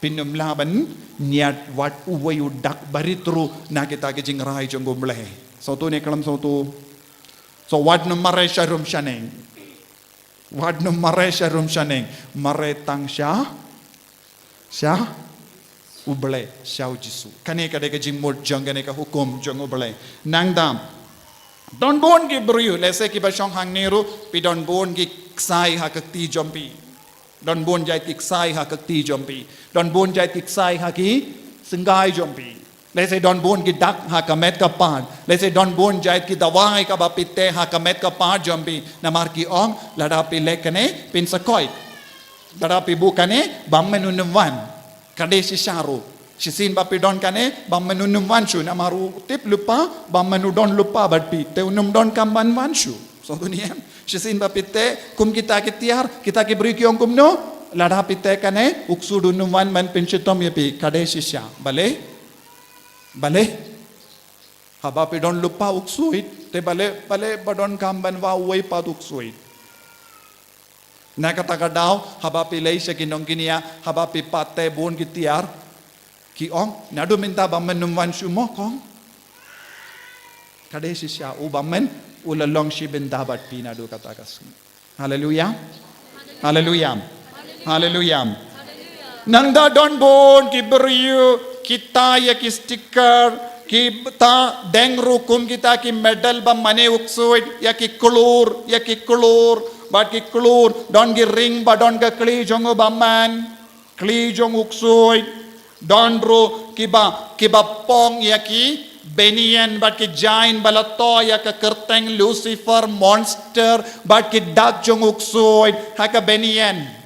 Phin ym lah ban ñiad wat uwei u dak ba rit ruh na kita ki jingrai jong U Blei. Sngewthuh ne khlem sngewthuh? So wat nym mareh sha rum sha neng. Wat nym mareh sha rum sha neng. Mareh tang sha, sha U Blei, sha U Jisu. Kane ka dei ka jingmut jong kane ka hukum jong U Blei. Nangta, don bun ki briew, lehse kiba shong hangne ruh, phi don bun ki ksai ha ka kti jong phi. Don bun jait ki ksai ha ka kti jong phi. Don bun jait ki ksai ha ki syngkai jong phi. Lehse don bun ki dak ha ka met ka phad. Lehse don bun jait ki dawai kaba phi teh ha ka met ka phad jong phi. Namar ki ong, lada phi leh kane, phin sa koit. Lada phi buh kane, bymmen un ym wan. Ka dei shisha ruh. Shisien ba phi don kane, bymmen un ym wan shuh, namar u tip lypa, bymmen u don lypa bad phi, te un ym donkam ban wan shuh. Sngewthuh ne em? Shisien ba phi teh, kum kita ki tiar, kita ki briew ki ong kumno, lada phi teh kane, u ksuid un ym wan ban pynshitom ïa phi, ka dei shisha. Balei? Balei? Haba phi don lypa u ksuid, te balei, balei ba donkam ban wad uwei pat u ksuid? Na kata ka daw, haba phi leit sha ki nongkynriah, haba phi pat teh bun ki tiar, ki ong, naduh mynta bymmen ym wan shuh mo kong. Ka dei shisha, u bymmen u la long shi bynta bad phi naduh kata ka sngi. Haleluya. Haleluya. Haleluya. Nangta don bun ki briew, kita ïa ki sticker, kita deng ruh kum kita ki medal ba mane u ksuid, ïa ki klur, ïa ki klur, bad ki klur, don ki ring ba don ka kli jong u bymmen, kli jong u ksuid, don ruh kiba, kiba phong ïa ki bynïen bad ki jaiñ ba la thoh ïa ka kyrteng Lucifer, monster, bad ki dak jong u ksuid ha ka bynïen.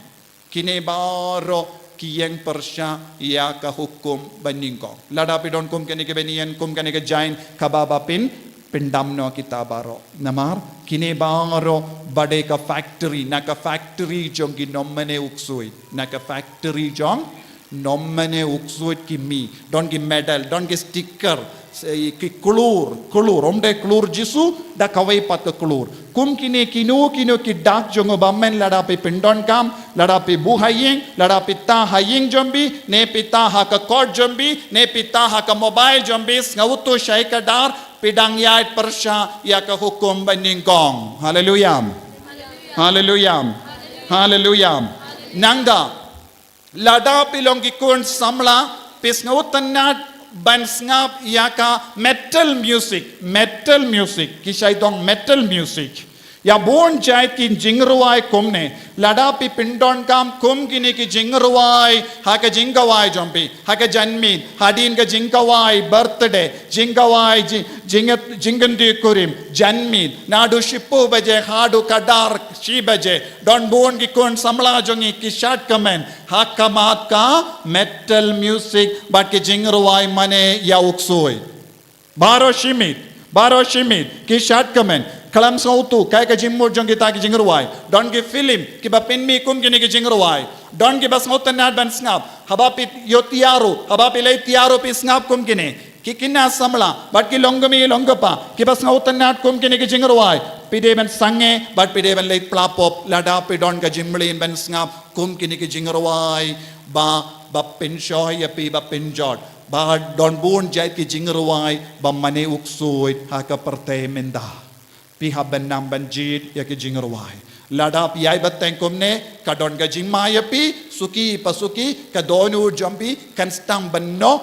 Kine baroh ki ïeng pyrshah ïa ka hukum banyngkong. Lada phi don kum kane ka bynïen, kum kane ka jaiñ, kaba ba phin pyndam noh kita baroh. Namar kine baroh ba dei ka factory, na ka factory jong ki nongmane u ksuid, na ka factory jong nongmane u ksuid ki mih, don ki medal, don ki sticker, ki klur, klur, ym dei klur Jisu, da kawei pat ka klur. Kum kine kino kino ki dak jong u bymmen lada phi pyndonkam, lada phi buh ha ïing, lada phi tah ha ïing jong phi, ne phi tah ha ka kot jong phi, ne phi tah ha ka mobile jong phi, sngewthuh shai kdar, phi dang ïaid pyrshah ïa ka hukum banyngkong. Haleluya. Haleluya. Haleluya. Nangta, lada phi long ki khun samla, phi sngewtynnad ban sngap ïa ka metal music, metal music, ki shait ong metal music. Ïa bun jait ki jingrwai kumne, lada phi pyndonkam kum kine ki jingrwai ha ka jingkhawai jong phi, ha ka janmiet, hadien ka jingkhawai birthday, jingkhawai jing, jing, jingkynduh kurim, janmiet, naduh shiphew baje haduh kdar shi baje, don bun ki khun samla jong ngi ki shait kmen ha khmat ka metal music bad ki jingrwai mane ïa u ksuid. Baroh shi miet, baroh shi miet, ki shait kmen, khlem sngewthuh kaei ka jingmut jong kita ki jingrwai. Don ki film kiba pynmih kum kine ki jingrwai. Don kiba sngewtynnad ban sngap, haba phi ïoh tiar ruh, haba phi leit tiar ruh phi sngap kum kine. Ki khynnah samla bad ki longkmie longkpa kiba sngewtynnad kum kine ki jingrwai, phi dei ban sangeh bad phi dei ban leit pla pop lada phi don ka jingmlien ban sngap kum kine ki jingrwai ba, ba pynshoi ïa phi, ba pynjot. Ba don bun jait ki jingrwai ba mane u ksuid ha ka pyrthei mynta. Phi hap ban nang ban jied ïa ki jingrwai. Lada phi ïai bteng kumne, ka don ka jingma ïa phi, suki pa suki, ka dohnud jong phi kan sdang ban noh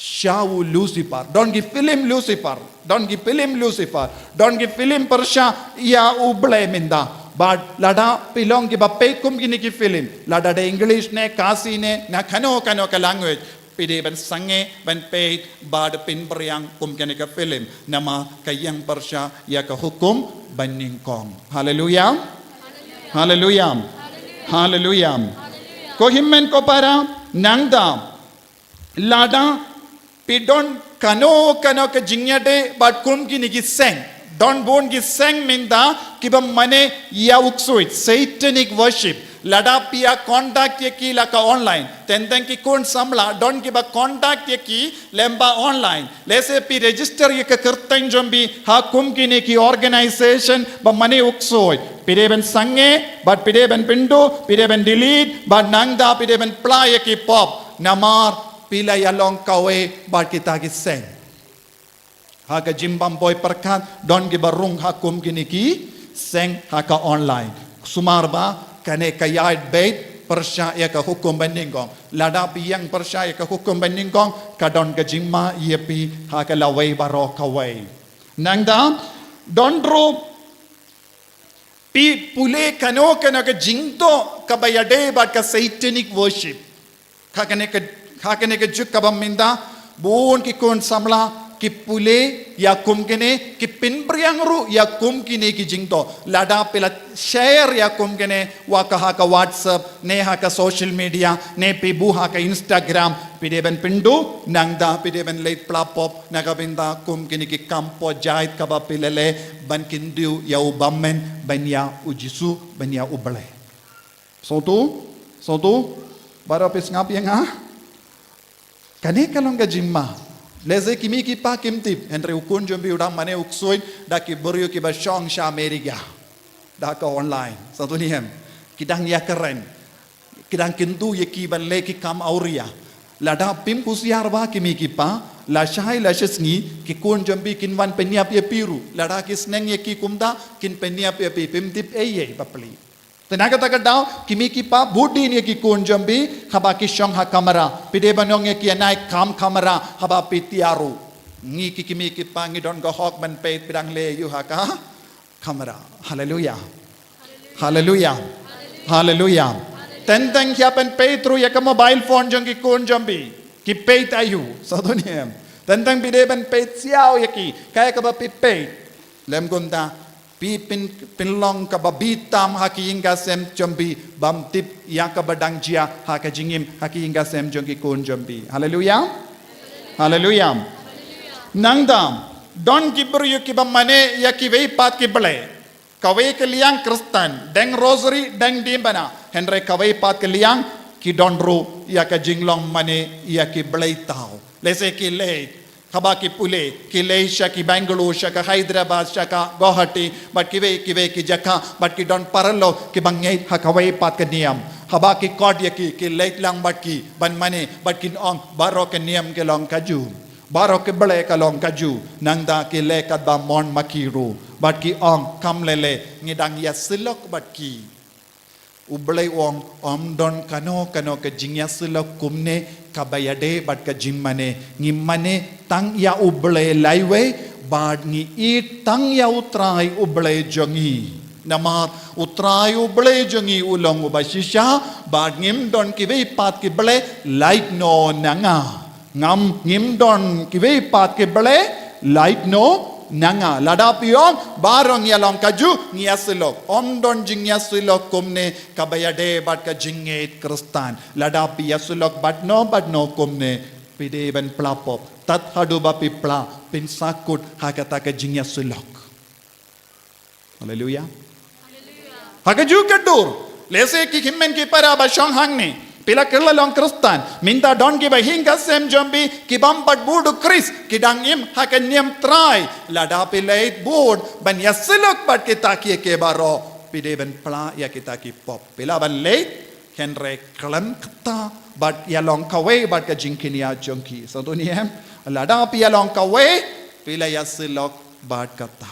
sha u Lucifer. Don ki film Lucifer. Don ki film Lucifer. Don ki film pyrshah ïa u Blei mynta. Bad lada phi long kiba peit kum kine ki film, lada da English ne, Khasi ne, na kano kano ka language, phi dei ban sangeh ban peit bad pynpriang kum kane ka film. Namar ka ïeng pyrshah ïa ka hukum banyngkong. Haleluya. Haleluya. Haleluya. Ko hynmen ko para, nangta lada phi don kano kano ka jingïadei bad kum kine ki seng. Don bun ki seng mynta kiba mane ïa u ksuid, satanic worship. Lada phi ïa contact ïa ki la ka online. Teng teng ki khun samla don kiba contact ïa ki lyngba online. Lehse phi register ïa ka kyrteng jong phi ha kum kine ki organization ba mane u ksuid. Phi dei ban sangeh bad phi dei ban pynduh, phi dei ban delete bad nangta phi dei ban pla ïa ki pop. Namar phi la ïa long kawei bad kita ki seng. Ha ka jingbam poi pyrkhat don kiba rung ha kum kine ki seng ha ka online. Sumar ba kane ka ïaid beit pyrshah ïa ka hukum banyngkong. Lada phi ïeng pyrshah ïa ka hukum banyngkong, ka don ka jingma ïa phi ha ka lawei baroh kawei. Nangta don ruh phi pule kano kano ka jingdoh kaba ïadei bad ka satanic worship. Ha kane ka, ha kane ka juk kaba mynta bun ki khun samla ki pule ïa kum kine, ki pynpriang ruh ïa kum kine ki jingdoh. Lada phi la share ïa kum kine wa ka ha ka WhatsApp ne ha ka social media ne phi buh ha ka Instagram, phi dei ban pynduh nangta phi dei ban leit pla pop na ka bynta kum kine ki kam pop jait kaba phi la leh ban kyndiah ïa u bymman ban ïa u Jisu, ban ïa u Blei. Sngewthuh? Sngewthuh? Baroh phi sngap ïa nga? Kane ka long ka jingma. Lehse ki mei ki pa kim tip, hynrei u khun jong phi u dang mane u ksuid da ki briew kiba shong sha America. Da ka online. Sngewthuh ne em? Ki dang ïa kren. Ki dang kyntu ïa ki ban leh ki kam awria. Lada phim husiar ba ki mei ki pa, lashai lashisngi ki khun jong phi kin wan pynïap ïa phi ruh. Lada ki sneng ïa ki kumta, kin pynïap ïa phi, phim tip ei ei bapli. Te na kata ka daw ki mei ki pa bud dien ïa ki khun jong phi haba ki shong ha kamra. Phi dei ban ong ïa ki, ïa nai kam kamra haba phi tiar ruh. Ngi ki, ki mei ki pa ngi don ka hok ban peit phi dang leh aïu ha ka kamra. Haleluya. Haleluya. Haleluya. Teng teng ïa ban peit ruh ïa ka mobile phone jong ki khun jong phi. Ki peit aïu? Sngewthuh ne em? Teng teng phi dei ban peit siaw ïa ki kaei kaba phi peit. Lem kumta phi pyn, pynlong kaba bitam ha ki ïing ki sem jong phi, bym tip ïa kaba dang jia ha ka jingim ha ki ïing ki sem jong ki khun jong phi. Haleluya. Haleluya. Nangta don ki briew kiba mane ïa kiwei pat ki blei. Kawei ka liang Khristan, deng rosary, deng dimbana, hynrei kawei pat ka liang ki don ruh ïa ka jinglong mane ïa ki blei thaw. Lehse ki leit, haba ki pule, ki leit sha ki Bangalore, sha ka Hyderabad, sha ka Guwahati, bad kiwei kiwei ki jaka, bad ki don paralok kiba ngeit ha kawei pat ka niam. Haba ki khot ïa ki, ki leit lang bad ki ban mane, bad kin ong baroh ka niam ka long kajuh. Baroh ki blei ka long kajuh, nangta ki leh katba mon ma ki ruh. Bad ki ong kam lei lei, ngi dang ïa syllok bad ki. U Blei u ong, ym don kano kano ka jingïasyllok kumne kaba ïadei bad ka jingmane. Ngi mane tang ïa U Blei laiwei, bad ngi ïeit tang ïa U Trai U Blei jong ngi. Namar U Trai U Blei jong ngi u long uba shisha, bad ngim don kiwei pat ki blei lait noh na nga. Ngam, ngim don kiwei pat ki blei lait noh na nga. Lada phi ong baroh ngi ïa long kajuh, ngi ïasyllok. Ym don jingïasyllok kumne kaba ïadei bad ka jingngeit Khristan. Lada phi ïasyllok bad no bad no kumne, phi dei ban pla pop. Tad haduh ba phi pla, phin sahkut ha kata ka jingïasyllok. Haleluya. Ha kajuh ka dur, lehse ki hynmen ki para ba shong hangne, phi la kylla long Khristan, mynta don kiba ha ïing ha sem jong phi kibym pat bud u Khrist, ki dang im ha ka niam trai. Lada phi leit bud ban ïasyllok bad kita kiei kiei baroh, phi dei ban pla ïa kita ki pop. Phi lah ban leit, hynrei khlem kata bad ïa long kawei bad ka jingkñia jong ki. Sngewthuh ne em? Lada phi ïa long kawei, phi la ïasyllok bad kata.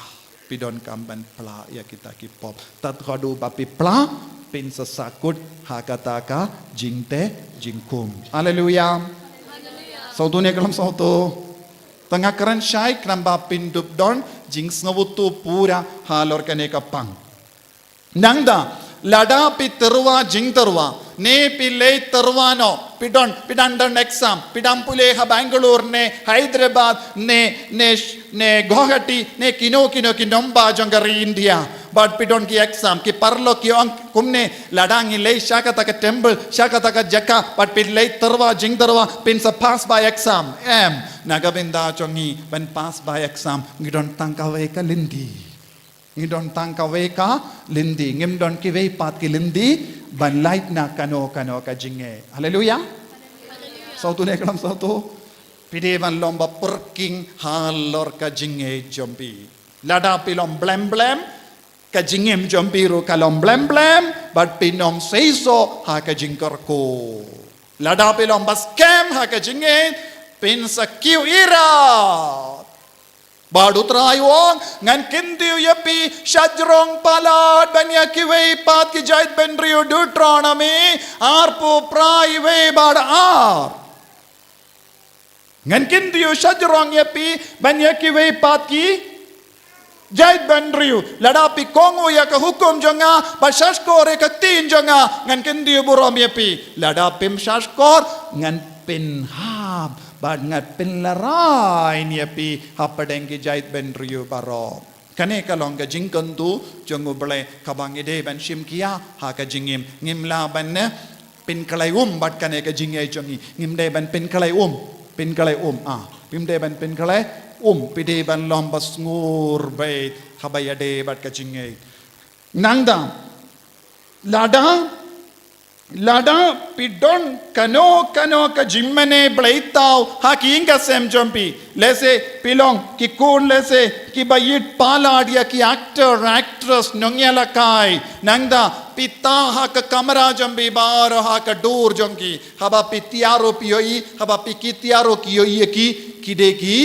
Phi donkam ban pla ïa kita ki pop. Tad haduh ba phi pla, phin sa sahkut ha kata ka jingteh jingkhum. Haleluya. Sawtu ne ka long sawtu. Tang nga kren shai khnang ba phin dup don jingsngewthuh pura halor kane ka pang. Nangta, lada phi tyrwa jingtyrwa, ne phi leit tyrwa noh, phi don, phi dang don exam, phi dang pule ha Bangalore ne Hyderabad ne, ne, ne Guwahati ne kino kino ki nongbah jong ka ri India. Bad phi don ki exam, ki paralok ki ong kumne, lada ngi leit sha kata ka temple, sha kata ka jaka, bad phi leit tyrwa jingtyrwa, phin sa pass by exam. Em, na ka bynta jong ngi ban pass by exam, ngi don tang kawei ka lynti. Ngi don tang kawei ka lynti, ngim don kiwei pat ki lynti ban lait na kano kano ka jingngeit. Haleluya. Sawtu ne ka long sawtu. Phi dei ban long ba pyrkhing halor ka jingngeit jong phi. Lada phi long blem blem, ka jingim jong phi ruh ka long blem blem, bad phin ym seisoh ha ka jingkyrkhu. Lada phi long ba skhem ha ka jingngeit, phin sa kiew ïarap. Bad U Trai u ong, ngan kyntiew ïa phi shajrong palat ban ïa kiwei pat ki jaitbynriew. Deuteronomy arphew phra, wei bad ar. Ngan kyntiew shajrong ïa phi ban ïa kiwei pat ki jaitbynriew. Lada phi kohnguh ïa ka hukum jong nga, bad shahshkor ïa ka ktien jong nga, ngan kyntiew burom ïa phi. Lada phim shahshkor, ngan pynhap bad ngan pynlarai ïa phi hapdeng ki jaitbynriew baroh. Kane ka long ka jingkyntu jong U Blei kaba ngi dei ban shim khia ha ka jingim. Ngim lah ban, eh, pynkylla um bad kane ka jingngeit jong ngi. Ngim dei ban pynkylla um, pynkylla um, ah, phim dei ban pynkylla um, phi dei ban long ba sngewbha haba ïadei bad ka jingngeit. Nangta, lada, lada phi don kano kano ka jingmane bleithaw ha ki ïing ka sem jong phi. Lehse phi long ki khun, lehse kiba ïit palat ïa ki actor, actress, nongïalehkai. Nangta phi tah ha ka kamra jong phi baroh ha ka dur jong ki. Haba phi tiar ruh phi ïohi, haba phi kit tiar ruh ki ïohi ïa ki, ki dei ki,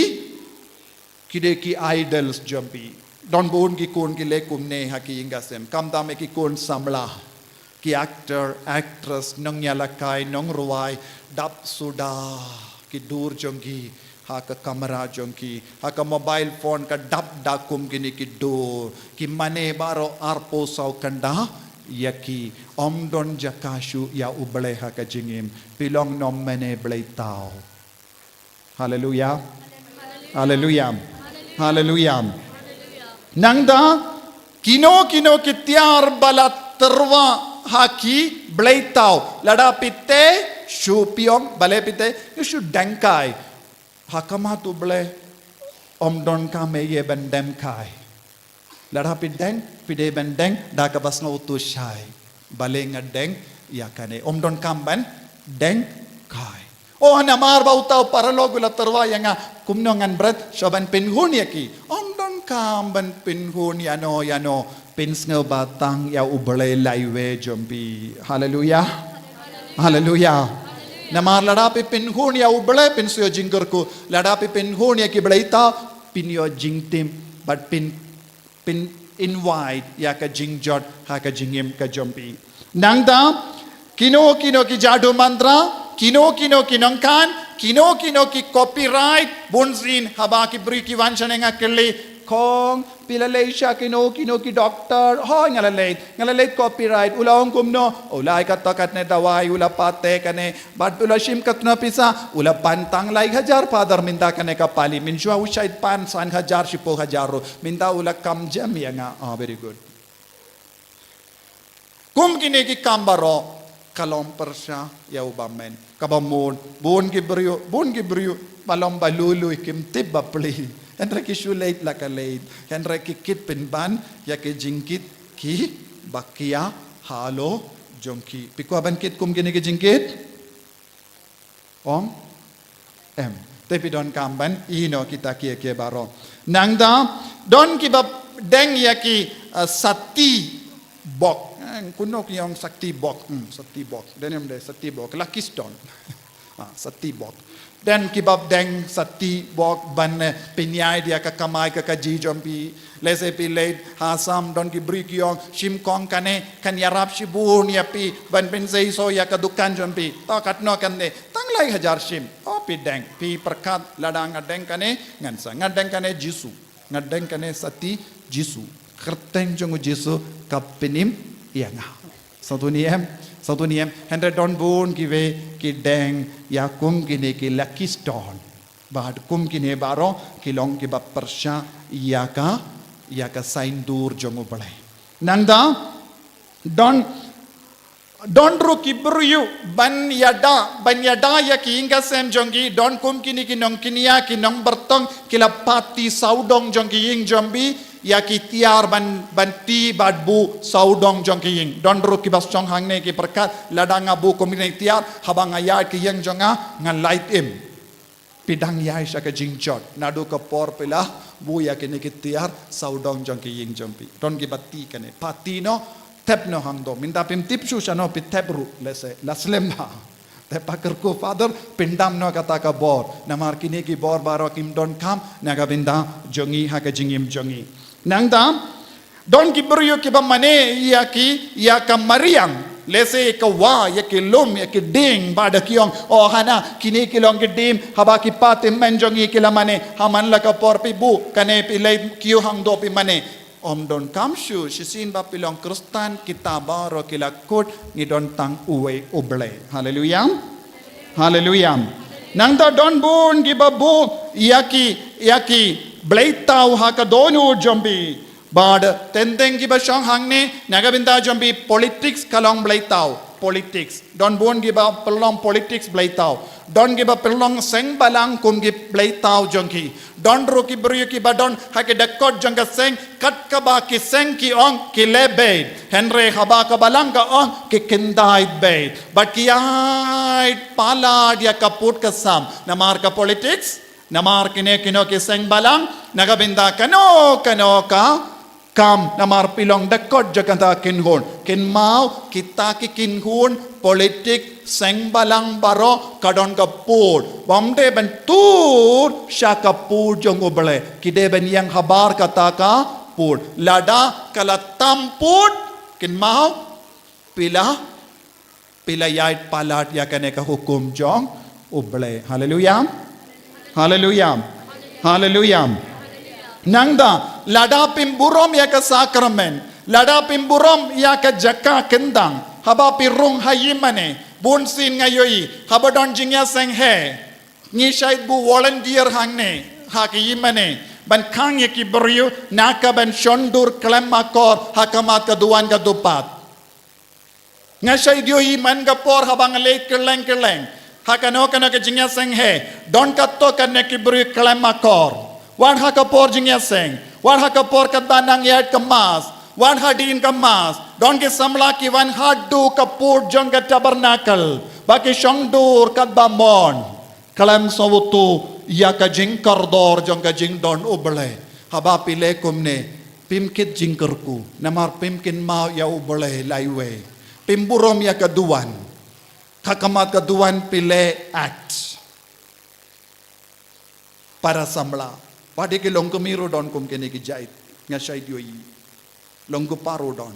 ki dei ki idols jong phi. Don bun ki khun ki leh kumne ha ki ïing ka sem. Khamtam ïa ki khun samla, ki actor, actress, nongïalehkai, nongrwai, dap suda ki dur jong ki ha ka kamra jong ki, ha ka mobile phone ka dap da kum kine ki dur. Ki mane baroh arphew saw kynda ïa ki. Ym don jaka shuh ïa U Blei ha ka jingim. Phi long nongmane bleithaw. Haleluya. Haleluya. Haleluya. Nangta, kino kino ki tiar ba la tyrwa ha ki bleithaw. Lada phi tei, shu phi ong, balei phi tei, ïa shu deng kai. Ha khmat U Blei, ym donkam ïa ban deng kai. Lada phi deng, phi dei ban deng da kaba sngewthuh shai. Balei nga deng ïa kane? Ym donkam ban deng kai. Oh, namar ba uta u paralok u la tyrwa ïa nga, kumno ngan bret, shuwa ban pynhun ïa ki. Ym donkam ban pynhun ïano ïano, pynsngewbha tang ïa U Blei laiwei jong phi. Haleluya. Haleluya. Namar lada phi pynhun ïa U Blei phin sa ïoh jingkyrkhu, lada phi pynhun ïa ki bleithaw phin ïoh jingtim, bad phin phin invite ïa ka jingjot ha ka jingim ka jong phi. Nangta, kino kino ki jadu mantra, kino kino ki nongkhan, kino kino ki copyright, bunsien haba ki briew ki wan shane nga kylli, khong, phi la leit sha kino kino ki doctor, hooid nga la leit, nga la leit copyright, u la ong kumno, u la ai kato katne dawai, u la pat teh kane, bad u la shim katno pisa, u la pan tang lai hajar, Father, mynta kane ka pali, mynshuwa u shait pan san hajar, shiphew hajar ruh, mynta u la kam jem ïa nga. Ah, very good. Kum kine ki kam baroh, ka long pyrshah ïa u bymman. Kaba mut, bun ki briew, bun ki briew, ba long ba lui lui, kim tip ba plie. Hynrei ki shu leit la ka leit, hynrei ki kit pynban ïa ki jingkit kiba khia halor jong ki. Phi kwah ban kit kum kine ki jingkit? Ong? Em. Te phi donkam ban ïehnoh kita kiei kiei baroh. Nangta, don kiba deng ïa ki, eh, sati bok. Eh, kumno ki ong sati bok? Hmm, sati bok. Don ym dei sati bok. Lucky stone. Ah, sati bok. Don kiba deng sati bok ban, eh, pynïaid ïa ka kamai ka kajih jong phi. Lehse phi leit ha Assam, don ki briew ki ong, shim khong kane, kan ïarap shibun ïa phi, ban pynseisoh ïa ka dukan jong phi. To katno kan dei, tang lai hajar shim. Oh, Phi deng, phi pyrkhat lada nga deng kane, ngan sa, nga deng kane Jisu, nga deng kane sati Jisu. Kyrteng jong u Jisu ka pynim ïa nga. Sngewthuh ne em, sngewthuh ne em, hynrei don bun kiwei ki deng ïa kum kine ki lucky stone. Bad kum kine baroh ki long kiba pyrshah ïa ka, ïa ka saiñdur jong U Blei. Nangta, don, don ruh ki briew ban ïada, ban ïada ïa ki ïing ki sem jong ki, don kum kine ki nongkñia, ki nongbarteng, ki la pati sawdong jong ki ïing jong phi, ïa ki tiar ban, ban ti bad buh sawdong jong ki ïing. Don ruh kiba shong hangne ki pyrkhat, lada nga buh kum kine ki tiar, haba nga ïaid ki ïing jong nga, ngan lait im. Phi dang ïaid sha ka jingjot, naduh ka por phi la buh ïa kine ki tiar sawdong jong ki ïing jong phi. Don kiba ti kane, pati noh, thep noh hangto. Mynta phim tip shuh shano phi thep ruh, lehse la slem bha. Te pat kyrkhu Father, pyndam noh kata ka bor. Namar kine ki bor baroh kim donkam na ka bynta jong ngi ha ka jingim jong ngi. Nangta, don ki briew kiba mane ïa ki, ïa ka mariang. Lehse ka wah, ïa ki lum, ïa ki dieng, bad ki ong, oh, hana, kine ki long ki dieng, haba ki pateng jong ngi ki la mane, ha man la ka por phi buh kane, phi leit kiew hangto phi mane. Ym donkam shuh, shisien ba phi long Khristan, kita baroh ki la kut, ngi don tang uwei U Blei. Haleluya. Haleluya. Nangta don bun kiba buh ïa ki, ïa ki bleitaw ha ka dohnud jong phi. Bad teng teng kiba shong hangne, na ka bynta jong phi politics ka long bleitaw, politics. Don bun kiba pynlong politics bleitaw. Don kiba pynlong seng balang kum ki bleitaw jong ki. Don ruh ki briew kiba don ha ki dkhot jong ka seng, kat kaba ki seng ki ong ki leh beit. Hynrei haba ka balang ka ong ki kyndait beit. Bad ki ïaid palat ïa ka pud ka sam. Namar ka politics, namar kine kino ki seng balang, na ka bynta kano kano ka kam, namar phi long dkhot jong kata ka kynhun. Kynmaw, kita ki kynhun politik seng balang baroh ka don ka pud. Ym dei ban tur sha ka pud jong U Blei. Ki dei ban ïeng habar kata ka pud. Lada ka la tam pud, kynmaw, phi la, phi la ïaid palat ïa kane ka hukum jong U Blei. Haleluya. Haleluya. Haleluya. Nangta, lada phim burom ïa ka sakramen, lada phim burom ïa ka jaka kyntang, haba phi rung ha ïingmane, bunsien nga ïohi, haba don jingïaseng heh, ngi shait buh volunteer hangne, ha ka ïingmane, ban khang ïa ki briew, na ka ban shon dur khlem akor, ha khmat ka duwan ka dupat. Nga shait ïohi man ka por haba nga leit kylleng kylleng ha kano kano ka jingïaseng heh, don katto katne ki briew khlem akor. Wat ha ka por jingïaseng, wat ha ka por katba nang ïaid ka Mass, wat hadien ka Mass, don ki samla ki wan haduh ka pud jong ka tabernacle, ba ki shong dur katba mon. Khlem sngewthuh ïa ka jingkordor jong ka jingdon U Blei. Haba phi leh kumne, phim kit jingkyrkhu, namar phim kynmaw ïa U Blei laiwei. Phim burom ïa ka duwan. Ha khmat ka duwan phi leh act. Para samla. Wat ïa ki longkmie ruh don kum kine ki jait. Nga shait ïohi. Longkpa ruh don.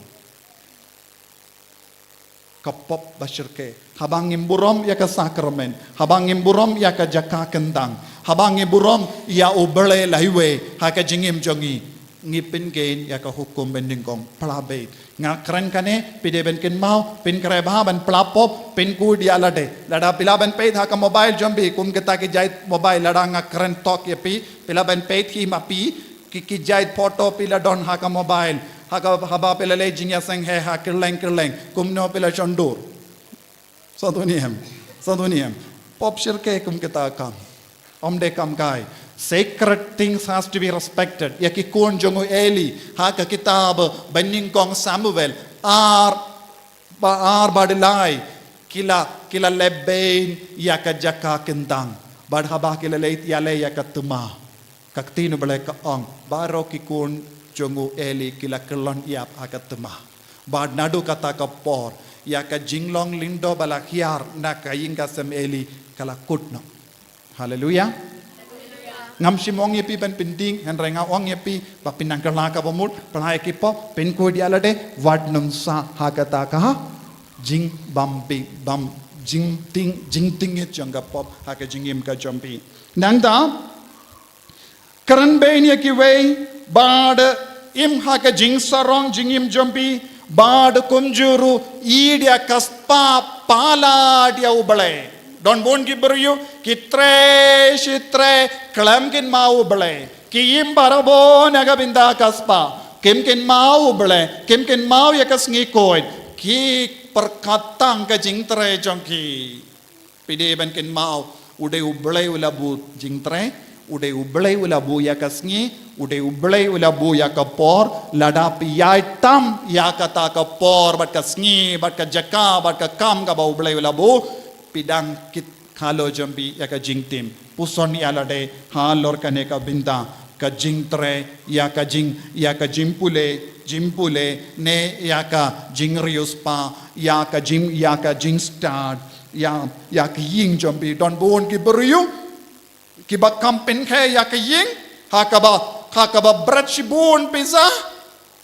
Ka pop ba shyrkhei. Haba ngim burom ïa ka sakramen, haba ngim burom ïa ka jaka kyntang, haba ngim burom ïa U Blei laiwei ha ka jingim jong ngi, ngi pynkheiñ ïa ka hukum banyngkong. Phla beit. Nga kren kane, phi dei ban kynmaw, phin kren bha ban phla pop, phin khuid ïa lade. Lada phi lah ban peit ha ka mobile jong phi, kum kita ki jait mobile, lada nga kren tok ïa phi, phi lah ban peit hi ma phi, ki, ki jait photo phi la don ha ka mobile, ha ka, haba phi la leit jingïaseng heh ha kylleng kylleng, kumno phi la shon dur. Sngewthuh ne em, sngewthuh ne em. Pop shyrkhei kum kita kam. Ym dei kam kai. Sacred things has to be respected. Ïa ki khun jong u Eli, ha ka kitab Banyngkong Samuel, ar, ba ar bad lai, ki la, ki la leh beiñ ïa ka jaka kyntang. Bad haba ki la leit ïaleh ïa ka thma, ka ktien U Blei ka ong, baroh ki khun jong u Eli ki la kyllon ïap ha ka thma. Bad naduh kata ka por, ïa ka jinglong lyngdoh ba la hiar na ka ïing ka sem Eli ka la kut noh. Haleluya. Ngam shym ong ïa phi ban pyndieng, hynrei nga ong ïa phi ba phin nang kylla kaba mut, phla ïa ki pop, phin khuid ïa lade, wat nym sah ha kata ka jingbym, bym, jingting, jingtingit jong ka pop ha ka jingim ka jong phi. Nangta, kren beiñ ïa kiwei, bad im ha ka jingsarong jingim jong phi, bad kumjuh ruh ïeit ïa ka spah palat ïa U Blei. Don bun ki briew, ki trei shi trei, khlem kynmaw U Blei. Ki im barabor na ka bynta ka spah, kim kynmaw U Blei, kim kynmaw ïa ka sngi khuid, ki pyrkhat tang ka jingtrei jong ki. Phi dei ban kynmaw, u dei U Blei u la buh jingtrei, u dei U Blei u la buh ïa ka sngi, u dei U Blei u la buh ïa ka por, lada phi ïai tam ïa kata ka por, bad ka sngi, bad ka jaka, bad ka kam kaba U Blei u la buh, phi dang kit khalo jong phi ïa ka jingtim. Puson ïa lade halor kane ka bynta ka jingtrei, ïa ka jing, ïa ka jingpule, jingpule, ne ïa ka jingriewspah, ïa ka jing, ïa ka jingstad, ïa, ïa ka ïing jong phi. Don bun ki briew kiba kham pynkheiñ ïa ka ïing, ha kaba, ha kaba bret shibun pisa,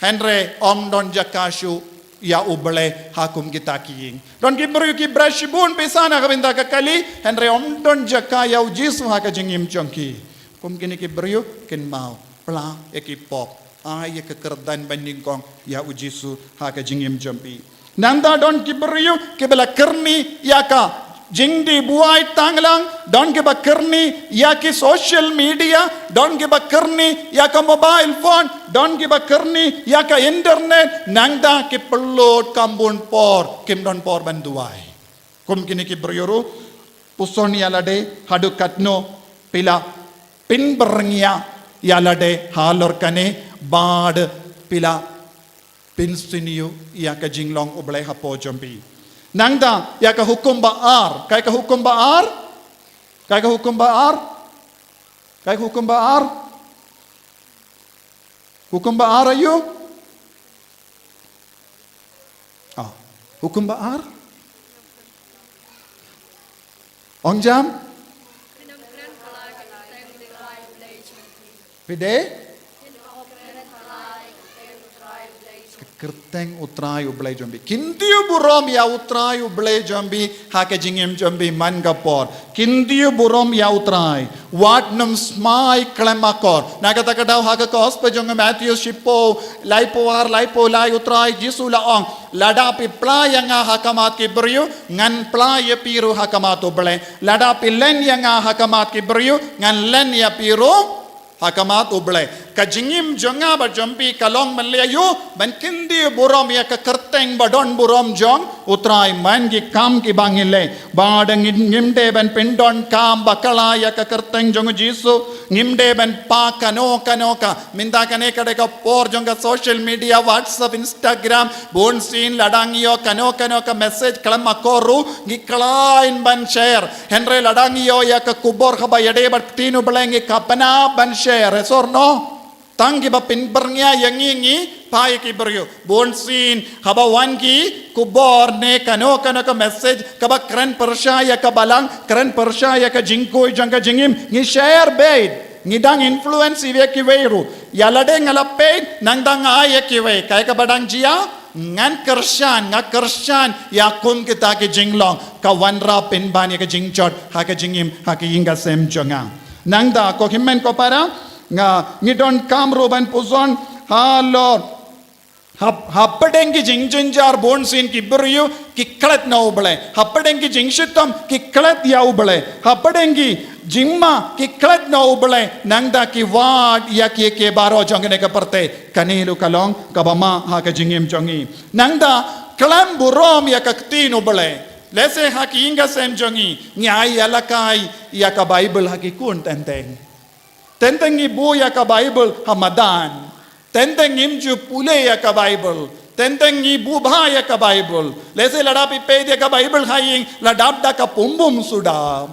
hynrei ym don jaka shuh ïa U Blei ha kum kita ki ïing. Don ki briew ki bret shibun pisa na ka bynta ka kali, hynrei ym don jaka ïa U Jisu ha ka jingim jong ki. Kum kine ki briew, kynmaw, pla ïa ki pop, ai ïa ka kyrdan ba nyngkong ïa U Jisu ha ka jingim jong phi. Nangta don ki briew kiba la kyrni ïa ka jingdih buaid tanglang, don kiba kyrni ïa ki social media, don kiba kyrni ïa ka mobile phone, don kiba kyrni ïa ka internet, nangta ki pynlut kam bun por, kim don por ban duwai. Kum kine ki briew ruh, puson ïa lade, haduh katno phi la pynbyrngia ïa lade halor kane, bad phi la pynsniew ïa ka jinglong U Blei hapoh jong phi. Nangta, ïa ka hukum ba ar, kaei ka hukum ba ar? Kaei ka hukum ba ar? Kaei ka hukum ba ar? Hukum ba ar aïu? Ah, hukum ba ar? Ong jam? Phi dei? Ka kyrteng U Trai U Blei jong phi. Kyntiew burom ïa U Trai U Blei jong phi ha ka jingim jong phi man ka por. Kyntiew burom ïa U Trai. Wat nym smai khlem akor. Na kata ka daw ha ka gospel jong u Matthew shiphew, laiphew ar, laiphew lai, U Trai Jisu la ong, lada phi pla ïa nga ha khmat ki briew, ngan pla ïa phi ruh ha khmat U Blei. Lada phi len ïa nga ha khmat ki briew, ngan len ïa phi ruh ha khmat U Blei. Ka jingim jong nga bad jong phi ka long ban leh aïu? Ban kyntiew burom ïa ka kyrteng ba don burom jong U Trai man ki kam kiba ngi leh. Bad ngim, ngim dei ban pyndonkam bakla ïa ka kyrteng jong U Jisu. Ngim dei ban pah kano kano ka. Mynta kane ka dei ka por jong ka social media, WhatsApp, Instagram, bunsien lada ngi ïoh kano kano ka message khlem akor ruh, ngi khlaiñ ban share. Hynrei lada ngi ïoh ïa ka khubor kaba ïadei bad ka ktien U Blei, ngi khlaiñ ban share, yes or no? Tang kiba pynbyrngia ïa ngi, ngi phah ïa ki briew. Bunsien haba wan ki khubor ne kano kano ka message kaba kren pyrshah ïa ka balang, kren pyrshah ïa ka jingkhuid jong ka jingim, ngi share beit. Ngi dang influence ïa kiwei ruh. Ïa lade nga la peit, nang dang ai ïa kiwei. Kaei kaba dang jia, ngan kyrshan, nga kyrshan ïa kum kita ki jinglong, ka wanrah pynban ïa ka jingjot ha ka jingim, ha ka ïing ka sem jong nga. Nangta, ko hynmen ko para, nga, ngi donkam ruh ban puson halor, hap, hapdeng ki jingjynjar bunsien ki briew ki klet na U Blei. Hapdeng ki jingshitom ki klet ïa U Blei. Hapdeng ki jingma ki klet na U Blei. Nangta ki wad ïa kiei kiei baroh jong kane ka pyrthei. Kane ruh ka long kaba ma ha ka jingim jong ngi. Nangta khlem burom ïa ka ktien U Blei. Lehse ha ki ïing ka sem jong ngi, ngi ai ïalehkai ïa ka Baibl ha ki khun teng teng. Teng teng ngi buh ïa ka Baibl ha madan. Teng teng ngim ju pule ïa ka Baibl. Teng teng ngi buh bha ïa ka Baibl. Lehse lada phi peit ïa ka Baibl ha ïing, la dap da ka pumbum suda.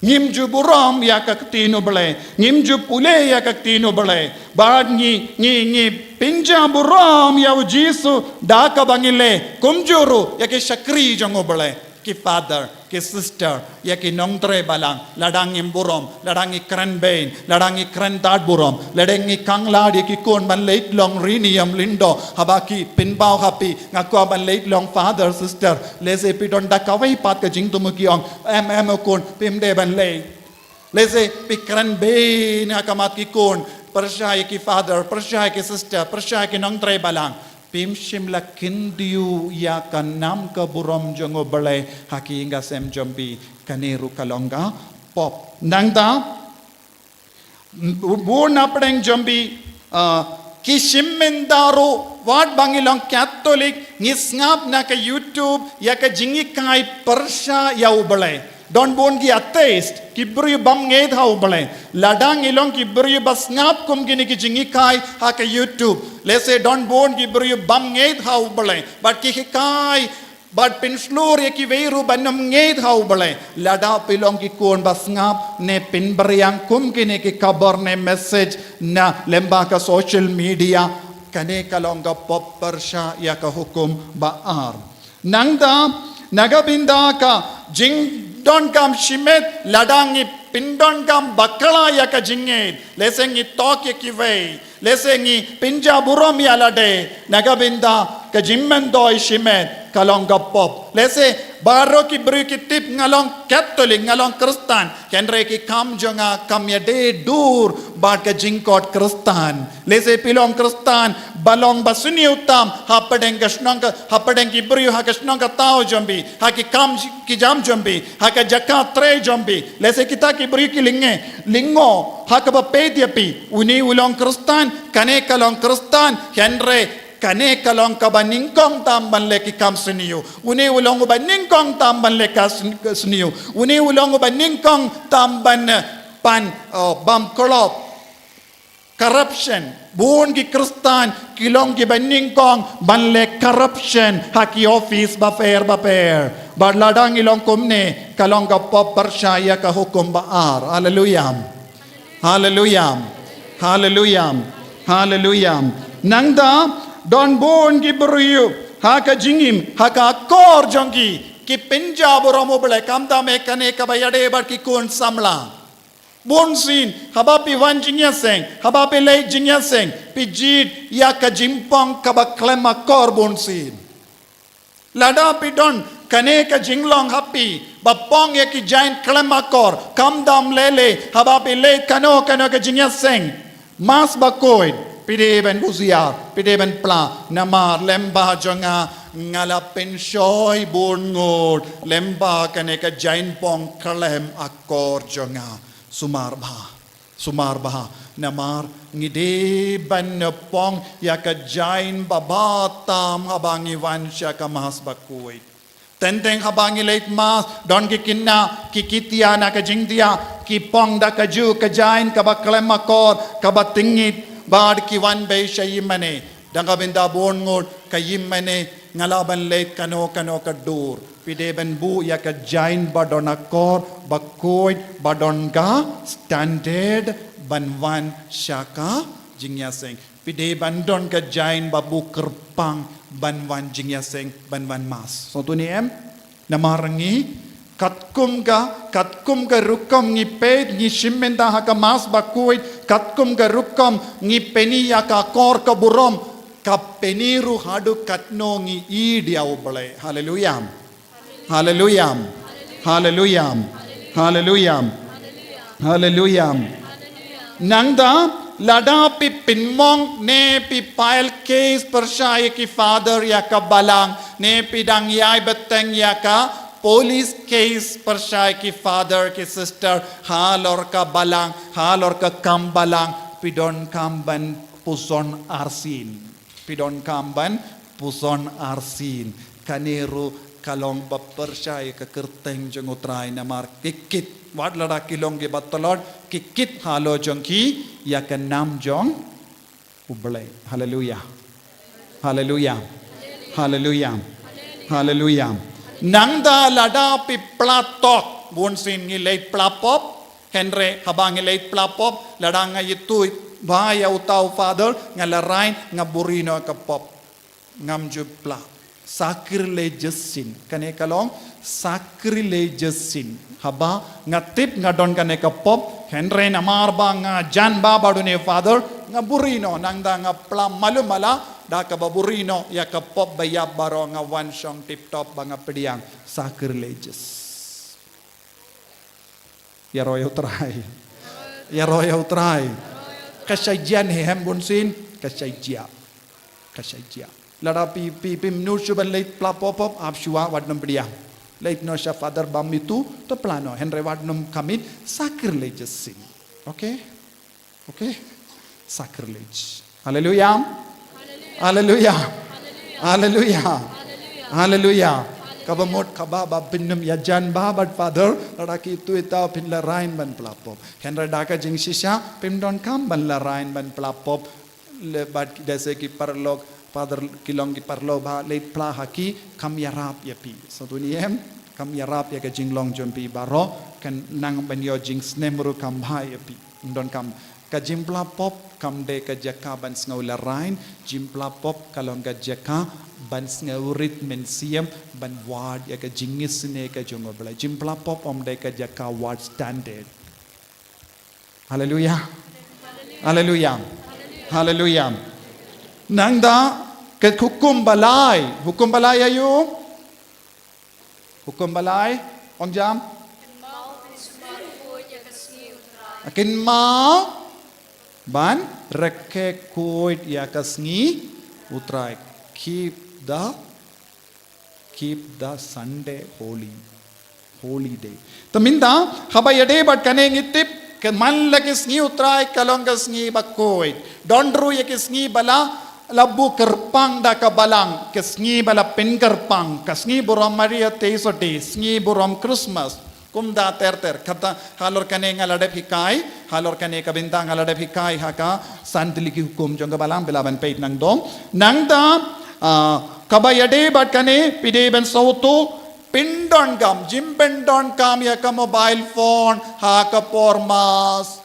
Ngim ju burom ïa ka ktien U Blei, ngim ju pule ïa ka ktien U Blei. Bad ngi, ngi, ngi pynjah burom ïa U Jisu da kaba ngi leh, kumjuh ruh ïa ki shakri jong U Blei, ki father. Ki sister, ïa ki nongtrei balang, lada ngim burom, lada ngi kren bein, lada ngi kren tad burom, lada ngi khanglad ïa ki khun ban leit long ri niam lyngdoh, haba ki pynpaw ha phi, nga kwah ban leit long father, sister, lehse phi don da kawei pat ka jingthmu, ki ong, em, em, khun, phim dei ban leit. Lehse phi kren bein ha khmat ki khun, pyrshah ïa ki father, pyrshah ïa ki sister, pyrshah ïa ki nongtrei balang. Phim shym la kyntiew ïa ka nam ka burom jong U Blei ha ki ïing ka sem jong phi, kane ruh ka long ka pop. Nangta, bun na pdeng jong phi, ah, ki shim mynta ruh, wat ba ngi long Catholic, ngi sngap na ka YouTube ïa ka jinghikai pyrshah ïa U Blei. Don bun ki atheist, ki briew bym ngeit ha U Blei. Lada ngi long ki briew ba sngap kum kine ki jinghikai ha ka YouTube, lehse don bun ki briew bym ngeit ha U Blei, bad ki hikai, bad pynshlur ïa kiwei ruh ban ym ngeit ha U Blei. Lada phi long ki khun ba sngap ne pynbeiñ kum kine ki khubor ne message na lyngba ka social media, kane ka long ka pop pyrshah ïa ka hukum ba ar. Nangta, na ka bynta ka jingdonkam shimet, lada ngi pyndonkam bakla ïa ka jingngeit, lehse ngi tok ïa kiwei, lehse ngi pynjah burom ïa lade, na ka bynta ka jingmyntoi shimet ka long ka pop. Lehse baroh ki briew ki tip nga long Catholic, nga long Khristan, hynrei ki kam jong nga kam ïadei dur bad ka jingkhot Khristan. Lehse phi long Khristan ba long ba sniew tam hapdeng ka shnong ka, hapdeng ki briew ha ka shnong ka thaw jong phi, ha ki kam ki jam jong phi, ha ka jaka trei jong phi. Lehse kita ki briew ki lyngngoh, lyngngoh ha kaba peit ïa phi. Une u long Khristan, kane ka long Khristan, hynrei kane ka long kaba nyngkong tam ban leh ki kam sniew. Une u long uba nyngkong tam ban leh ka sn-, ka sniew. Une u long uba nyngkong tam ban, eh, pan, oh, bam klop. Corruption. Bun ki Khristan ki long kiba nyngkong ban leh corruption ha ki office bapher bapher. Bad lada ngi long kumne, ka long ka pop pyrshah ïa ka hukum ba ar. Haleluya. Haleluya. Haleluya. Haleluya. Nangta, don bun ki briew ha ka jingim, ha ka akor jong ki, ki pynjah burom U Blei, khamtam eh kane kaba ïadei bad ki khun samla. Bunsien, haba phi wan jingïaseng, haba phi leit jingïaseng, phi jied ïa ka jingpang kaba khlem akor bunsien. Lada phi don kane ka jinglong ha phi, ba pang ïa ki jaiñ khlem akor, khamtam lei lei, haba phi leit kano kano ka jingïaseng, Mass Bakhuid, phi dei ban buh syiar, phi dei ban pla, namar lyngba jong nga, nga la pynshoi bun ngut lyngba kane ka jaiñ pang khlem akor jong nga. Sumar bha. Sumar bha, namar ngi dei ban pang ïa ka jaiñ ba bha tam haba ngi wan sha ka Mass Bakhuid. Teng teng haba ngi leit Mass, don ki khynnah, ki kit ïa na ka jingthiah, ki pang da kajuh ka jaiñ kaba khlem akor, kaba tyngit, bad ki wan beit sha ïingmane. Da kaba bun ngut ka ïingmane, nga lah ban leit kano kano ka dur. Phi dei ban buh ïa ka jaiñ ba don akor, ba khuid, ba don ka standard ban wan sha ka jingïaseng. Phi dei ban don ka jaiñ ba buh kyrpang ban wan jingïaseng, ban wan Mass. Sngewthuh ne em? Namar ngi, katkum ka, katkum ka rukom ngi peit, ngi shim bynta ha ka Mass Bakhuid, katkum ka rukom ngi pyni ïa ka akor ka burom, ka pyni ruh haduh katno ngi ïeit ïa U Blei. Haleluya. Haleluya. Haleluya. Haleluya. Haleluya. Nangta, lada phi pynmong ne phi file case pyrshah ïa ki father ïa ka balang, ne phi dang ïai bteng ïa ka police case pyrshah ïa ki father ki sister, halor ka balang, halor ka kam balang, phi donkam ban puson arsien. Phi donkam ban puson arsien. Kane ruh ka long ba pyrshah ïa ka kyrteng jong U Trai namar ki kit. Wat lada ki long kiba tlot, ki kit halor jong ki ïa ka nam jong U Blei. Haleluya. Haleluya. Haleluya. Haleluya. Nangta lada phi pla tok, bunsien ngi leit pla pop, hynrei haba ngi leit pla pop, lada nga ïathuh bha ïa uta u father, nga la rai, nga buhrieh noh ka pop. Ngam ju pla. Sacrilegious sin. Kane ka long Sacrilegious sin. Haba nga tip nga don kane ka pop, hynrei namar ba nga jan ba bad une Father, nga buri noh, nangta nga pla malu mala da kaba buri noh ïa ka pop ba ïap baroh, nga wan shong tip top ba nga pdiang. Sacrilegious. Ïaroh ïa U Trai. Ïaroh ïa U Trai. Ka shai jia ne em bun sien, ka shai jia. Ka shai jia. Lada phi, phi, phim nud shuh ban leit pla pop pop, ap shuwa wat nym pdiang. Leit noh sha Father bam mitu, to pla noh, hynrei wat nym commit sacrilegious sin. Okay? Okay? Sacrilege. Hallelujah. Hallelujah. Hallelujah. Hallelujah. Kaba mut kaba ba phin nym ïajan ba bad Father, lada ki tu ita phin la rain ban pla pop. Hynrei da ka jingshisha, phim donkam ban la rain ban pla pop. Le bad ki da se ki paralok, Father, ki long ki paralok ba leit pla ha ki, kam ïarap ïa phi. Sngewthuh ne em, kam ïarap ïa ka jinglong jong phi baroh, kan nang ban ïoh jingsnem ruh kam bha ïa phi. Ym donkam. Ka jingpla pop kam dei ka jaka ban sngew la rain, jingpla pop ka long ka jaka ban sngew rit mynsiem, ban wad ïa ka jingisynei ka jong U Blei. Jingpla pop ym dei ka jaka wad standard. Haleluya. Haleluya. Haleluya. Nangta ka hukum ba lai, hukum ba lai aïu? Hukum ba lai, ong jam. Kynmaw ban rakhe khuid ïa ka sngi U Trai. Keep the, keep the Sunday holy. Holy day. Te mynta, haba ïadei bad kane ngi tip, ka man la ki sngi U Trai ka long ka sngi ba khuid. Don ruh ïa ki sngi ba la, la buh kyrpang da ka balang, ka sngi ba la pynkyrpang, ka sngi burom Maria Theisotti, sngi burom Christmas. Kumta ter ter, kata halor kane nga la dep hikai, halor kane ka bynta nga la dep hikai ha ka san tylli ki hukum jong ka balang, phi lah ban peit nangdong. Nangta, ah, kaba ïadei bad kane, phi dei ban sngewthuh, pyndonkam, jingpyndonkam ïa ka mobile phone ha ka por Mass,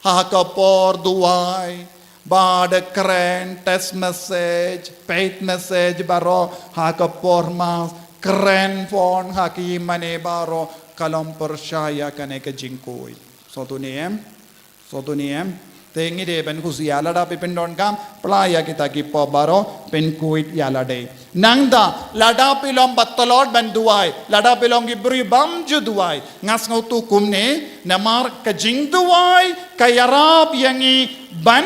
ha ka por duwai, bad kren text message, peit message baroh ha ka por Mass, kren phone ha ki ïing mane baroh, ka long pyrshah ïa kane ka jingkhuid. Sngewthuh ne em? Sngewthuh ne em? Te ngi dei ban khuslai, lada phi pyndonkam, pla ïa kita ki pop baroh, pynkhuid ïa lade. Nangta, lada phi long ba tlot ban duwai, lada phi long ki briew bym ju duwai, nga sngewthuh kumne, namar ka jingduwai ka ïarap ïa ngi ban,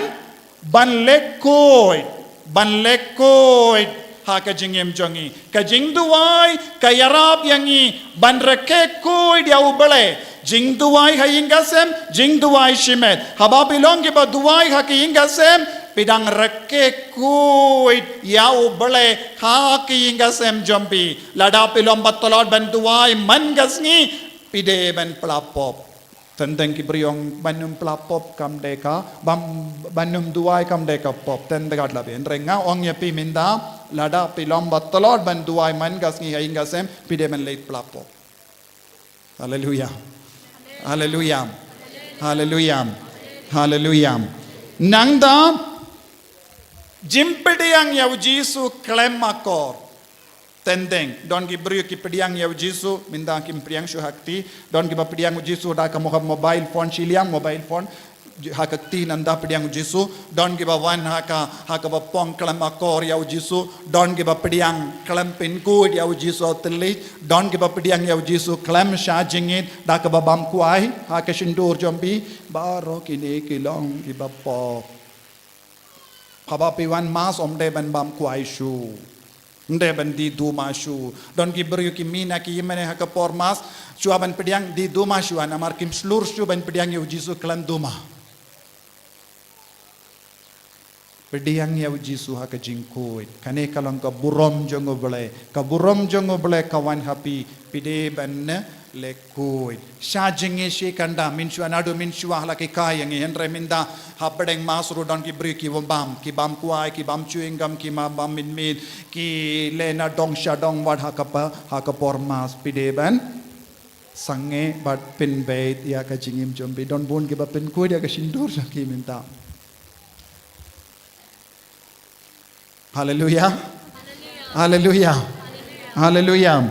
ban leh khuid, ban leh khuid ha ka jingim jong ngi. Ka jingduwai ka ïarap ïa ngi ban rakhe khuid ïa U Blei. Jingduwai ha ïing ka sem, jingduwai shimet. Haba phi long kiba duwai ha ka ïing ka sem, phi dang rakhe khuid ïa U Blei ha ka ïing ka sem jong phi. Lada phi long ba tlot ban duwai man ka sngi, phi dei ban pla pop. Teng teng ki briew ong ban nym pla pop kam dei ka, bam, ban nym duwai kam dei ka pop. Teng teng ka la phi. Hynrei nga ong ïa phi mynta, lada phi long ba tlot ban duwai man ka sngi ha ïing ka sem, phi dei ban leit pla pop. Haleluya. Haleluya. Haleluya. Haleluya. Nangta, jingpdiang ïa U Jisu khlem akor. Teng teng, don ki briew ki pdiang ïa U Jisu, mynta kim pdiang shuh ha kti, don kiba pdiang U Jisu da ka mo-, mobile phone shiliang, mobile phone, ha ka kti nangta pdiang U Jisu, don kiba wan ha ka, ha kaba pong khlem akor ïa U Jisu, don kiba pdiang khlem pynkhuid ïa U Jisu ha u thylliej, don kiba pdiang ïa U Jisu khlem shah jingit, da kaba bam kwai, ha ka shyntur jong phi, baroh kine ki long kiba pop. Haba phi wan Mass ym dei ban bam kwai shuh. Ym dei ban die duma shuh. Don ki briew ki mih na ki ïing mane ha ka por Mass, shuwa ban pdiang die duma shuwa, namar kim shlur shuh ban pdiang ïa U Jisu khlem duma. Pdiang ïa U Jisu ha ka jingkhuid. Kane ka long ka burom jong U Blei. Ka burom jong U Blei ka wan ha phi, phi dei ban leh khuid. Shah jingit shi kynda, mynshuwa naduh mynshuwa la ki kai ïa ngi, hynrei mynta hapdeng Mass ruh don ki briew ki bam, ki bam kwai, ki bam chewing gum, ki ma bam mynmiet, ki leh na dong sha dong wat ha ka pa, ha ka por Mass. Phi dei ban sangeh bad pynbeit ïa ka jingim jong phi. Don bun kiba pynkhuid ïa ka shyntur jong ki mynta. Haleluya. Haleluya. Haleluya.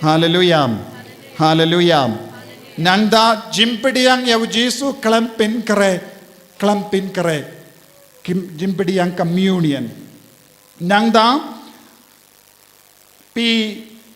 Haleluya. Haleluya. Nangta jingpdiang ïa u Jisu khlem pynkhreh, khlem pynkhreh. Kim-, jingpdiang communion. Nangta phi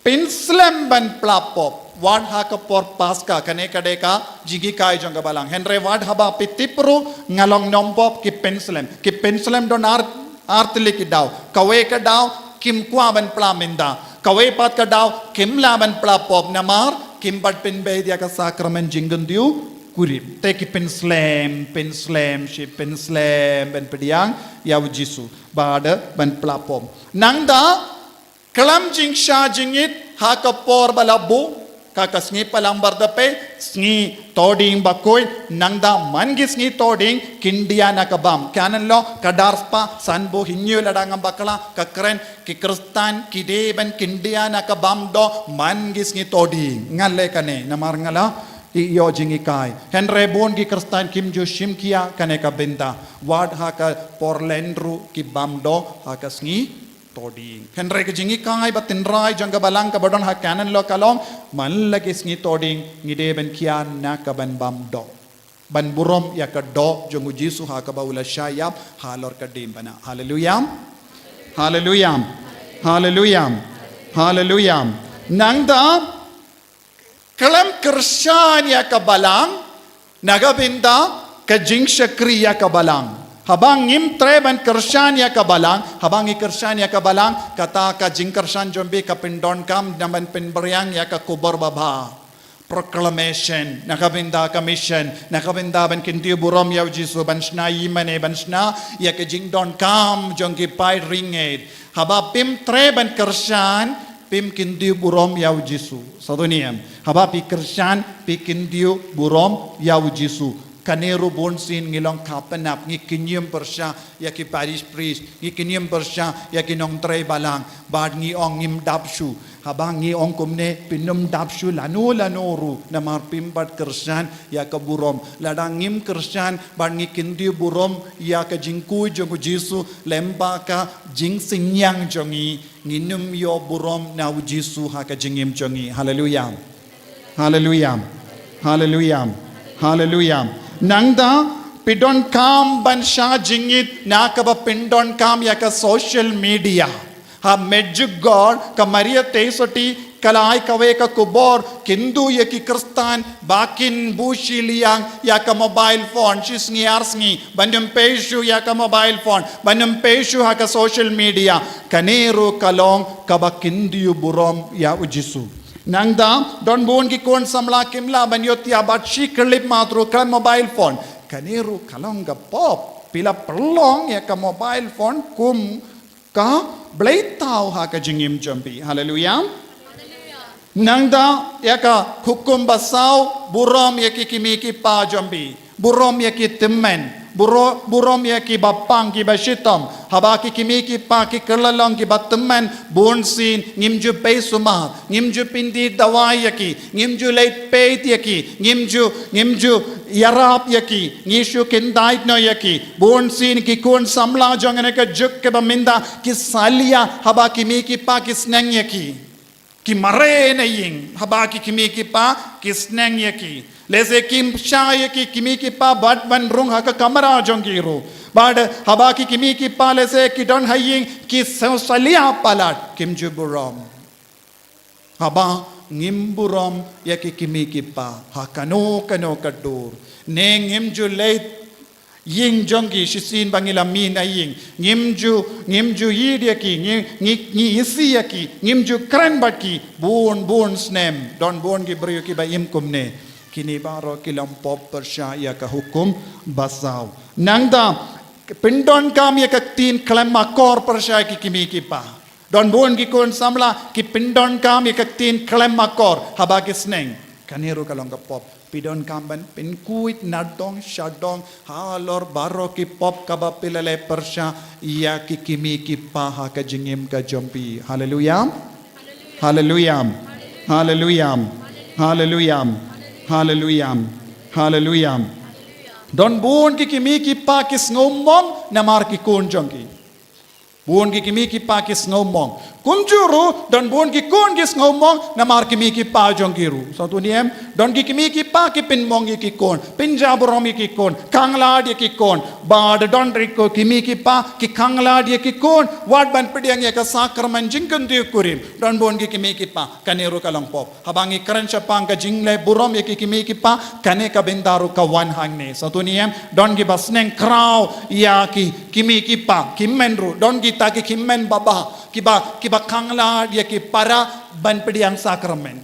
pynslem ban pla pop. Wat ha ka por Paska, kane ka dei ka jinghikai jong ka Balang. Hynrei wat haba phi tip ruh nga long nongpop, ki pynslem. Ki pynslem don ar, ar tylli ki daw. Kawei ka daw kim kwah ban pla mynta. Kawei pat ka daw kim lah ban pla pop namar kim pat pynbeit ïa ka sakramen jingkyntiew kurim. Te ki pynslem, pynslem, shi pynslem ban pdiang ïa u Jisu bad ban pla pop. Nangta khlem jingshah jingit ha ka por ba la buh, ka ka sngi Palang Bartapei, sngi Toding Bakhuid, nangta man ki sngi Toding, khyndiat na ka bam. Canon law, ka dar spah sanphew hynñiew lada ngam bakla, ka kren, ki Khristan ki dei ban khyndiat na ka bam doh man ki sngi Toding. Nga leh kane namar nga la ïoh jinghikai. Hynrei bun ki Khristan kim ju shim khia kane ka bynta. Wat ha ka por Lent ruh ki bam doh ha ka sngi Toding. Hynrei ka jinghikai ba tynrai jong ka Balang kaba don ha canon law ka long, man la ki sngi Toding ngi dei ban khia na ka ban bam doh, ban burom ïa ka doh jong u Jisu ha kaba u la shah ïap halor ka diengphna. Haleluya. Haleluya. Haleluya. Haleluya. Nangta khlem kyrshan ïa ka Balang na ka bynta ka jingshakri ïa ka Balang. Haba ngim treh ban kyrshan ïa ka Balang, haba ngi kyrshan ïa ka Balang, kata ka jingkyrshan jong phi ka pyndonkam na ban pynphriang ïa ka khubor babha. Proclamation, na ka bynta ka mission, na ka bynta ban kyntiew burom ïa u Jisu, ban shna ïingmane, ban shna ïa ka jingdonkam jong ki paid ringit. Haba phim treh ban kyrshan, phim kyntiew burom ïa u Jisu. Sa dei ne em? Haba phi kyrshan, phi kyntiew burom ïa u Jisu. Kane ruh bun sien ngi long khappnap, ngi kynñium pyrshah ïa ki parish priest, ngi kynñium pyrshah ïa ki nongtrei Balang, bad ngi ong ngim dap shuh. Haba ngi ong kumne, phin ym dap shuh lano lano ruh, namar phim pat kyrshan ïa ka burom. Lada ngim kyrshan bad ngi kyntiew burom ïa ka jingkhuid jong u Jisu lem bad ka jingsynñiang jong ngi, ngin ym ïoh burom na u Jisu ha ka jingim jong ngi. Haleluya. Haleluya. Haleluya. Haleluya. Nangta phi donkam ban shah jingit na kaba pyndonkam ïa ka social media. Ha Medjugorje ka Maria Theisotti ka la ai kawei ka khubor, kyntu ïa ki Khristan ba kin buh shiliang ïa ka mobile phone shi sngi ar sngi, ban ym pei shuh ïa ka mobile phone, ban ym pei shuh ha ka social media. Kane ruh ka long kaba kyntiew burom ïa u Jisu. Nangta don bun ki khun samla kim lah ban ïohthiah bad shi khyllipmat ruh khlem mobile phone. Kane ruh ka long ka pop. Phi la pynlong ïa ka mobile phone kum ka bleithaw ha ka jingim jong phi. Haleluya. Nangta ïa ka hukum basaw, burom ïa ki kmie ki kpa jong phi. Burom ïa ki tymmen. Buro-, burom ïa ki bapang ki bashitom. Haba ki kmie ki kpa ki kylla long ki batymmen, bun sien ngim ju pei sumar, ngim ju pyndie dawai ïa ki, ngim ju leit peit ïa ki, ngim ju, ngim ju ïarap ïa ki, ngi shu kyndait noh ïa ki. Bun sien ki khun samla jong kane ka juk kaba mynta ki salia haba ki kmie ki kpa ki sneng ïa ki. Ki mareh na ïing haba ki kmie ki kpa ki sneng ïa ki. Lehse kim shah ïa ki kmie ki kpa bad ban rung ha ka kamra jong ki ruh. Bad haba ki kmie ki kpa lehse ki don ha ïing ki sa-, salia palat, kim ju burom. Haba ngim burom ïa ki kmie ki kpa ha kano kano ka dur, ne ngim ju leit ïing jong ki shisien ba ngi la mih na ïing, ngim ju, ngim ju ïeit ïa ki, ngi, ngi, ngi isih ïa ki, ngim ju kren bad ki bun bun snem. Don bun ki briew kiba im kumne. Kine baroh ki long pop pyrshah ïa ka hukum basaw. Nangta pyndonkam ïa ka ktien khlem akor pyrshah ïa ki kmie ki kpa. Don bun ki khun samla ki pyndonkam ïa ka ktien khlem akor haba ki sneng. Kane ruh ka long ka pop. Phi donkam ban pynkhuid nadong shadong halor baroh ki pop kaba phi la leh pyrshah ïa ki kmie ki kpa ha ka jingim ka jong phi. Haleluya. Haleluya. Haleluya. Haleluya. Haleluya. Haleluya. Don bun ki kmie ki kpa ki sngewmong namar ki khun jong ki. Bun ki kmie ki kpa ki sngewmong. Kumjuh ruh, don bun ki khun ki sngewmong, namar kmie ki kpa jong ki ruh. Sa tu ni em, don ki kmie ki kpa ki pynmong ïa ki khun, pynjaburom ïa ki khun, khanglad ïa ki khun. Bad don ruh ki kmie ki kpa ki khanglad ïa ki khun, wat ban pdiang ïa ka sakramen jingkyntiew kurim. Don bun ki kmie ki kpa, kane ruh ka long pop. Haba ngi kren shaphang ka jingleh burom ïa ki kmie ki kpa, kane ka bynta ruh ka wan hangne. Sa tu ni em, don kiba sneng khraw ïa ki kmie ki kpa, ki hynmen ruh, don kita ki hynmen baba, kiba, kiba khanglad ïa ki para ban pdiang sakramen.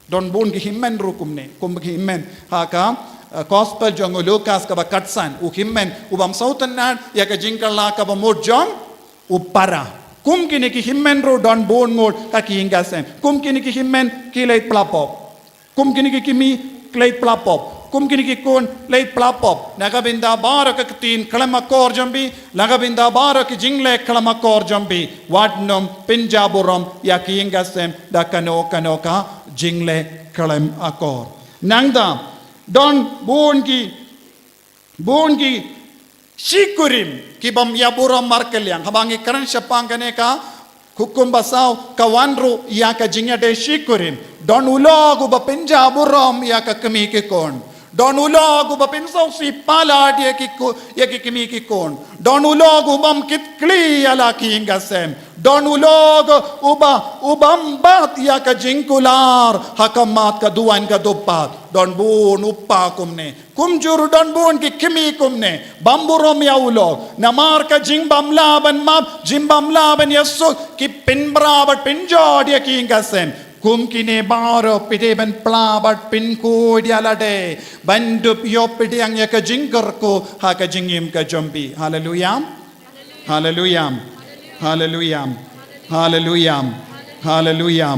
Don bun ki hynmen ruh kumne, kum ki hynmen ha ka, eh, gospel jong u Lukas kaba khatsan, u hynmen, u bym sngewtynnad ïa ka jingkylla kaba mut jong u para. Kum kine ki hynmen ruh don bun ngut ha ki ïing ki sem. Kum kine ki hynmen ki leit pla pop. Kum kine ki kmie ki leit pla pop. Kum kine ki khun leit pla pop. Na ka bynta baroh ka ktien khlem akor jong phi, na ka bynta baroh ki jingleh khlem akor jong phi. Wat nym pynjaburom ïa ki ïing ki sem da kano kano ka jingleh khlem akor. Nangta, don bun ki Bun ki shi kurim ki bym ïa burom markylliang. Haba ngi kren shaphang kane ka hukum basaw ka wan ruh ïa ka jingïadei shi kurim. Don u lok uba pynjaburom ïa ka kmie ki khun. Don u lok uba pynsngewsih palat ïa ki khu-, ïa ki kmie ki khun. Don u lok u bym kitkhlieh ïa la ki ïing ki sem. Don u lok uba, u bym bat ïa ka jingkular ha khmat ka duwan ka dupat. Don bun u pa kumne. Kumjuh ruh don bun ki kmie kumne, bym burom ïa u lok. Namar ka jingbym lah ban map, jingbym lah ban ïasuk, ki pynbra bad pynjot ïa ki ïing ki sem. Kum kine baroh phi dei ban pla bad pynkhuid ïa lade, ban dup ïoh pdiang ïa ka jingkyrkhu ha ka jingim ka jong phi. Haleluya. Haleluya. Haleluya. Haleluya. Haleluya.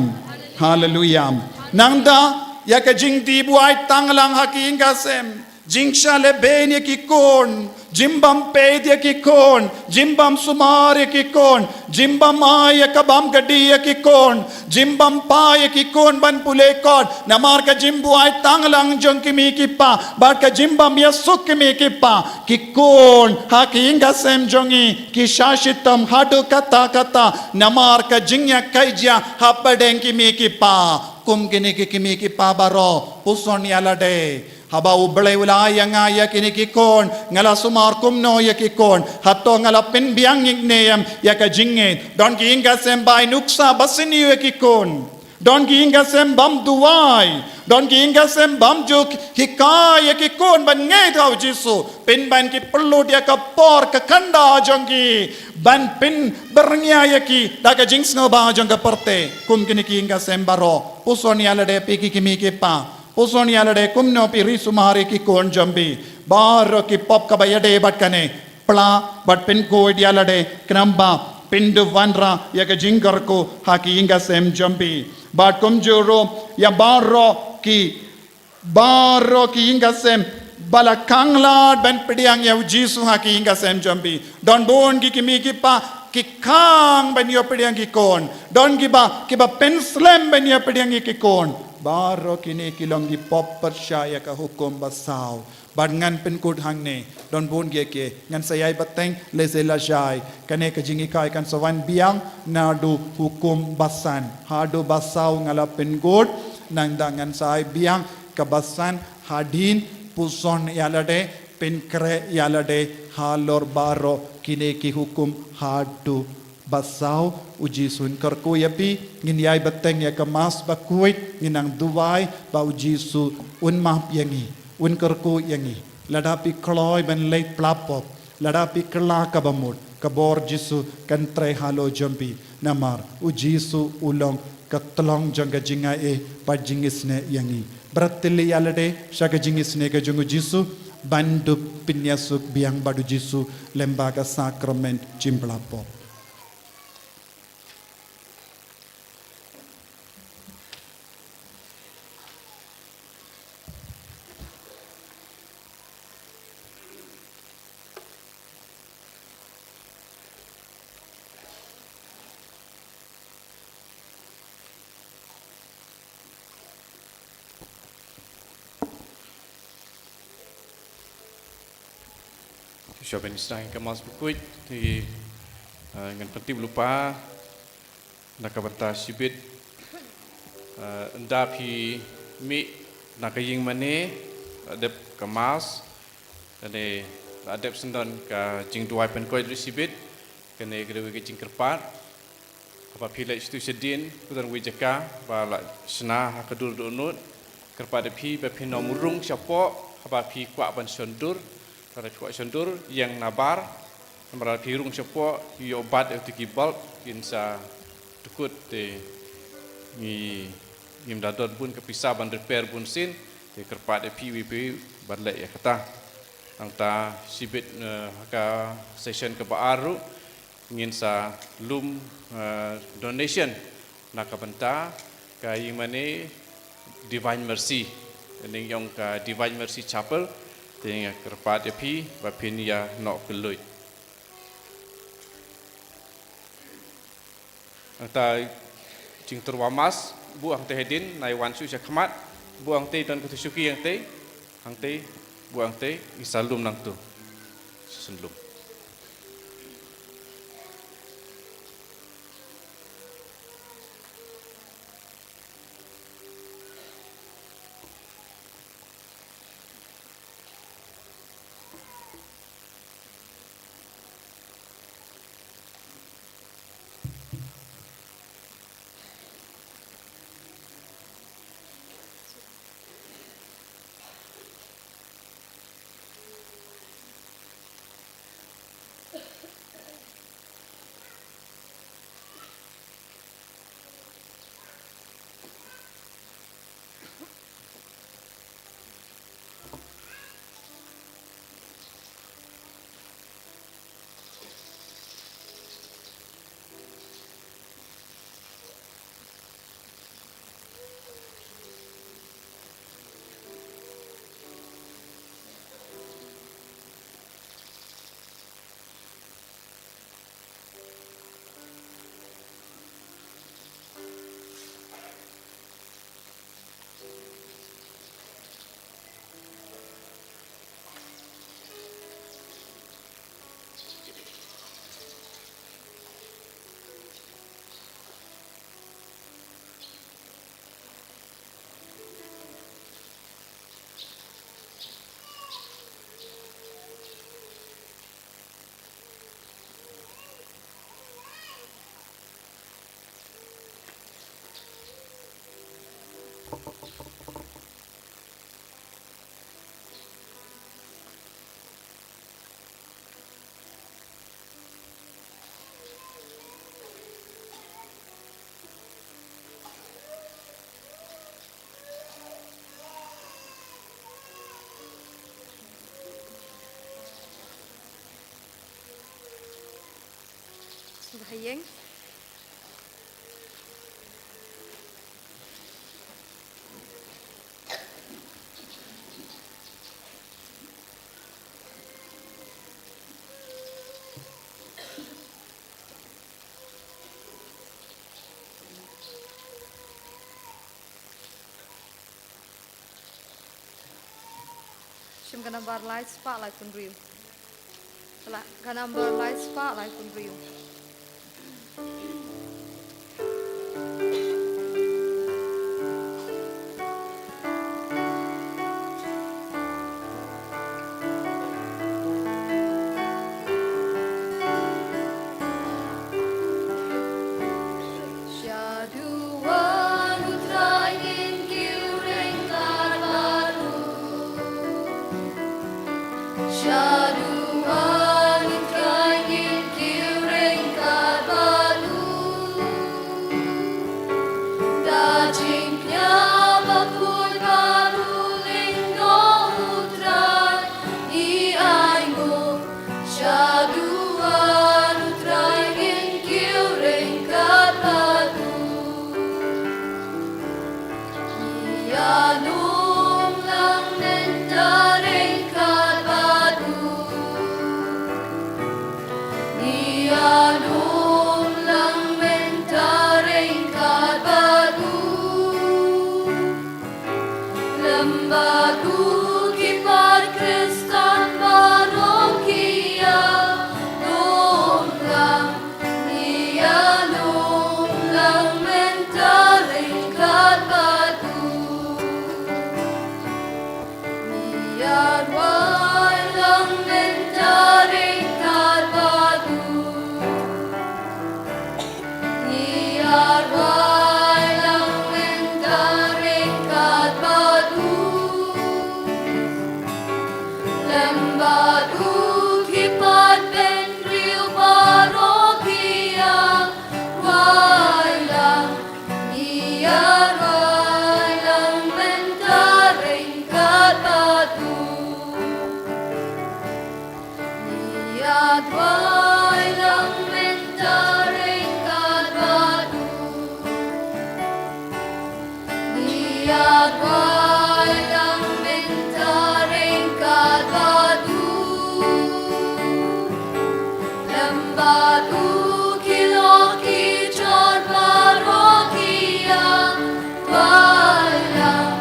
Haleluya. Nangta, ïa ka jingdih buaid tanglang ha ki ïing ki sem. Jingshah lehbeiñ ïa ki khun. Jingbym peit ïa ki khun. Jingbym sumar ïa ki khun. Jingbym ai ïa ka bam ka dih ïa ki khun. Jingbym phah ïa ki khun ban pule kot. Namar ka jingbuaid tanglang jong ki kmie ki kpa. Bad ka jingbym ïasuk ki kmie ki kpa. Ki khun, ha ki ïing ki sem jong ngi, ki shah shitom haduh katta katta, namar ka jingïakajia, hapdeng ki kmie ki kpa, kum kine ki kmie ki kpa baroh, puson ïa lade. Haba U Blei u la ai ïa nga ïa kine ki khun, nga la sumar kumno ïa ki khun, hato nga la pynbiang ïa kine em, ïa ka jingngeit, don ki ïing ki sem ba ai nuksa ba sniew ïa ki khun. Don ki ïing ki sem bym duwai. Don ki ïing ki sem bym ju hikai ïa ki khun ban ngeit ha U Jisu. Pynban ki pynlut ïa ka por ka khyndaw jong ki. Ban pynbyrngia ïa ki da ka jingsngewbha jong ka pyrthei. Kum kine ki ïing ki sem baroh. Puson ïa lade phi ki kmie ki kpa. Puson ïa lade kumno phi ri sumar ïa ki khun jong phi. Baroh ki pop kaba ïadei bad kane. Pla, bad pynkhuid ïa lade, khnang ba, pynduh wanrah, ïa ka jingkyrkhu, ha ki ïing ki sem jong phi. Bad kumjuh ruh, ïa baroh ki, baroh ki ïing ki sem, ba la khanglad ban pdiang ïa U Jisu ha ki ïing ki sem jong phi. Don bun ki kmie ki kpa, ki khang ban ïoh pdiang ki khun. Don kiba, kiba pynslem ban ïoh pdiang ïa ki khun. Baroh kine ki long ki pop pyrshah ïa ka hukum basaw. Bad ngan pynkut hangne, don bun kiei kiei, ngan sa ïai bteng, lehse lashai, kane ka jinghikai kan sa wan biang, naduh hukum basan, haduh basaw nga la pynkut, nangta ngan sa ai biang, ka basan, hadien, puson ïa lade, pynkhreh ïa lade, halor baroh, kine ki hukum, haduh basaw, U Jisu un kyrkhu ïa phi, ngin ïai bteng ïa ka Mass bakhuid, ngin nang duwai, ba U Jisu un map ïa ngi, un kyrkhu ïa ngi. Lada phi kloi ban leit pla pop, lada phi kylla kaba mut, ka bor Jisu kan trei halor jong phi, namar, U Jisu u long ka tlong jong ka jingaiei, bad jingisynei ïa ngi. Bret tylli ïa lade, sha ka jingisynei ka jong U Jisu, ban dup pynïasuk biang bad U Jisu, lyngba ka sakramen jingpla pop. Shuwa ban sdang ka Mass bakhuid, te Eh, ngan pyntip lypa na ka bynta shibit. Eh, ynda phi mih na ka ïing mane, la dep ka mass, kane la dep syndon ka jingduwai pynkoit ruh shibit, kane ka dei ka jingkyrpad. Haba phi leit sha tu sha dien, ka don kawei ka jaka ba la shna ha ka dur dohnud. Kyrpad ïa phi ba phin ym rung shapoh haba phi kwah ban shon dur. Lada phi kwah shon dur, ïeng nabar. Namar lada phi rung shapoh, ïoh bat ïa uto ki bulb, kin sa dkut te ngi, ngim da don bun ka pisa ban repair bunsien, te kyrpad ïa phi iwei pa iwei ban leh ïa kata. Nangta shibit, eh, ha ka session kaba ar ruh, ngin sa lum, eh, donation na ka bynta ka ïing mane Divine Mercy. Ïing ïong ka Divine Mercy Chapel, te nga kyrpad ïa phi ba phin ïa noh kylluid. Nangta jingtyrwa mass, buh hangtei hadien, nai wan shuh sha khmat, buh hangtei don kata shuki hangtei, hangtei, buh hangtei, ngin sa lum nangtu. Shisien lum. Sngewbha ïeng. Shim ka nambar lai spah laiphew hynriew. Ka la, ka nambar lai spah laiphew hynriew. Shaduh wan u Trai ngin kiew ryngkat bad u. Shaduh wan u Trai ngin kiew ryngkat bad u. Bad u ki long ki jor baroh ki ïa duwai lang,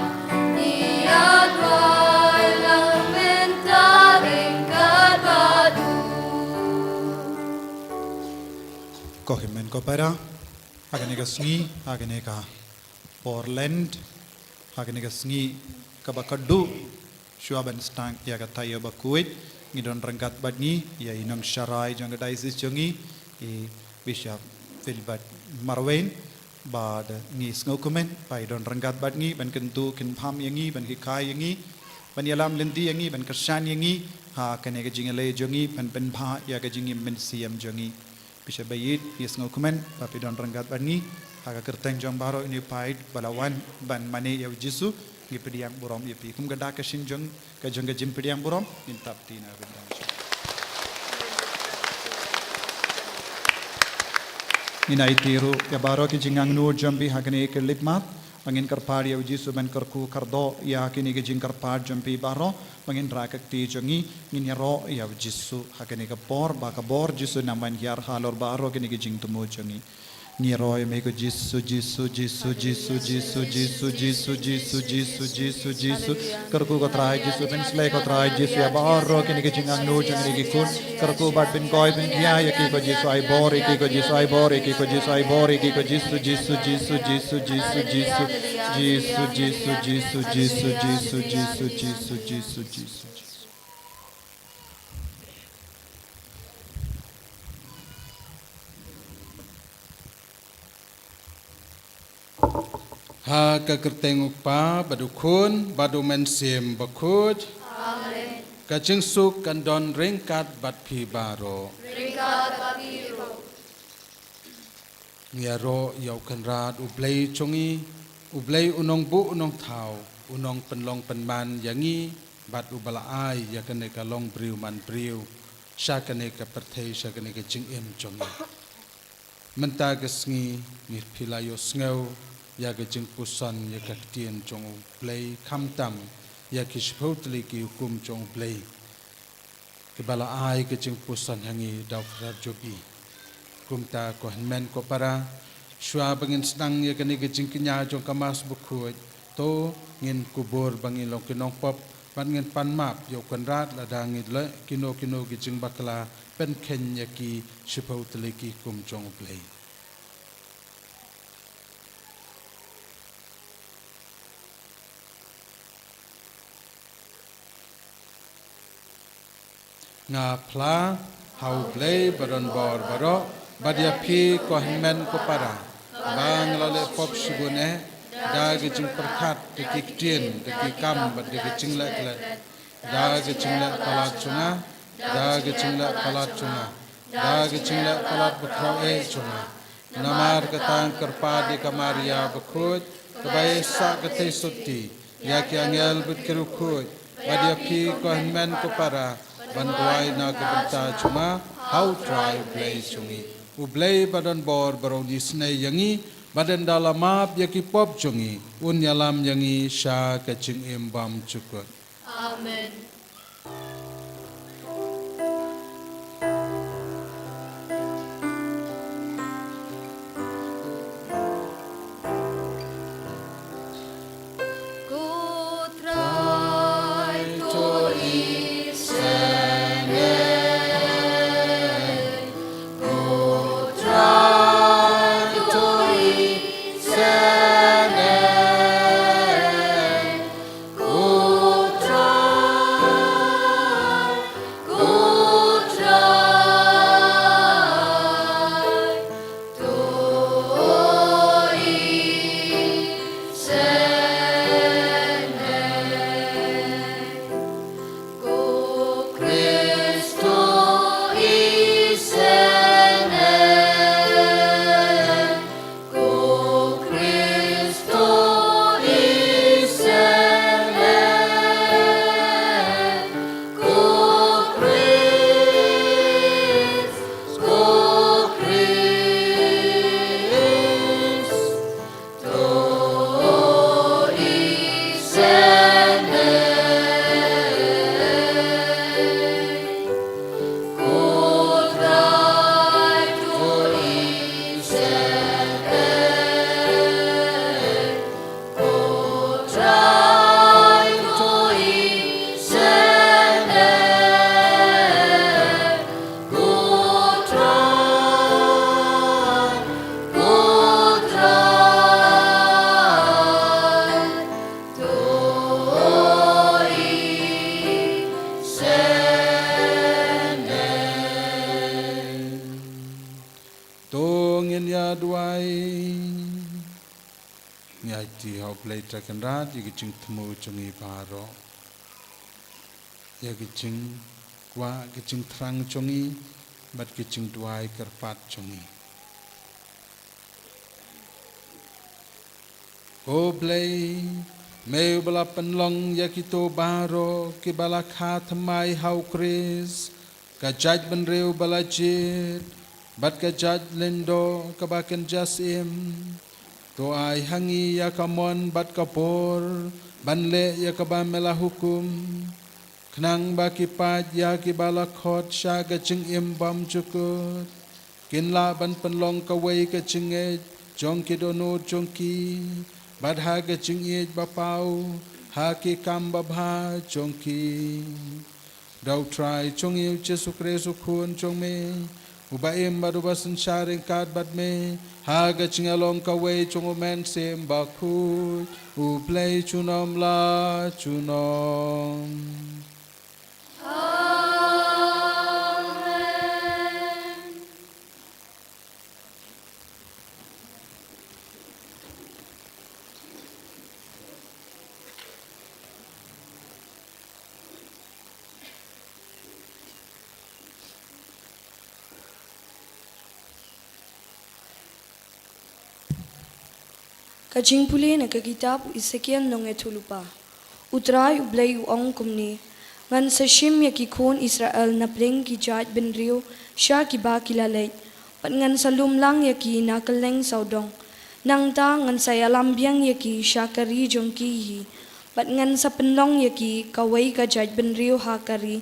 ki ïa duwai lang mynta ryngkat bad u. Ko hynmen ko para, ha kane ka sngi, ha kane ka por Lent, ha kane ka sngi kaba khatduh shuwa ban sdang ïa ka taïew bakhuid, ngi don ryngkat bad ngi ïa i nongsharai jong ka diocese jong ngi, i Bishop Philbert Marwein, bad ngi sngewkmen ba i don ryngkat bad ngi ban kyntu kynpham ïa ngi, ban hikai ïa ngi, ban ïalam lynti ïa ngi, ban kyrshan ïa ngi ha kane ka jingïaleh jong ngi, ban pynbha ïa ka jingim mynsiem jong ngi. Bishop Baieit, ngi sngewkmen ba phi don ryngkat bad ngi ha ka kyrteng jong baroh ine i paid ba la wan ban mane ïa u Jisu. Ngi pdiang burom ïa phi. Kum ka dak ka shin jong ka jong ka jingpdiang burom, ngin tap kti na ka bynta. Ngin aiti ruh ïa baroh ki jingangnud jong phi ha kane ka lipmat, ba ngin kyrpad ïa u Jisu ban kyrkhu kyrdoh ïa kine ki jingkyrpad jong phi baroh, ba ngin rah ka kti jong ngi, ngin ïaroh ïa u Jisu ha kane ka por, ba ka bor Jisu un nang ban hiar halor baroh kine ki jingthmu jong ngi. Ngi ïaroh ïa me ko Jisu, Jisu, Jisu. Kyrkhu ko Trai Jisu, pynsleh ko Trai Jisu ïa baroh kine ki jingangnud jong kine ki khun. Kyrkhu bad pynkoi pynkhia ïa ki ko Jisu, ai bor ïa ki ko Jisu, ai bor ïa ki ko Jisu, ai bor ïa ki ko Jisu, Jisu, Jisu. Ha ka kyrteng u Kpa bad u Khun bad u Mynsiem Bakhuid. Amen. Ka jingsuk kan don ryngkat bad phi baroh. Ryngkat bad phi ruh. Ngi ïaroh ïa u Kynrad u Blei jong ngi, u Blei u nongbuh u nongthaw, u nongpynlong pynman ïa ngi, bad uba la ai ïa kane ka long briew man briew sha kane ka pyrthei, sha kane ka jingim jong ngi. Mynta ka sngi ngi, phi la ïohsngew ïa ka jingpuson ïa ka ktien jong u Blei, khamtam ïa ki shiphew tylli ki hukum jong u Blei, kiba la ai ka jingpuson ha ngi da u Kynrad jong phi. Kumta ko hynmen ko para, shuwa ba ngin sdang ïa kane ka jingkñia jong ka Mass Bakhuid, to ngin kubur ba ngin long ki nongpop, bad ngin pan map ïa u Kynrad lada ngi leh kino kino ki jingbakla, pynkheiñ ïa ki shiphew tylli ki hukum jong u Blei. Nga phla ha u Blei ba don bor baroh, bad ïa phi ko hynmen ko para, ba nga la leh pop shibun eh, da ki jingpyrkhat, da ki ktien, da ki kam, bad da ki jingleh klet, da ki jingleh palat jong nga, da ki jingleh palat jong nga, da ki jingleh palat bakhraw eh jong nga. Namar kata nga kyrpad ïa ka Maria bakhuid, kaba ïaisah ka theisotti, ïa ki angel bad ki riewkhuid, bad ïa phi ko hynmen ko para, ban duwai na ka bynta jong nga ha u Trai u Blei jong ngi. U Blei ba don bor baroh un isynei ïa ngi, bad ynda la map ïa ki pop jong ngi, un ïalam ïa ngi sha ka jingim bymjukut. Amen. Ko Trai to isynei, ko Trai to isynei. Ko Trai ngin ïa duwai. Ngi aiti ha U Blei Trai Kynrad ïa ki jingthmu jong ngi baroh, ïa ki jingkwah, ki jingthrang jong ngi bad ki jingduwai kyrpad jong ngi. Ko Blei, me uba la pynlong ïa kito baroh kiba la kha thymmai ha U Khrist, ka jaitbynriew ba la jied bad ka jait lyngdoh kaba kynja syiem, to ai ha ngi ïa ka mon bad ka bor ban leh ïa kaba me la hukum, khnang ba ki paid ïa kiba la khot sha ka jingim bymjukut kin lah ban pynlong kawei ka jingngeit jong ki dohnud jong ki, bad ha ka jingïeit ba paw ha ki kam babha jong ki. Da U Trai jong ngi U Jisu Khrist U Khun jong me, uba im bad uba synshar ryngkat bad me ha ka jingïalong kawei jong U Mynsiem Bakhuid, U Blei junom la junom. Amen. Ka jingpule na ka kitab u Esekiel nongïathuhlypa. U Trai U Blei u ong kumne: Ngan sa shim ïa ki khun Israel napdeng ki jaitbynriew sha kiba ki la leit, bad ngan sa lum lang ïa ki na kylleng sawdong. Nangta ngan sa ïalam biang ïa ki sha ka ri jong ki hi, bad ngan sa pynlong ïa ki kawei ka jaitbynriew ha ka ri,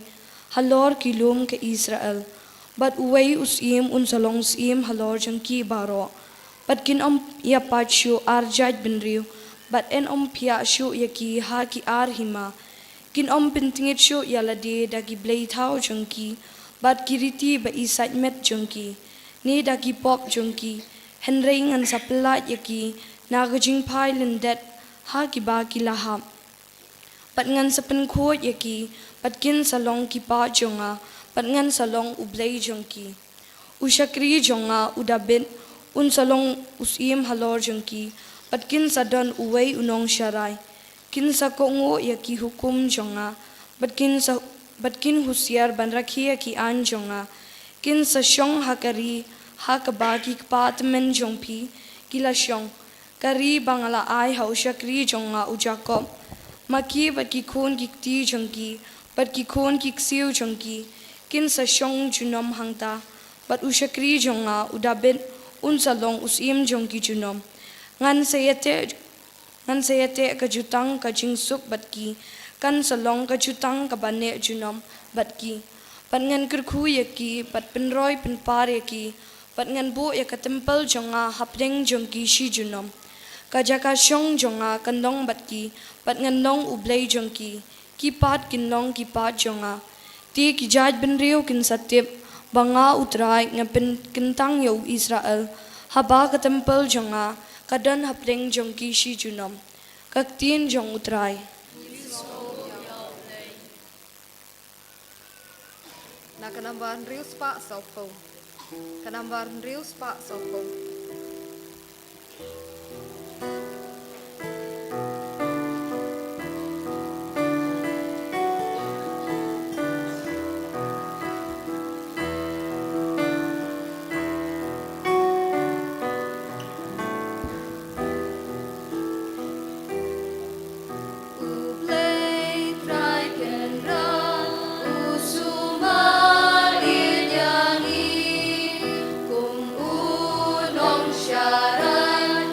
halor ki lum ka Israel. Bad uwei u syiem un sa long syiem halor jong ki baroh. Bad kin ym ïapait shuh ar jaitbynriew, bad yn ym phiah shuh ïa ki ha ki ar hima. Kin ym pyntngit shuh ïa lade da ki blei thaw jong ki bad ki riti ba isaitmet jong ki, ne da ki pop jong ki. Hynrei ngan sa pyllait ïa ki na ka jingphai lyndet ha kiba ki la hap. Bad ngan sa pynkhuid ïa ki, bad kin sa long ki paid jong nga, bad ngan sa long U Blei jong ki. U shakri jong nga u Dabid un sa long u syiem halor jong ki, bad kin sa don uwei u nongsharai. Kin sa kohnguh ïa ki hukum jong nga, bad kin sa, bad kin husiar ban rakhe ïa ki aiñ jong nga. Kin sa shong ha ka ri ha kaba ki kpa tymmen jong phi ki la shong, ka ri ba nga la ai ha u shakri jong nga u Jakob. Ma ki bad ki khun ki kti jong ki bad ki khun ki ksiew jong ki kin sa shong junom hangta, bad u shakri jong nga u Dabid un sa long u syiem jong ki junom. Ngan sa ïateh, ngan sa ïateh ka jutang ka jingsuk bad ki, kan sa long ka jutang kaba neh junom bad ki. Bad ngan kyrkhu ïa ki bad pynroi pynpar ïa ki, bad ngan buh ïa ka templ jong nga hapdeng jong ki shi junom. Ka jaka shong jong nga kan long bad ki, bad ngan long U Blei jong ki. Ki paid kin long ki paid jong nga. Te ki jaitbynriew kin sa tip ba nga U Trai nga pynkyntang ïa u Israel, haba ka templ jong nga ka don hapdeng jong ki shi junom. Ka ktien jong U Trai. Na ka nambar hynriew spah sawphew. Ka nambar hynriew spah sawphew. U Blei Trai Kynrad u sumar ïa ngi kum u nongsharai.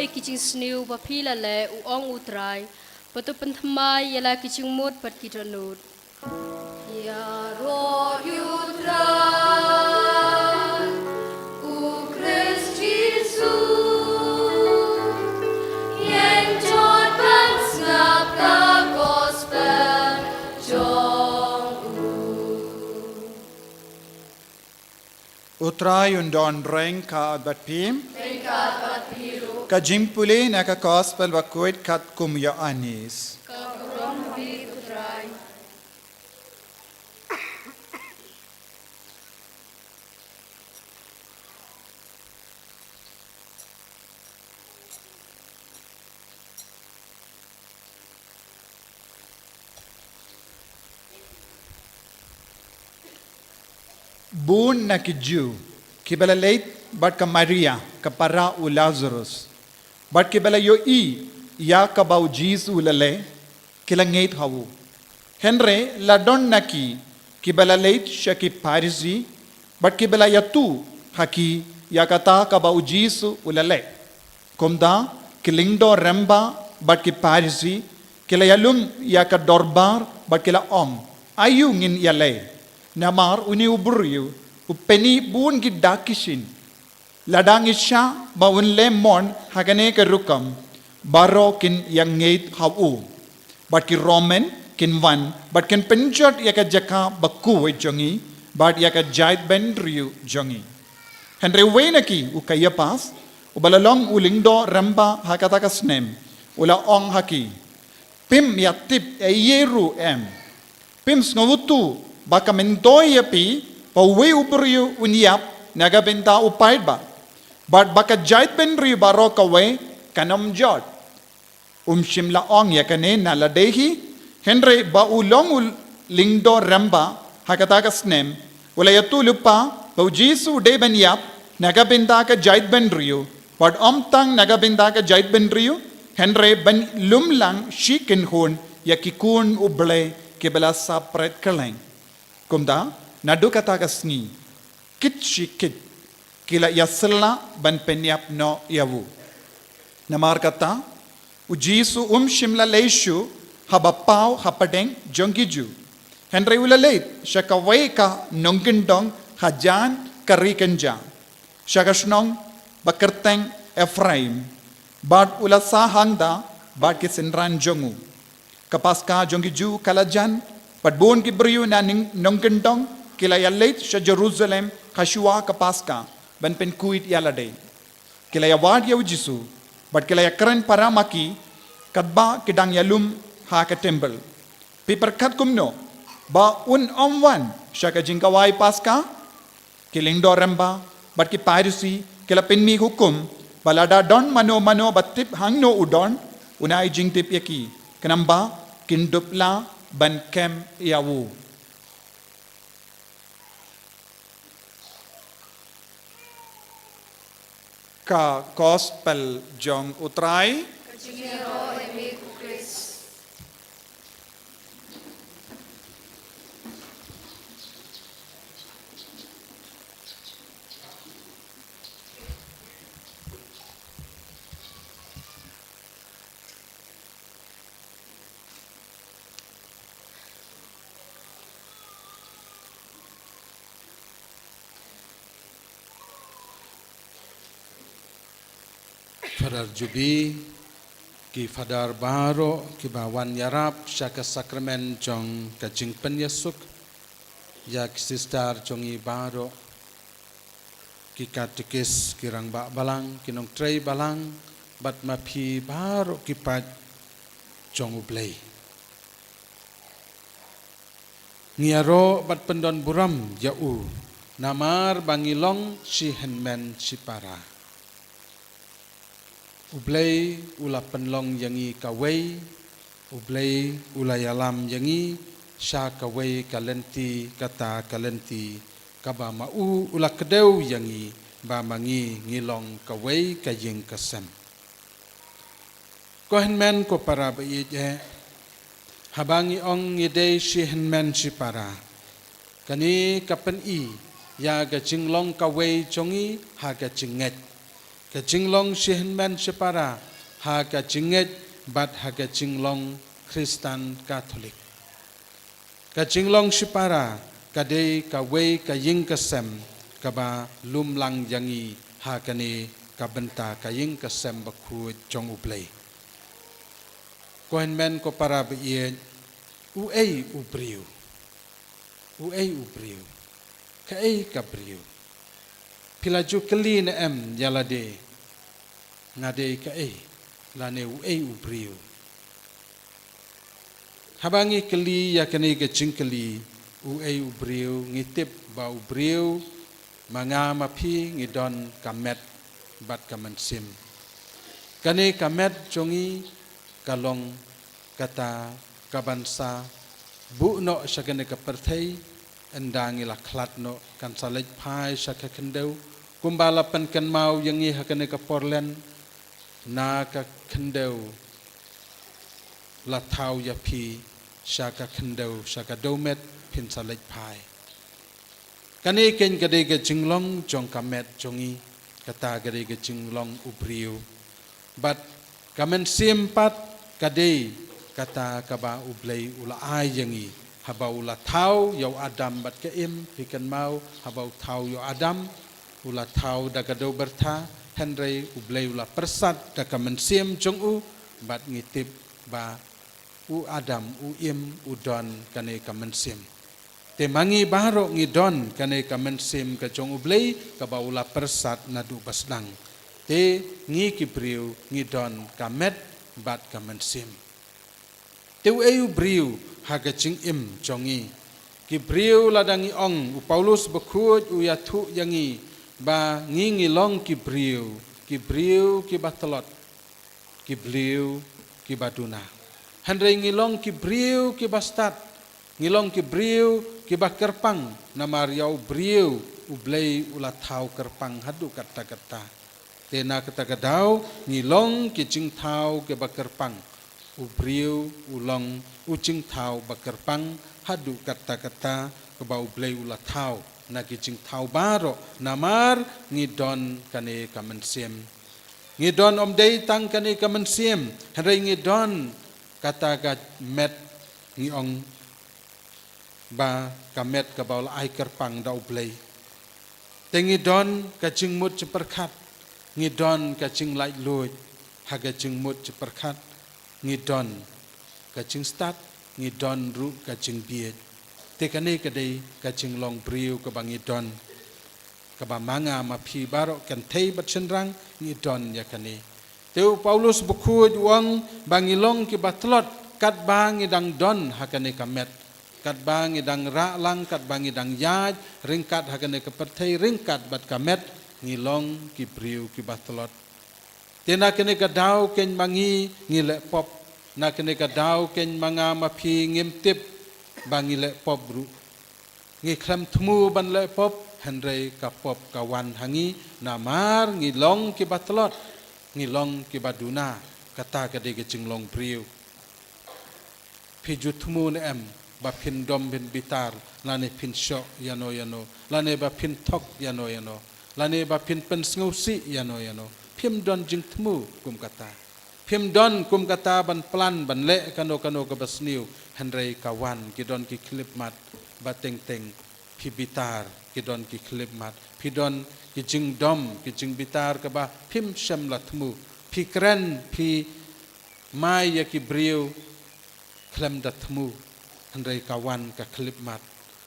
Ki jingsniew ba phi la leh, u ong U Trai, bad to pynthymmai ïa la ki jingmut bad ki dohnud. Ïaroh ïa U Trai, U Khrist Jisu, ïeng jot ban sngap ka gospel jong u. U Trai un don ryngkat bad phi. Ryngkat bad phi ruh. Ka jingpule na ka gospel ba khuid katkum u Ïoannis. Ka burom ha phi, U Trai. Bun na ki Jiw kiba la leit bad ka Maria, ka para u Lazarus, bad kiba la ïohi ïa kaba u Jisu u la leh, ki la ngeit ha u. Hynrei la don na ki kiba la leit sha ki Pharisi, bad kiba la ïathuh ha ki ïa kata kaba u Jisu u la leh. Kumta, ki lyngdoh rangbah bad ki Pharisi ki la ïalum ïa ka dorbar bad ki la ong, "Aïu ngin ïaleh? Namar une u briew u pyni bun ki dak ki shin. Lada ngi shah ba un leh mon ha kane ka rukom, baroh kin ïa ngeit ha u. Bad ki Roman kin wan bad kin pynjot ïa ka jaka ba khuid jong ngi bad ïa ka jaitbynriew jong ngi." Hynrei uwei na ki, u Kaiaphas, uba la long u lyngdoh rangbah ha kata ka snem, u la ong ha ki, "Phim ïa tip ei ei ruh em? Phim sngewthuh ba ka myntoi ïa phi ba uwei u briew un ïap na ka bynta u paidbah, bad ba ka jaitbynriew baroh kawei kan ym jot?" Um shym la ong ïa kane na lade hi, hynrei ba u long u lyngdoh rangbah ha kata ka snem, u la ïathuh lypa ba u Jisu u dei ban ïap na ka bynta ka jaitbynriew, bad ym tang na ka bynta ka jaitbynriew, hynrei ban lum lang shi kynhun ïa ki khun U Blei kiba la sah pret kylleng. Kumta, naduh kata ka sngi, kit shi kit, ki la ïasylla ban pynïap noh ïa u. Namar kata, u Jisu um shym la leit shuh haba paw hapdeng jong ki Jiw. Hynrei u la leit sha kawei ka nongkyndong hajan ka ri kynja, sha ka shnong ba kyrteng Ephraim, bad u la sah hangta bad ki synran jong u. Ka Paska jong ki Jiw ka la jan, bad bun ki briew na ning nongkyndong ki la ïaleit sha Jerusalem ha shuwa ka Paska ban pynkhuid ïa lade. Ki la ïawad ïa u Jisu, bad ki la ïakren para ma ki, katba ki dang ïalum ha ka templ, "Phi pyrkhat kumno ba un ym wan sha ka jingkhawai Paska?" Ki lyngdoh rangbah bad ki Pharisi ki la pynmih hukum ba lada don mano mano ba tip hangno u don, un ai jingtip ïa ki, khnang ba kin dup lah ban kem ïa u. Ka Gospel jong U Trai. Ka jingïaroh ïa me ko Khrist. Father Juby, ki Father baroh kiba wan ïarap sha ka sakramen jong ka jingpynïasuk, ïa ki sister jong ngi baroh, ki katekis, ki rangbah balang, ki nongtrei balang, bad ma phi baroh ki paid jong U Blei. Ngi ïaroh bad pyndonburom ïa u, namar ba ngi long shi hynmen shi para. U Blei u la pynlong ïa ngi kawei, U Blei u la ïalam ïa ngi sha kawei ka lynti, kata ka lynti kaba ma u u la kdew ïa ngi, ba ma ngi ngi long kawei ka ïing ka sem. Ko hynmen ko para ba ïeit eh, haba ngi ong ngi dei shi hynmen shi para, kane ka pyni ïa ka jinglong kawei jong ngi ha ka jingngeit. Ka jinglong shi hynmen shi para ha ka jingngeit bad ha ka jinglong Khristan Katholik. Ka jinglong shi para ka dei kawei ka ïing ka sem kaba lum lang ïa ngi ha kane ka bynta ka ïing ka sem bakhuid jong U Blei. Ko hynmen ko para ba ïeit, uei u briew? Uei u briew? Kaei ka briew? Phi la ju kylli ne em ïa lade, nga dei kaei, lane uei u briew? Haba ngi kylli ïa kane ka jingkylli, uei u briew, ngi tip ba u briew, ma nga ma phi ngi don ka met bad ka mynsiem. Kane ka met jong ngi ka long kata kaban sa buh noh sha kane ka pyrthei, ynda ngi la khlad noh kan sa leit phai sha ka khyndew, kumba la pynkynmaw ïa ngi ha kane ka por lent, na ka khyndew la thaw ïa phi, sha ka khyndew, sha ka dewmet phin sa leit phai. Kane keiñ ka dei ka jinglong jong ka met jong ngi, kata ka dei ka jinglong u briew. Bad ka mynsiem pat ka dei kata kaba U Blei u la ai ïa ngi, haba u la thaw ïa u Adam bad ka Im, phi kynmaw, haba u thaw ïa u Adam, u la thaw da ka dew byrtha, hynrei U Blei u la pyrsad da ka mynsiem jong u, bad ngi tip ba u Adam, u Im, u don kane ka mynsiem. Te ma ngi baroh ngi don kane ka mynsiem ka jong U Blei kaba u la pyrsad naduh ba sdang. Te ngi ki briew ngi don ka met bad ka mynsiem. Te uei u briew ha ka jingim jong ngi? Ki briew, lada ngi ong, u Paulus bakhuid u ïathuh ïa ngi ba ngi ngi long ki briew, ki briew kiba tlot, ki briew kiba duna. Hynrei ngi long ki briew kiba stad, ngi long ki briew kiba kyrpang, namar ïa u briew U Blei u la thaw kyrpang haduh katta katta. Te na kata ka daw ngi long ki jingthaw kiba kyrpang. U briew u long u jingthaw ba kyrpang haduh katta katta, kaba U Blei u la thaw na ki jingthaw baroh, namar ngi don kane ka mynsiem. Ngi don ym dei tang kane ka mynsiem, hynrei ngi don kata ka met, ngi ong ba ka met kaba u la ai kyrpang da U Blei. Te ngi don ka jingmut jingpyrkhat, ngi don ka jinglaitluid ha ka jingmut jingpyrkhat, ngi don ka jingstad, ngi don ruh ka jingbieit. Te kane ka dei ka jinglong briew kaba ngi don, kaba ma nga ma phi baroh kynthei bad shynrang ngi don ïa kane. Te u Paulus bakhuid u ong ba ngi long kiba tlot katba ngi dang don ha kane ka met, katba ngi dang rah lang, katba ngi dang ïaid ryngkat ha kane ka pyrthei ryngkat bad ka met, ngi long ki briew kiba tlot. Te na kane ka daw keiñ ma ngi ngi leh pop, na kane ka daw keiñ ma nga ma phi ngim tip ba ngi leh pop ruh. Ngi khlem thmu ban leh pop, hynrei ka pop ka wan ha ngi, namar ngi long kiba tlot, ngi long kiba duna, kata ka dei ka jinglong briew. Phi ju thmu ne em ba phin dom phin bitar, lane phin shoh ïano ïano, lane ba phin thok ïano ïano, lane ba phin pynsngewsih ïano ïano? Phim don jingthmu kum kata. Phim don kum kata ban plan ban leh kano kano kaba sniew, hynrei ka wan, ki don ki khyllipmat ba teng teng phi bitar, ki don ki khyllipmat, phi don ki jingdom, ki jingbitar kaba phim shym la thmu. Phi kren, phi mai ïa ki briew khlem da thmu, hynrei ka wan ka khyllipmat.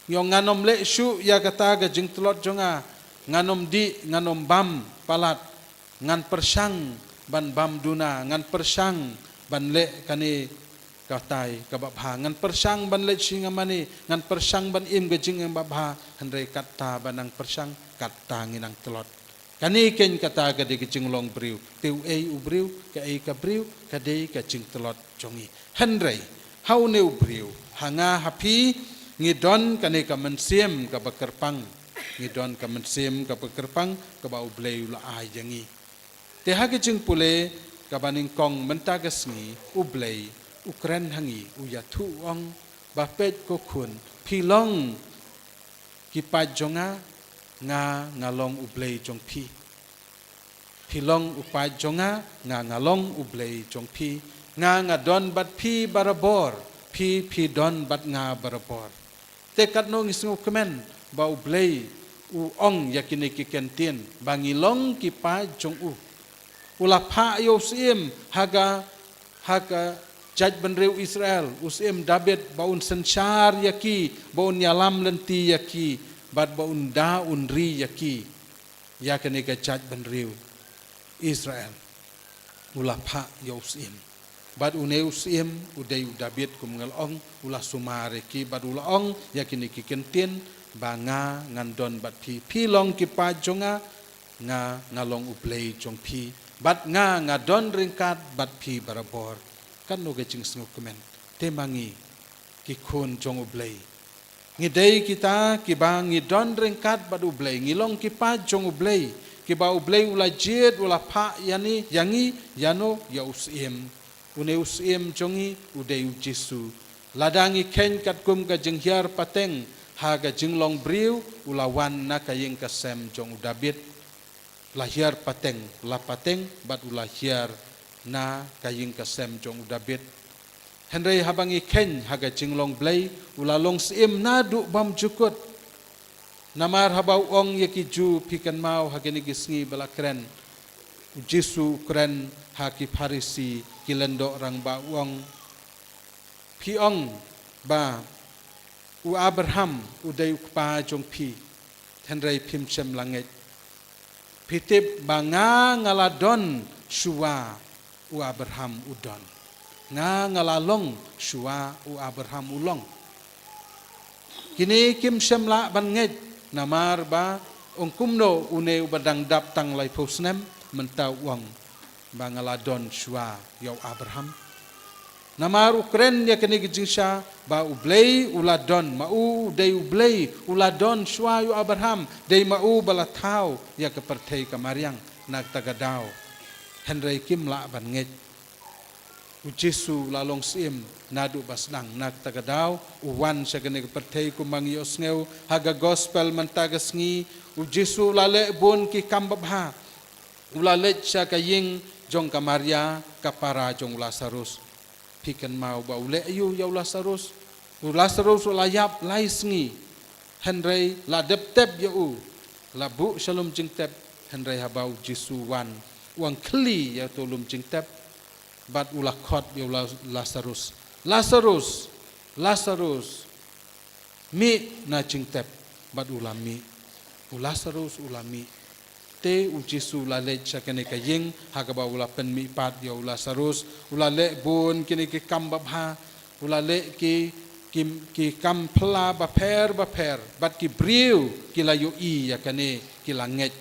Ngi ong ngan ym leh shuh ïa kata ka jingtlot jong nga, ngan ym dih, ngan ym bam palat, ngan pyrshang ban bam duna, ngan pyrshang ban leh kane katai kaba bha, ngan pyrshang ban leit sha ïing mane, ngan pyrshang ban im ka jingim ba bha, hynrei katta ba nang pyrshang katta ngi nang tlot. Kane keiñ kata ka dei ka jinglong briew. Te uei u briew, kaei ka briew? Ka dei ka jingtlot jong ngi. Hynrei ha une u briew, ha nga ha phi, ngi don kane ka mynsiem kaba kyrpang. Ngi don ka mynsiem kaba kyrpang kaba U Blei u la ai ïa ngi. Te ha ka jingpule kaba nyngkong mynta ka sngi, U Blei u kren ha ngi, u ïathuh, u ong ba peit ko khun, phi long ki paid jong nga, nga, nga long U Blei jong phi. Phi long u paid jong nga, nga nga long u Blei jong phi. Nga nga don bad phi barabor, phi phi don bad nga barabor. Te katno ngi sngewkmen ba u Blei u ong ïa kine ki kyntien ba ngi long ki paid jong u. U la phah ïa u Syiem ha ka, ha ka jaitbynriew Israel, u Syiem David, ba un synshar ïa ki, ba un ïalam lynti ïa ki, bad ba un da un ri ïa ki, ïa kane ka jaitbynriew Israel. U la phah ïa u Syiem. Bad une u Syiem u dei u David, kum nga la ong, u la sumar ïa ki, bad u la ong ïa kine ki kyntien ba nga ngan don bad phi, phi long ki paid jong nga, nga nga long u Blei jong phi, bad nga nga don ryngkat bad phi barabor. Katno ka jingsngewkmen. Te ma ngi ki khun jong u Blei, ngi dei kita kiba ngi don ryngkat bad u Blei, ngi long ki paid jong u Blei, kiba u Blei u la jied, u la phah ïa ni, ïa ngi, ïano, ïa u Syiem. Une u Syiem jong ngi u dei u Jisu. Lada ngi kheiñ katkum ka jinghiar pateng ha ka jinglong briew, u la wan na ka ïing ka sem jong u David. La hiar pateng, la pateng, bad u la hiar na ka ïing ka sem jong u David. Hynrei haba ngi kheiñ ha ka jinglong Blei, u la long Syiem naduh bymjukut. Namar haba u ong ïa ki Jiw, phi kynmaw ha kine ki sngi ba la kren, u Jisu u kren ha ki Pharisi, ki lyngdoh rangbah, u ong, phi ong ba u Abraham u dei u kpa jong phi, hynrei phim shym la ngeit. Phi tip ba nga nga la don shuwa u Abraham u don. Nga nga la long shuwa u Abraham u long. Kine kim shym lah ban ngeit, namar ba ong kumno une uba dang dap tang laiphew snem mynta u ong ba nga la don shuwa ïa u Abraham. Namar u kren ïa kane ka jingshisha ba u Blei u la don, ma u u dei u Blei, u la don shuwa ïa u Abraham, dei ma u ba la thaw ïa ka pyrthei ka mariang na kata ka daw. Hynrei kim lah ban ngeit. U Jisu u la long Syiem naduh ba sdang. Na kata ka daw u wan sha kane ka pyrthei, kumba ngi ïohsngew ha ka gospel mynta ka sngi, u Jisu u la leh bun ki kam babha. U la leit sha ka ïing jong ka Maria, ka para jong u Lasarus. Phi kynmaw ba u leh aïu ïa u Lasarus? U Lasarus u la ïap lai sngi, hynrei la dep tep ïa u, la buh sha lum jingtep. Hynrei haba u Jisu u wan, u wan khlieh ïa uto u lum jingtep, bad u la khot ïa u La-, Lasarus, Lasarus, Lasarus, mih na jingtep. Bad u la mih. U Lasarus u la mih. Te u Jisu u la leit sha kane ka ïing ha kaba u la pynmihpat ïa u Lasarus, u la leh bun kine ki kam babha, u la leh ki, ki, ki kam phylla bapher bapher, bad ki briew ki la ïohi ïa kane, ki la ngeit.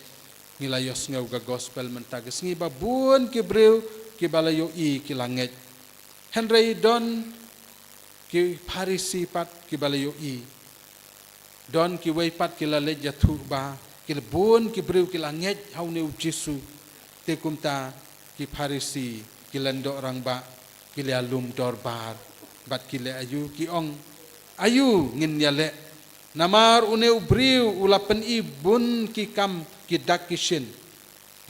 Ngi la ïohsngew ka gospel mynta ka sngi ba bun ki briew kiba la ïohi ki la ngeit. Hynrei don ki Pharisi pat kiba la ïohi. Don kiwei pat ki la leit ïathuh ba ki la, bun ki briew ki la ngeit ha une u Jisu. Te kumta ki Pharisi, ki lyngdoh rangbah, ki la lum dorbar bad ki leh aïu, ki ong, aïu ngin ïaleh? Namar une u briew u la pyni bun ki kam, ki dak ki shin.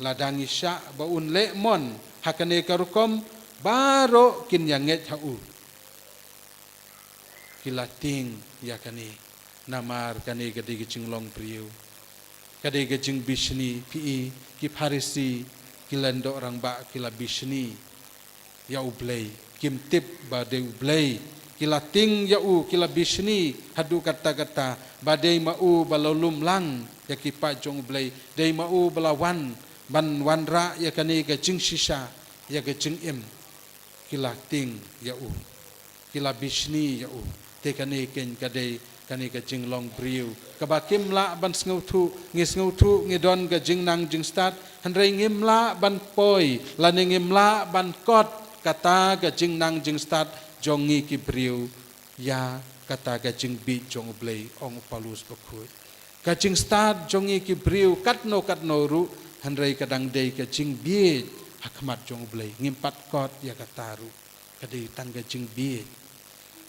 Lada ngi shah ba un leh mon ha kane ka rukom, baroh kin ïa ngeit ha u. Ki la tieng ïa kane, namar kane ka dei ka jinglong briew, ka dei ka jingbishni. Phi i, ki Pharisi, ki lyngdoh rangbah, ki la bishni ïa U Blei, kim tip ba dei U Blei. Ki la tieng ïa u, ki la bishni haduh katta katta, ba dei ma u ba la lum lang ïa ki paid jong U Blei, dei ma u ba la wan ban wanrah ïa kane ka jingshisha, ïa ka jingim. Ki la tieng ïa u, ki la bishni ïa u. Te kane keiñ ka dei kane ka jinglong briew kaba kim lah ban sngewthuh. Ngi sngewthuh ngi don ka jingnang jingstad, hynrei ngim lah ban poi lane ngim lah ban kot kata ka jingnang jingstad jong ngi ki briew ïa kata ka jingbieit jong U Blei, ong u Paulus bakhuid. Ka jingstad jong ngi ki briew katno katno ruh, hynrei ka dang dei ka jingbieit ha khmat jong U Blei. Ngim pat kot ïa kata ruh. Ka dei tang ka jingbieit.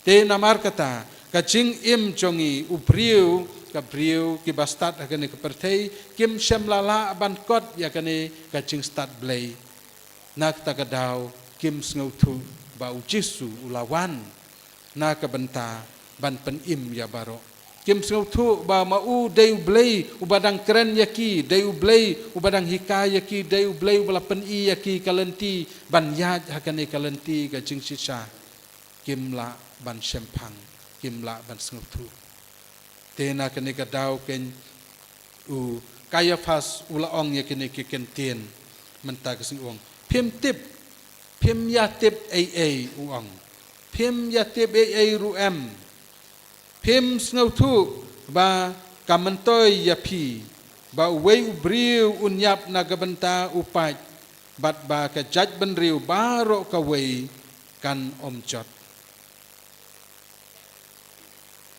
Te namar kata, ka jingim jong ngi u briew, ka briew kiba stad ha kane ka pyrthei, kim shym la lah ban kot ïa kane ka jingstad Blei. Na kata ka daw, kim sngewthuh ba u Jisu u la wan na ka bynta ban pynim ïa baroh. Kim sngewthuh ba ma u dei u Blei uba dang kren ïa ki, dei u Blei uba dang hikai ïa ki, dei u Blei uba la pyni ïa ki ka lynti ban ïaid ha kane ka lynti ka jingshisha. Kim lah ban shemphang, kim lah ban sngewthuh. Te na kane ka daw kein u Kaiaphas u la ong ïa kine ki kyntien. Mynta ka sngi u ong, phim tip, phim ïa tip ei ei, u ong. Phim ïa tip ei ei ruh em. Phim sngewthuh ba ka myntoi ïa phi ba uwei u briew un ïap na ka bynta u paid, bad ba ka jaitbynriew baroh kawei kan ym jot.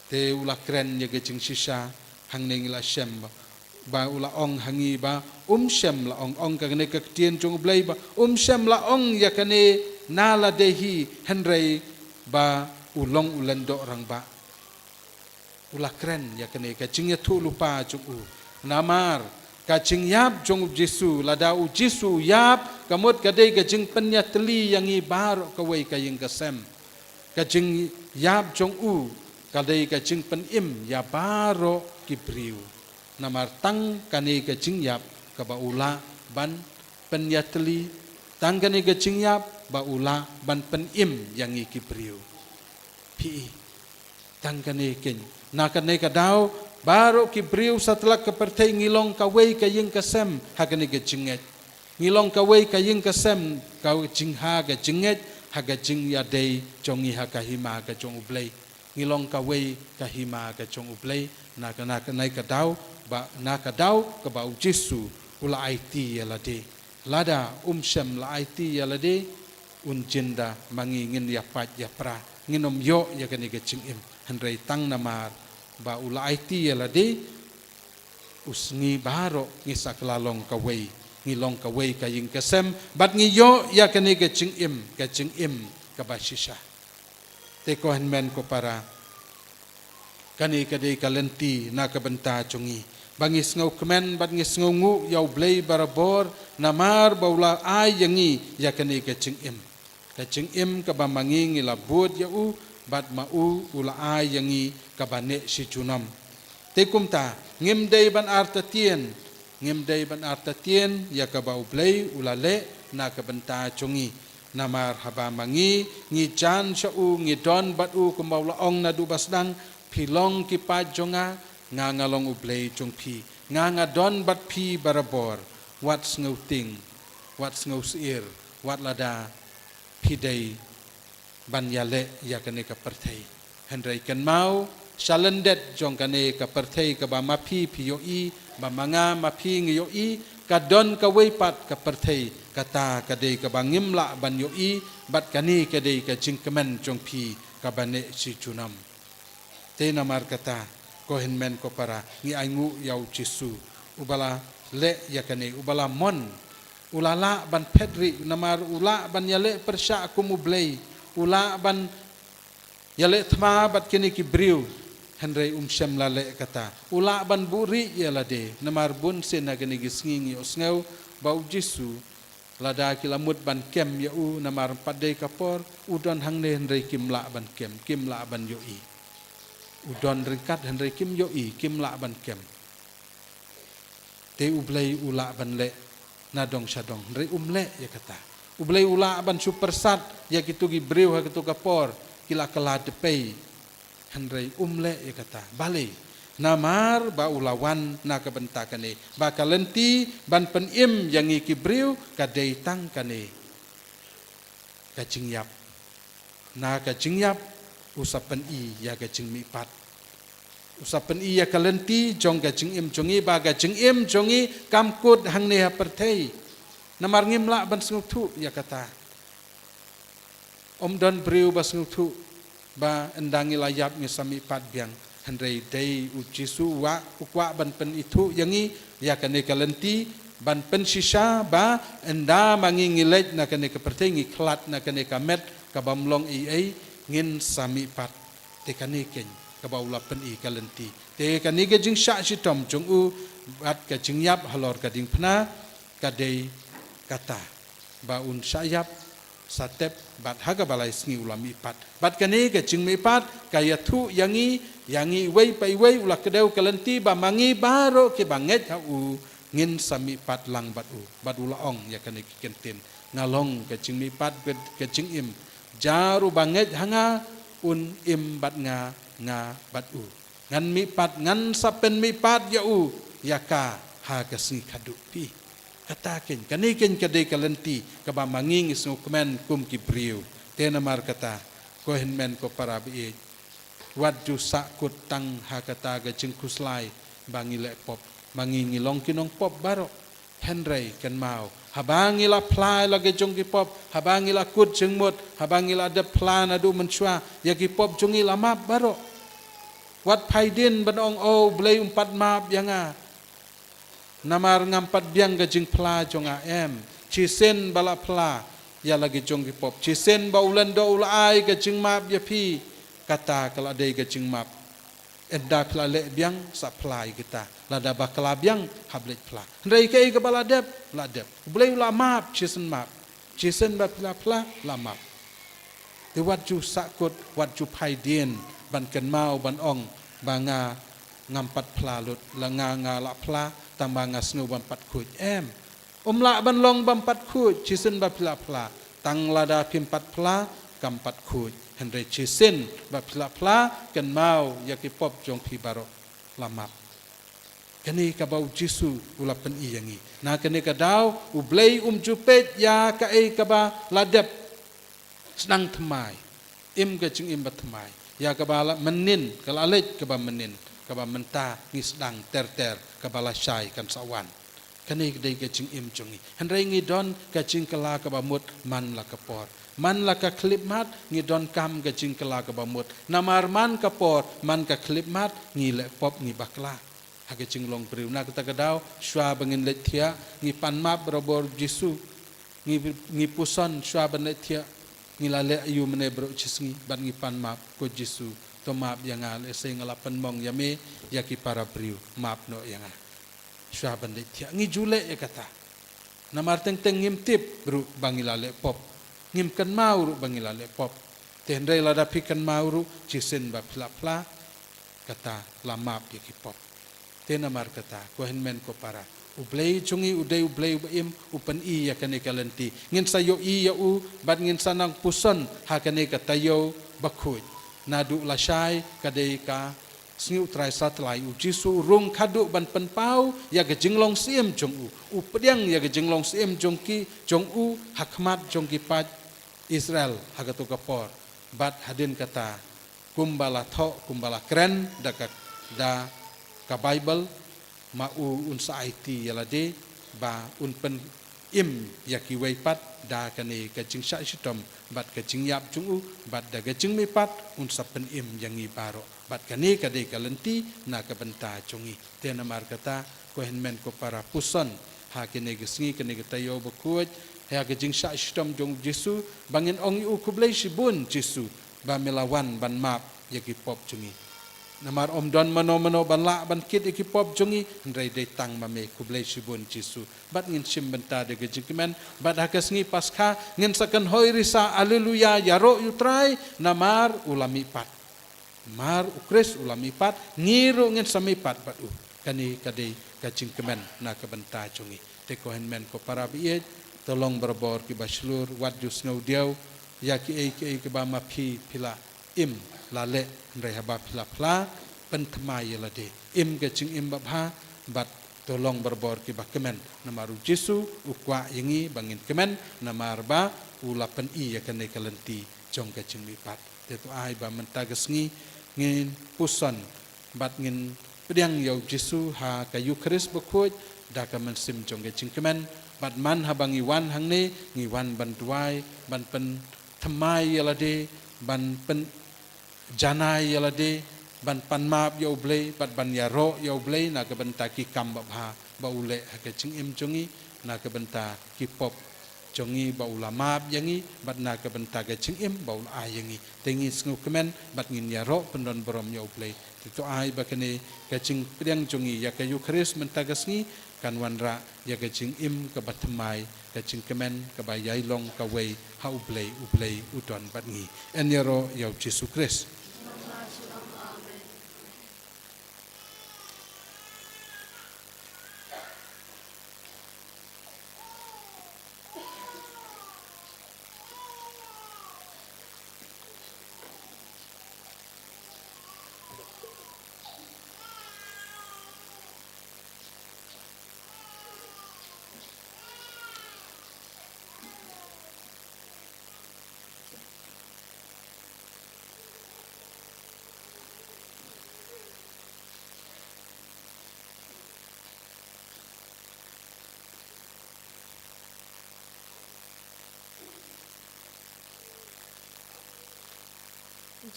Te u la kren ïa ka jingshisha, hangne ngi la shem ba, ba u la ong ha ngi ba um shym la ong, ong kane ka ktien jong u Blei ba um shym la ong ïa kane na lade hi, hynrei ba u long u lyngdoh rangbah. U la kren ïa kane ka jingïathuhlypa jong u. Namar ka jingïap jong u Jisu, lada u Jisu u ïap, ka mut ka dei ka jingpynïatylli ïa ngi baroh kawei ka ïing ka sem. Ka jingïap jong u ka dei ka jingpynim ïa baroh ki briew. Namar tang kane ka jingïap kaba u lah ban pynïatylli, tang kane ka jingïap ba u lah ban pynim ïa ngi ki briew. Phi i, tang kane kein, na kane ka daw, baroh ki briew satlak ka pyrthei ngi long kawei ka ïing ka sem ha kane ka jingngeit. Ngi long kawei ka ïing ka sem, ka jingha ka jingngeit ha ka jingïadei jong ngi ha ka hima ka jong u Blei. Ngi long kawei ka hima ka jong u Blei, na ka, na kane ka daw, ba, na ka daw kaba u Jisu u la aiti ïa lade. Lada um shym la aiti ïa lade, un jin da ma ngi ngin ïapait ïapra, ngin ym ïoh ïa kane ka jingim. Hynrei tang namar ba u la aiti ïa lade, u sngi baroh ngi sa kylla long kawei, ngi long kawei ka ïing ka sem, bad ngi ïoh ïa kane ka jingim, ka jingim kaba shisha. Te ko hynmen ko para, kane ka dei ka lynti na ka bynta jong ngi, ba ngi sngewkmen bad ngi sngewnguh ïa u Blei barabor, namar ba u la ai ïa ngi ïa kane ka jingim. Ka jingim kaba ma ngi ngi la bud ïa u, bad ma u u la ai ïa ngi kaba neh shi junom. Te kumta, ngim dei ban artatien, ngim dei ban artatien ïa kaba u Blei u la leh na ka bynta jong ngi. Namar haba ma ngi ngi jan sha u, ngi don bad u, kumba u la ong naduh ba sdang, phi long ki paid jong nga, nga nga long u Blei jong phi, nga nga don bad phi barabor. Wat sngewtieng, wat sngewsyier, wat lada phi dei ban ïaleh ïa kane ka pyrthei. Hynrei kynmaw, sha lyndet jong kane ka pyrthei kaba ma phi phi ïohi, ba ma nga ma phi ngi ïohi, ka don kawei pat ka pyrthei, kata ka dei kaba ngim lah ban ïohi, bad kane ka dei ka jingkmen jong phi kaba neh shi junom. Te namar kata, ko hynmen ko para, ngi ainguh ïa u Jisu, uba la leh ïa kane, uba la mon, u la lah ban phet rieh, namar u lah ban ïaleh pyrshah kum u Blei, u lah ban ïaleh thma bad kine ki briew, hynrei um shym la leh kata. U lah ban buhrieh ïa lade, namar bun sien ha kine ki sngi ngi ïohsngew ba u Jisu, lada ki la mut ban kem ïa u, namar ym pat dei ka por, u don hangne hynrei kim lah ban kem, kim lah ban ïohi. U don ryngkat hynrei kim ïohi, kim lah ban kem. Te u Blei u lah ban leh na dong sha dong, hynrei um leh ïa kata. U Blei u lah ban shu pyrsad ïa kito ki briew ha kito ka por, ki la kylla dpei. Hynrei um leh ïa kata. Balei? Namar ba u la wan na ka bynta kane, ba ka lynti ban pynim ïa ngi ki briew ka dei tang kane, ka jingïap. Na ka jingïap u sa pyni ïa ka jingmihpat. U sa pyni ïa ka lynti jong ka jingim jong ngi, ba ka jingim jong ngi kam kut hangne ha pyrthei. Namar ngim lah ban sngewthuh ïa kata. Ym don briew ba sngewthuh ba ynda ngi la ïap ngi sa mihpat biang. Hynrei dei u Jisu u kwah, u kwah ban pynithuh ïa ngi ïa kane ka lynti, ban pynshisha ba ynda ma ngi ngi leit na kane ka pyrthei, ngi khlad na kane ka met kaba ym long ei ei, Ngin sa mihpat. Te kane keiñ kaba u la pyni ka lynti. Te kane ka jingshah shitom jong u bad ka jingïap halor ka diengphna ka dei kata ba un shah ïap sa tep bad ha kaba lai sngi u la mihpat. Bad kane ka jingmihpat ka ïathuh ïa ngi, ïa ngi iwei pa iwei, u la kdew ka lynti ba ma ngi baroh kiba ngeit ha u ngin sa mihpat lang bad u. Bad u la ong ïa kane ki kyntien, nga long ka jingmihpat bad ka jingim. Jar uba ngeit ha nga un im bad nga, nga bad u. Ngan mihpat, ngan sa pynmihpat ïa u, ïa ka ha ka sngi khadduh. Phi, kata keiñ, kane keiñ ka dei ka lynti kaba ma ngi ngi sngewkmen kum ki briew. Te namar kata, ko hynmen ko para baieit, wat ju sahkut tang ha kata ka jingkhuslai ba ngi leh pop. Ma ngi ngi long ki nongpop baroh. Hynrei kynmaw, haba ngi la phla la ka jong ki pop, haba ngi la kut jingmut, haba ngi la dep phla naduh mynshuwa, ïa ki pop jong ngi la map baroh. Wat phai dien ban ong, o Blei um pat map ïa nga, namar ngam pat biang ka jingphla jong nga. Em, shisien ba la phla ïa la ka jong ki pop, shisien ba u Lyngdoh u la ai ka jingmap ïa phi, kata ka la dei ka jingmap. Ynda phi la leh biang sa phla ïa kita, lada bakla biang hap leit phla. Hynrei kaei kaba la dep, la dep. U Blei u la map, shisien map. Shisien ba phi la phla, la map. Te wat ju sahkut, wat ju phai dien ban kynmaw ban ong ba nga ngam pat phla lut, la nga nga la phla tang ba nga sngew ban pat khuid. Em. Um lah ban long bym pat khuid shisien ba phi la phla. Tang lada phim pat phla kam pat khuid. Hynrei shisien ba phi la phla, kynmaw ïa ki pop jong phi baroh la map. Kane kaba u Jisu u la pyni ïa ngi. Na kane ka daw u Blei um ju peit ïa kaei kaba la dep. Sdang thymmai. Im ka jingim ba thymmai ïa kaba la mynnin, ka la leit kaba mynnin, kaba mynta ngi sdang ter ter, kaba lashai kan sa wan. Kane ka dei ka jingim jong ngi. Hynrei ngi don ka jingkylla kaba mut man la ka por. Man la ka khyllipmat ngi donkam ka jingkylla kaba mut. Namar man ka por, man ka khyllipmat ngi leh pop, ngi bakla ha ka jinglong briew. Na kata ka daw, shuwa ba ngin leit thiah, ngi pan map barabor Jisu. Ngi, ngi puson shuwa ban leit thiah, ngi la leh aïu mynne baroh shisngi, bad ngi pan map, ko Jisu, to map ïa nga, lehse nga la pynmong ïa me, ïa ki para briew, map noh ïa nga. Shuwa ban leit thiah ngi ju leh ïa kata. Namar teng teng ngim tip ruh ba ngi la leh pop. Ngim kynmaw ruh ba ngi la leh pop. Te hynrei lada phi kynmaw ruh, shisien ba phi la phla, kata la map ïa ki pop. Te namar kata, ko hynmen ko para, u Blei jong ngi u dei u Blei uba im, u pyni ïa kane ka lynti. Ngin sa ïohi ïa u bad ngin sa nang puson ha kane ka taïew bakhuid. Naduh lashai ka dei ka sngi u Trai Sathlai, u Jisu u rung khadduh ban pynpaw ïa ka jinglong syiem jong u. U pdiang ïa ka jinglong syiem jong ki, jong u, ha khmat jong ki paid Israel ha kato ka por. Bad hadien kata, kumba la thoh, kumba la kren da ka, da ka Baibl, ma u un sa aiti ïa lade ba un pyn im ïa kiwei pat da kane ka jingshah shitom bad ka jingïap jong u, bad da ka jingmihpat un sa pynim ïa ngi baroh. Bad kane ka dei ka lynti na ka bynta jong ngi. Te namar kata, ko hynmen ko para, puson ha kine ki sngi, kine ki taïew bakhuid, ha ka jingshah shitom jong u Jisu, ba ngin ong ïa u, khublei shibun Jisu, ba me la wan ban map ïa ki pop jong ngi. Namar ym don mano mano ban lah ban kit ïa ki pop jong ngi, hynrei dei tang ma me, khublei shibun Jisu. Bad ngin shim bynta da ka jingkmen, bad ha ka sngi Paskha ngin sa kynhoi risa, Alleluia, ïaroh ïa u Trai, namar u la mihpat. Namar u Khrist u la mihpat, ngi ruh ngin sa mihpat bad u. Kane ka dei ka jingkmen na ka bynta jong ngi. Te ko hynmen ko para baieit, to long barabor kiba shlur, wat ju sngewdiaw ïa kiei kiei kiba ma phi phi la im la leh, hynrei haba phi la phla, pynthymmai ïa lade. Im ka jingim babha, bad to long barabor kiba kmen. Namar u Jisu u kwah ïa ngi ba ngin kmen, namar ba u la pyni ïa kane ka lynti jong ka jingmihpat. Te to ai ba mynta ka sngi ngin puson bad ngin pdiang ïa u Jisu ha ka Eukharist bakhuid da ka mynsiem jong ka jingkmen, bad man haba ngi wan hangne, ngi wan ban duwai, ban pynthymmai ïa lade, ban pynjanai ïa lade, ban pan map ïa u Blei, bad ban ïaroh ïa u Blei na ka bynta ki kam babha ba u leh ha ka jingim jong ngi, na ka bynta ki pop jong ngi ba u la map ïa ngi, bad na ka bynta ka jingim ba u la ai ïa ngi. Te ngi sngewkmen bad ngin ïaroh pyndon burom ïa U Blei. Te to ai ba kane ka jingpdiang jong ngi ïa ka Eukharist mynta ka sngi kan wanrah ïa ka jingim kaba thymmai, ka jingkmen kaba ïai long kawei ha U Blei, U Blei u don bad ngi. Yn ïaroh ïa U Jisu Khrist.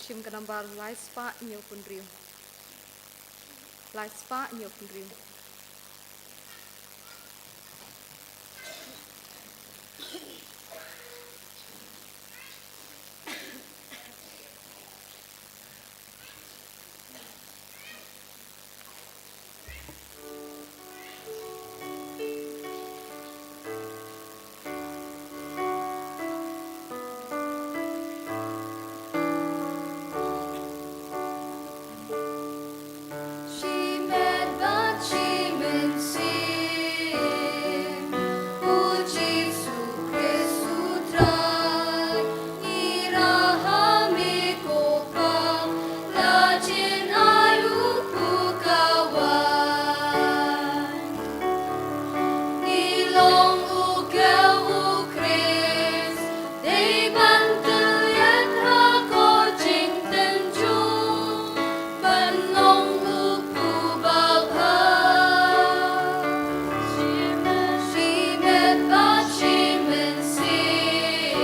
Shim ka nambar lai spah hynñiew phew hynriew. Lai spah hynñiew phew hynriew. Shimet bad shi mynsiem, U Jisu Khrist U Trai, ngi ïarap ha me ko Kpa, la jin ai u pukawai. Ngi long u kiew U Khrist, dei ban tylliat ha ka jingtynjuh, ban long u pukawai. Shimet bad shi mynsiem,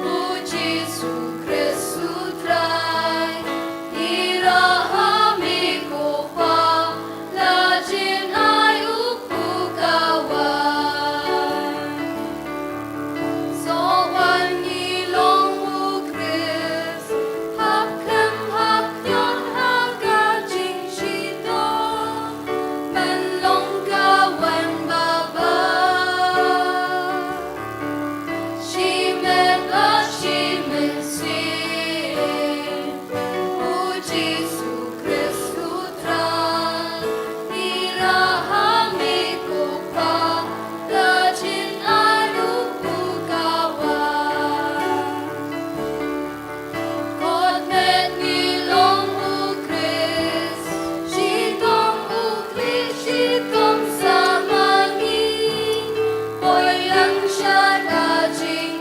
U Jisu Khrist U Trai, ngi ïarap ha me ko Kpa, la jin ai u pukawai. Sngewbha ngi long U Khrist, hap khlem hap ïoh ha ka jingshitom, ban long ka waiñ babha. Shimet bad shi mynsiem, U Jisu Khrist U Trai, ngi ïarap ha me ko Kpa, la jin ai u pukawai. Kot met ngi long U Khrist, shitom U Khrist, shitom sa ma ngi, poi lang sha ka jingim.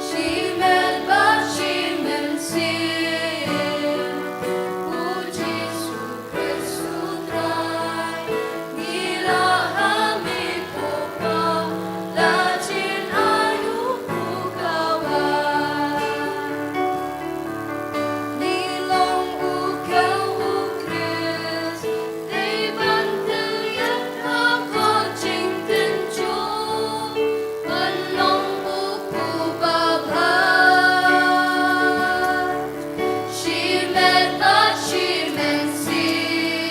Shimet bad shi mynsiem, U Jisu Khrist U Trai, ngi ïarap ha me ko Kpa, la jin ai u pukawai. Ngi long u kiew U Khrist, dei ban tylliat ha ka jingtynjuh, ban long u pukawai. Shimet bad shi mynsiem,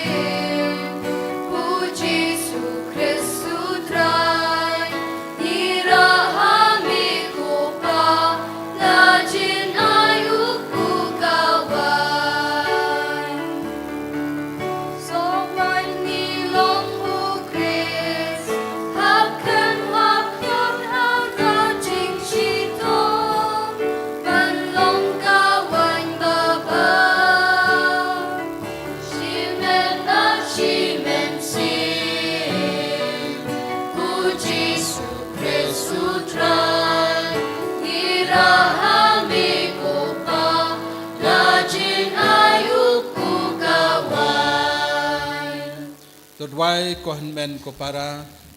U Jisu Khrist U Trai, ngi ïarap ha me ko Kpa, la jin ai u pukawai. Sngewbha ngi long U Khrist, hap khlem hap ïoh ha ka jingshitom, ban long ka waiñ babha. Shimet bad shi mynsiem, U Jisu Khrist U Trai, ngi ïarap ha me ko Kpa, la jin ai u pukawai. To duwai ko hynmen ko para,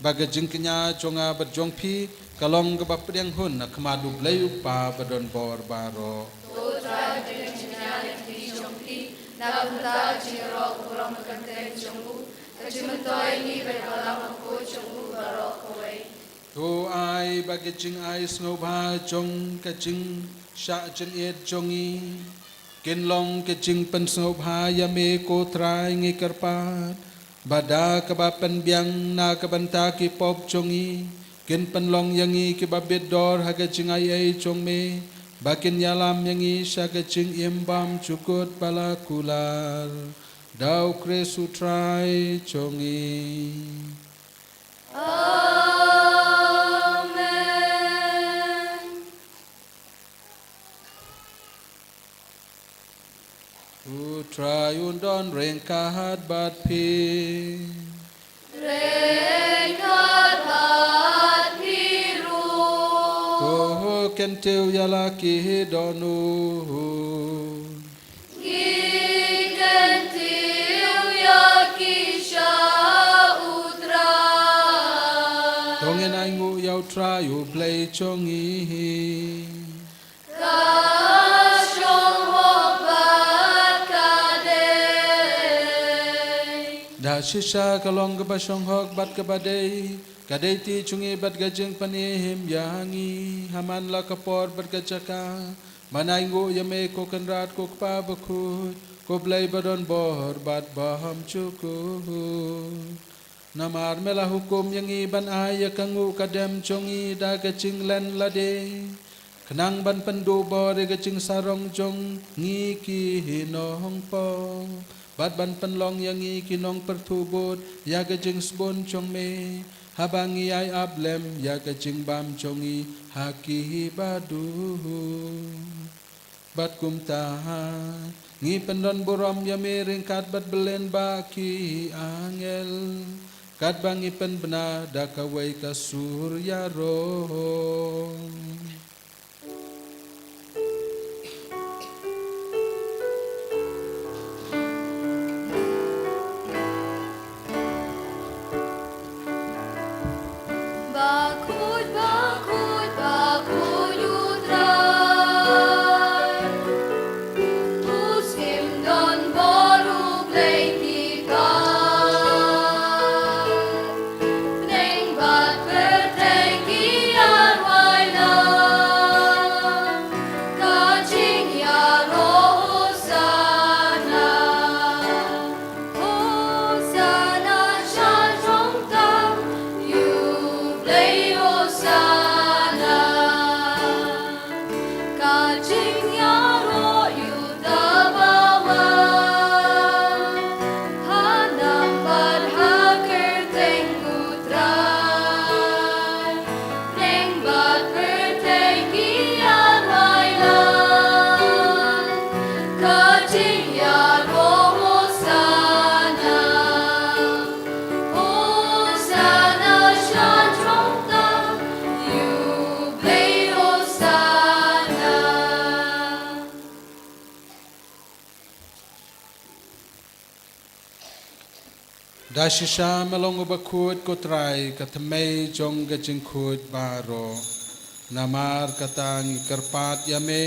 ba ka jingkñia jong nga bad jong phi ka long kaba pdiang hun ha khmat U Blei U Kpa ba don bor baroh. To Trai, ka jingkñia na ka kti jong phi, na ka bynta ka jingïaroh ka burom ka kyrteng jong u, ka jingmyntoi ïa ngi bad ïa ka balang bakhuid jong u, To ai ba ka jingai sngewbha jong ka jingshah jingit jong ngi kin long ka jingpynsngewbha ïa me, ko Trai, ngi kyrpad, ba da kaba pynbiang na ka bynta ki pop jong ngi, kin pynlong ïa ngi kiba bit dor ha ka jingaiei jong me, ba kin ïalam ïa ngi sha ka jingim bymjukut ba la kular. Da U Khrist U Trai jong ngi. Amen. U Trai un don ryngkat bad phi. Ryngkat bad phi ruh. To kyntiew ïa la ki dohnud. Ngi kyntiew ïa ki sha U Trai. To ngin ainguh ïa U Trai U Blei jong ngi. Ka shong hok bad ka dei. Da shisha ka long kaba shong hok bad kaba dei, ka dei ti jong ngi bad ka jingpynim ïa ngi, ha man la ka por bad ka jaka, ban ainguh ïa me, ko Kynrad, ko Kpa bakhuid, ko Blei ba don bor bad bymjukut. Namar me la hukum ïa ngi ban ai ïa ka nguh ka dem jong ngi da ka jinglen lade, khnang ban pynduh bor ïa ka jingsarong jong ngi ki nongpop, bad ban pynlong ïa ngi ki nongpyrthuh bud ïa ka jingsbun jong me, haba ngi ai ap lem ïa ka jingbam jong ngi ha ki baduh. Bad kumta ngi pyndon burom ïa me ryngkat bad belen bad ki angel, katba ngi pynbna da kawei ka sur ïaroh. Bakhuid, bakhuid, bakhuid U Trai. U shim don bor, U Blei ki kat. Bneng bad pyrthei ki ïaid wai lang. Ka jingïaroh Hosana. Hosana sha jong tam, ïa U Blei Hosana. Ka jingïaroh ïa uta uba wan, ha nam bad ha kyrteng U Trai. Bneng bad pyrthei ki ïaid wai lang. Ka jingïaroh Hosana. Hosana sha jong tam, ïa U Blei Hosana. Da shisha me long uba khuid, ko Trai, ka thymmei jong ka jingkhuid baroh. Namar kata ngi kyrpad ïa me,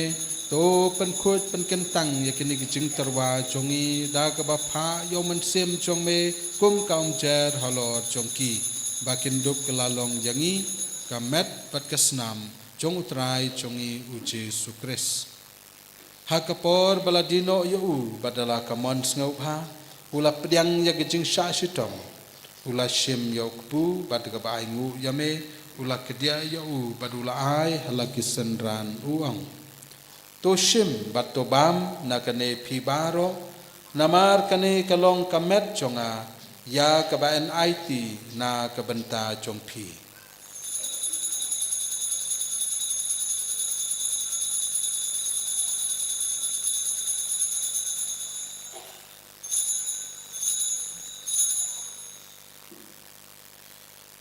to pynkhuid pynkyntang ïa kine ki jingtyrwa jong ngi da kaba phah ïa U Mynsiem jong me kum ka umjer halor jong ki, ba kin dup kylla long ïa ngi ka met bad ka snam jong U Trai jong ngi U Jisu Khrist. Ha ka por ba la die noh ïa u bad da la ka mon sngewbha, u la pdiang ïa ka jingshah shitom, u la shim ïa u kpu, bad da kaba ainguh ïa me, u la kdiah ïa u bad u la ai ha la ki synran, u ong: To shim bad to bam na kane phi baroh, namar kane ka long ka met jong nga, ïa kaba yn aiti na ka bynta jong phi.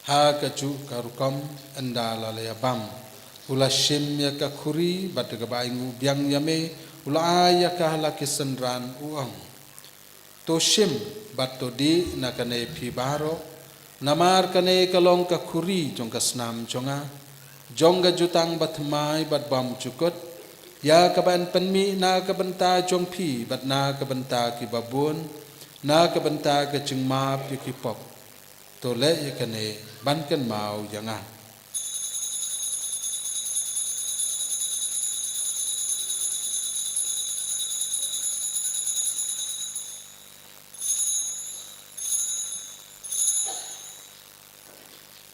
Ha kajuh ka rukom, ynda la la ïa bam, u la shim ïa ka khuri, bad da kaba ainguh biang ïa me, u la ai ïa ka ha la ki synran, u ong: To shim bad to dih na kane phi baroh, namar kane ka long ka khuri jong ka snam jong nga, jong ka jutang bathymmai bad bymjukut, ïa kaba yn pynmih na ka bynta jong phi bad na ka bynta kiba bun, na ka bynta ka jingmap ïa ki pop. To leh ïa kane ban kynmaw ïa nga.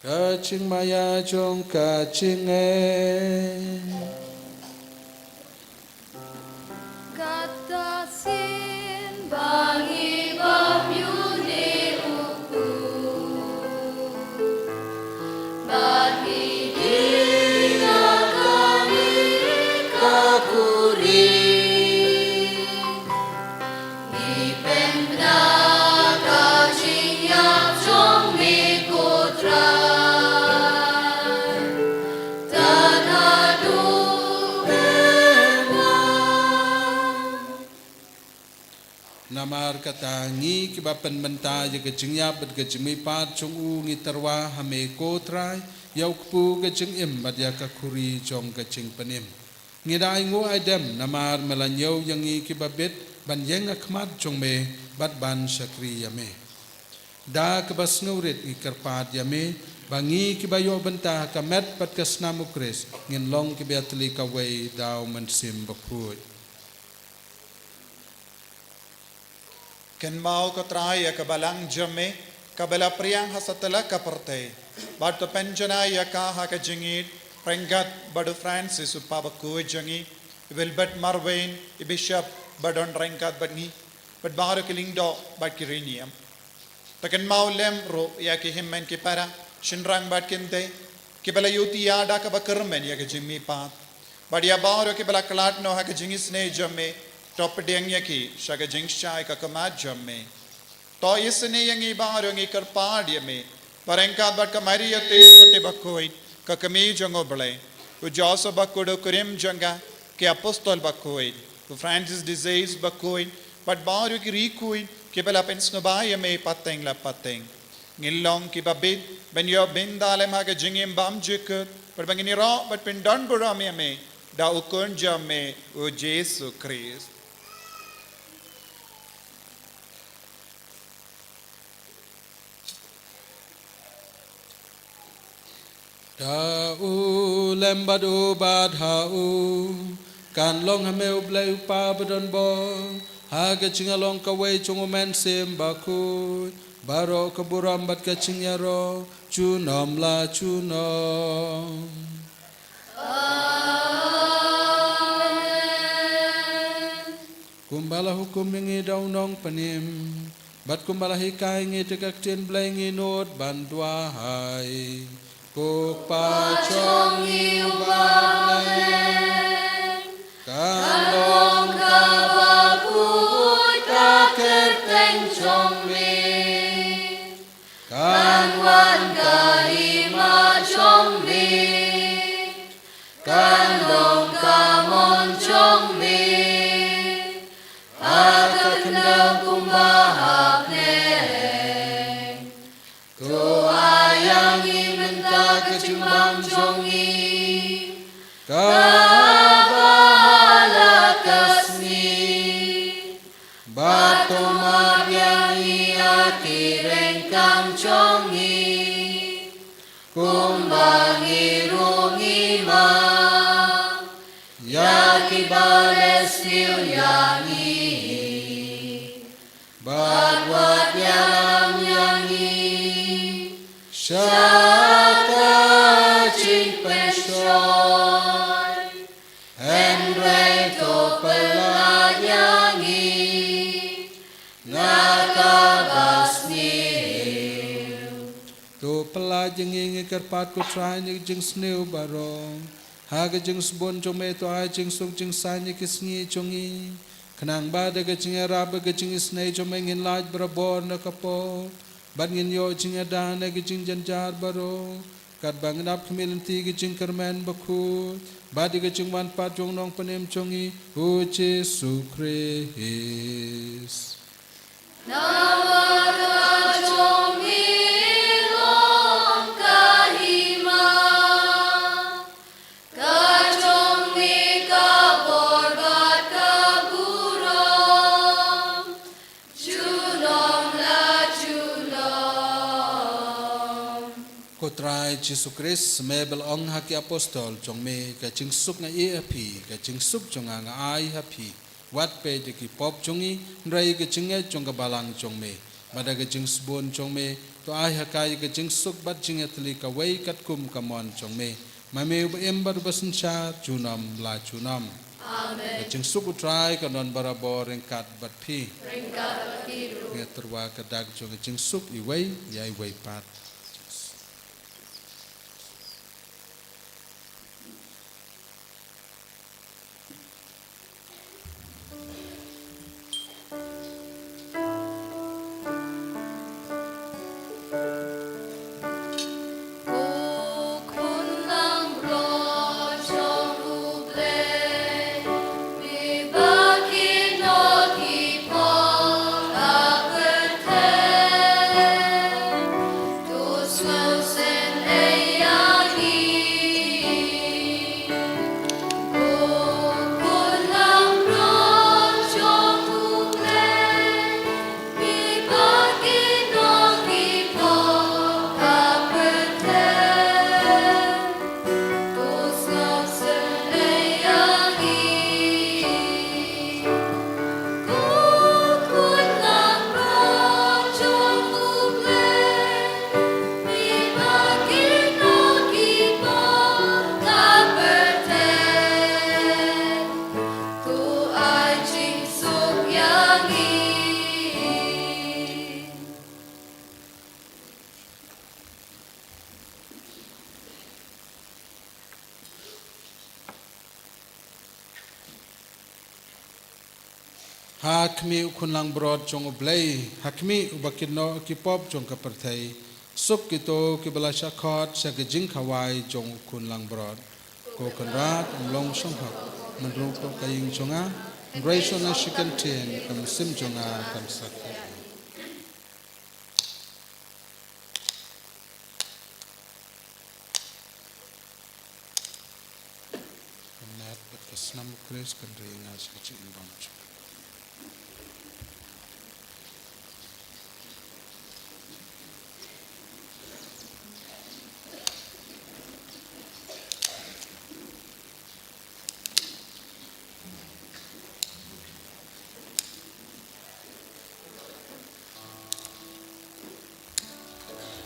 Ka jingmaïa jong ka jingeh. Kata sien ba ngi bam ïa une u kpu, ba ngi dih ïa kane ka khuri. Ngi pynbna ka jingïap jong me ko Trai. Tad haduh mynta. Namar kata ngi kiba pynbynta ïa ka jingïap bad ka jingmihpat jong u ngi tyrwa ha me ko Trai, ïa u kpu ka jingim bad ïa ka khuri jong ka jingpynim. Ngi da ainguh aidem namar me la ñiew ïa ngi kiba bit ban ïeng ha khmat jong me bad ban shakri ïa me. Da kaba sngewrit ngi kyrpad ïa me ba ngi kiba ïoh bynta ha ka met bad ka snam u Khrist ngin long kiba ïatylli kawei da u Mynsiem Bakhuid. Kynmaw ko Trai ïa ka balang jong me kaba la phriang ha satlak ka pyrthei, bad to pynjanai ïa ka ha ka jingïeit ryngkat bad u Francis u Papa bakhuid jong ngi, i Wilbert Marwein i Bishop ba don ryngkat bad ngi, bad baroh ki lyngdoh bad ki riewniam. To kynmaw lem ruh ïa ki hynmen ki para, shynrang bad kynthei, kiba la ïohi ïa da kaba kyrmen ïa ka jingmihpat, bad ïa baroh kiba la khlad noh ha ka jingisynei jong me, to pdiang ïa ki sha ka jingshai ka khmat jong me. To isynei ïa ngi baroh, ngi kyrpad ïa me, ba ryngkat bad ka Maria Theisotti bakhuid, ka kmie jong u Blei, u Joseph bakhuid u kurim jong ka, ki apostol bakhuid, u Francis de Sales bakhuid, bad baroh ki riewkhuid kiba la pynsngewbha ïa me pateng la pateng, ngin long kiba bit ban ïoh bynta lem ha ka jingim bymjukut, bad ba ngin ïaroh bad pyndonburom ïa me da u Khun jong me u Jisu Khrist. Da u lem bad u bad ha u, kan long ha me u Blei u Kpa badonbor, ha ka jingïalong kawei jong u Mynsiem Bakhuid, baroh ka burom bad ka jingïaroh junom la junom. Amen. Kumba la hukum ïa ngi da u Nongpynim, bad kumba la hikai ïa ngi da ka ktien Blei, ngin nud ban duwai. Ko Kpa jong ngi uba ha bneng, kan long kaba khuid ka kyrteng jong me. Kan wan ka hima jong me. Kan long ka mon jong me ha ka khyndew kumba ha bneng. To ai ïa ngi mynta ka jingbam jong ngi kaba ha la ka sngi. Bad to map ïa ngi ïa ki ryngkang jong ngi, kumba ngi ruh ngi map ïa kiba leh sniew ïa ngi. Bad wat ïalam ïa ngi sha ka jingpynshoi, hynrei to pyllait ïa ngi na kaba sniew. To pyllait ïa ngi, ngi kyrpad ko Trai, na ka jingsniew baroh. Ha ka jingsbun jong me to ai jingsuk jingsaiñ ïa ki sngi jong ngi, khnang ba da ka jingïarap bad ka jingisynei jong me ngin lait barabor na ka pop, bad ngin ïoh jingïada na ka jingjynjar baroh, katba ngin ap khmih lynti ka jingkyrmen bakhuid bad ïa ka jingwan pat jong u Nongpynim jong ngi u Jisu Khrist. Namar ka jong me long ka hima, ka jong me ka bor bad ka burom junom la junom. Ko Trai Jisu Khrist, me ba la ong ha ki apostol jong me, ka jingsuk nga ai ha phi, ka jingsuk jong nga nga ai ha phi. Wat peit ïa ki pop jong ngi, hynrei ïa ka jingngeit jong ka balang jong me. Bad da ka jingsbun jong me, to ai ha ka ïa ka jingsuk bad jingïatylli kawei katkum ka mon jong me. Ma me uba im bad uba synshar junom la junom. Amen. Ka jingsuk U Trai kan don barabor ryngkat bad phi. Ryngkat bad phi ruh. Ngi tyrwa ka dak jong ka jingsuk iwei ïa iwei pat. Ha khmih u khun langbrot jong U Blei, ha khmih uba kit noh ki pop jong ka pyrthei, suk kito kiba la shah khot sha ka jingkhawai jong u khun langbrot. Ko Kynrad, ym long shong hok, mynrung to ka ïing jong nga, hynrei shong na shi kyntien, ka mynsiem jong nga kan sa kut. Ka met bad ka snam U Khrist kan ri nga sha ka jingim bymjukut.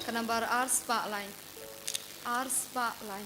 Ka nambar ar spah lai. Ar spah lai.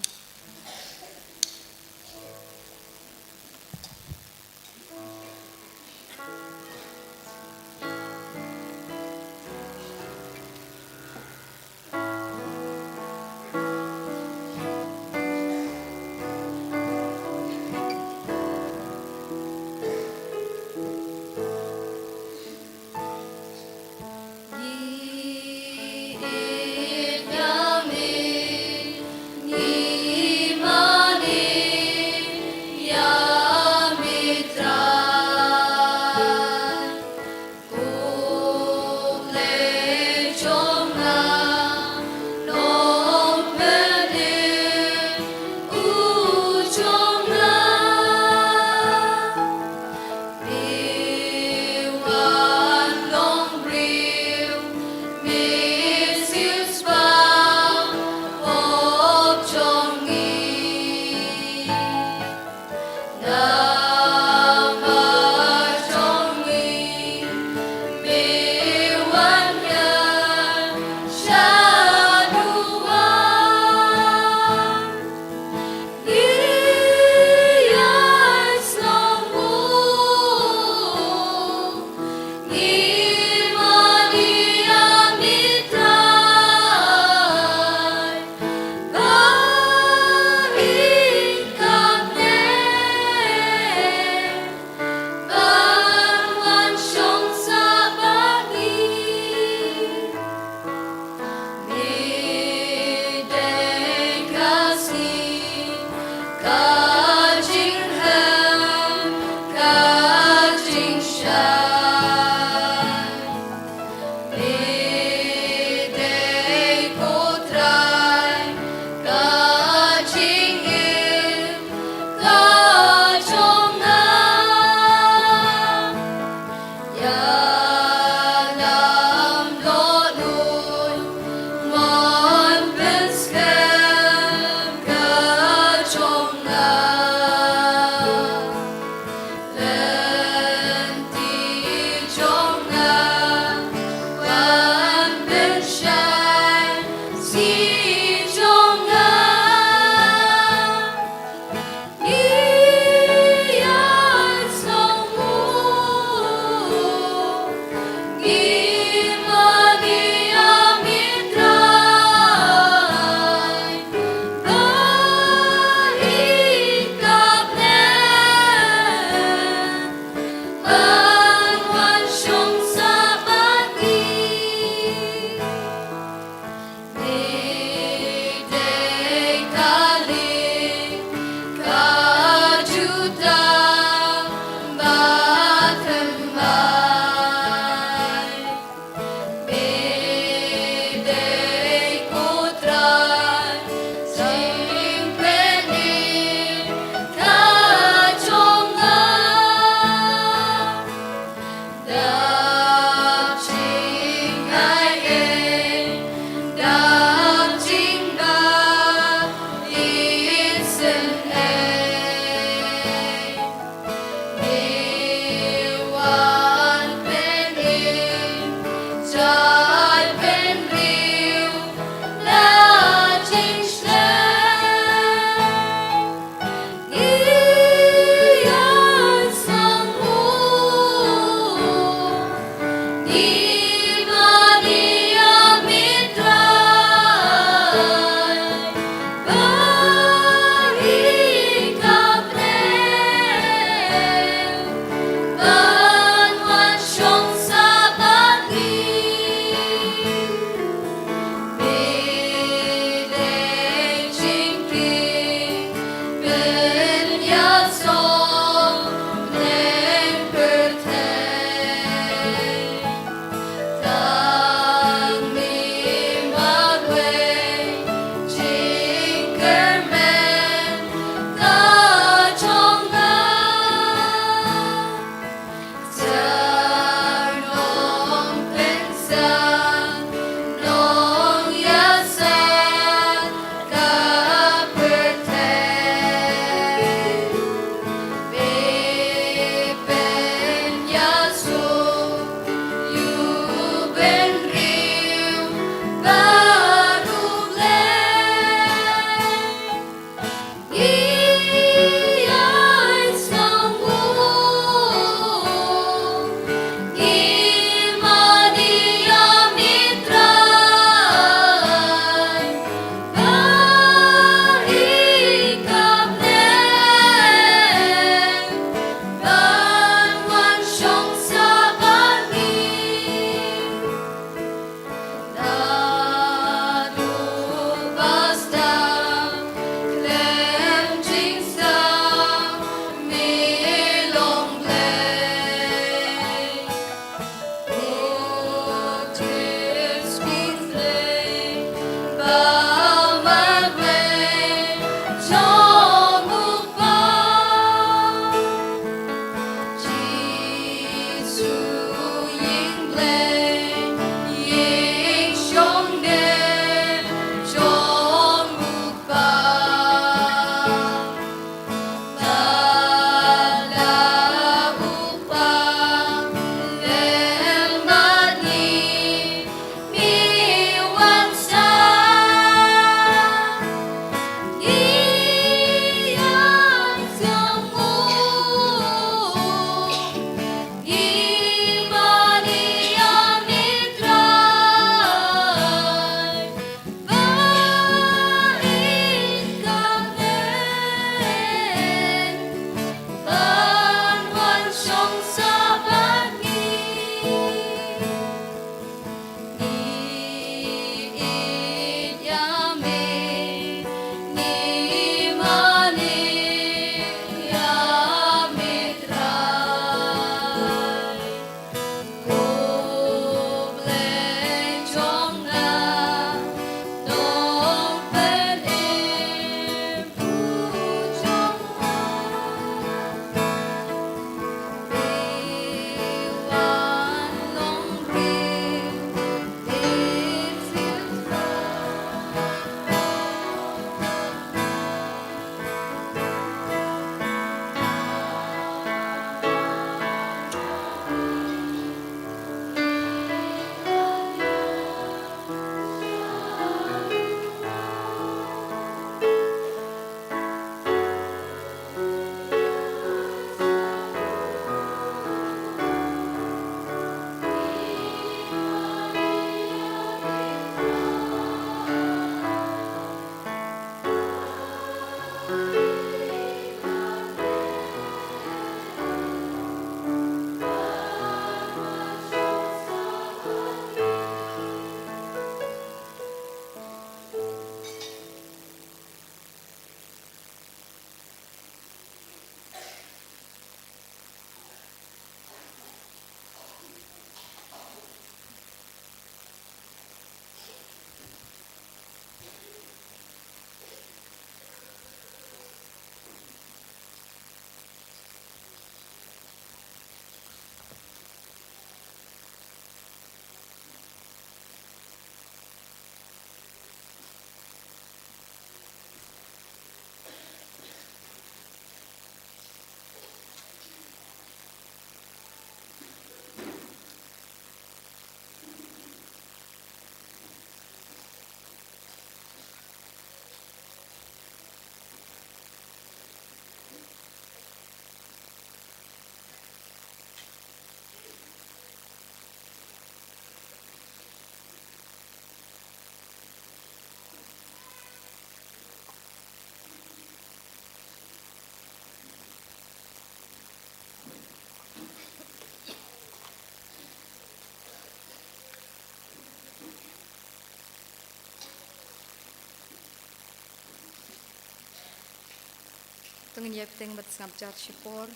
Ngin ïa bteng bad sngap jar shipor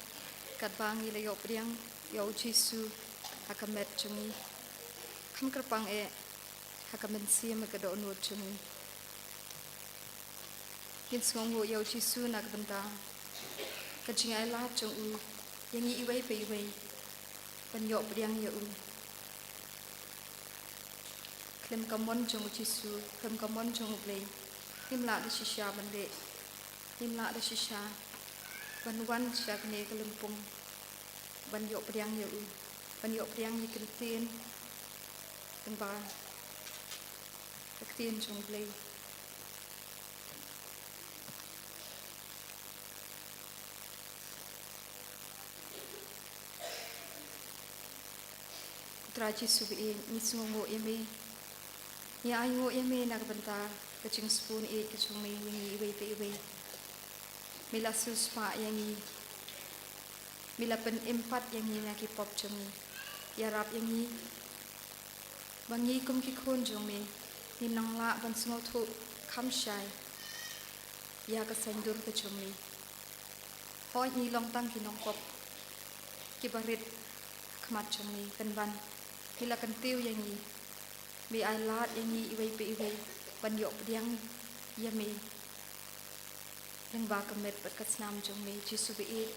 katba ngi la ïoh pdiang ïa u Jisu ha ka met jong ngi. Kham kyrpang eh ha ka mynsiem, ha ka dohnud jong ngi. Ngin sngewnguh ïa u Jisu na ka bynta ka jingailad jong u ïa ngi iwei pa iwei ban ïoh pdiang ïa u. Khlem ka mon jong u Jisu, khlem ka mon jong U Blei, ngim lah da shisha ban leh, ngim lah da shisha ban wan sha kane ka lympung ban ïoh pdiang ïa u, ban ïoh pdiang ïa ka ktien, lyngba ka ktien jong U Blei. Ko Trai Jisu ba ïeit, ngi sngewnguh ïa me. Ngi ainguh ïa me na ka bynta ka jingsbun ïeit ka jong me ïa ngi iwei pa iwei. Me la siewspah ïa ngi. Me la pynim pat ïa ngi na ki pop jong ngi. Ïarap ïa ngi ba ngi kum ki khun jong me ngin nang lah ban sngewthuh kham shai ïa ka saiñdur ka jong me. Hooid, ngi long tang ki nongpop kiba rit ha khmat jong me, pynban me la kyntiew ïa ngi. Me ailad ïa ngi iwei pa iwei ban ïoh pdiang ïa me lyngba ka met bad ka snam jong me. Jisu ba ïeit,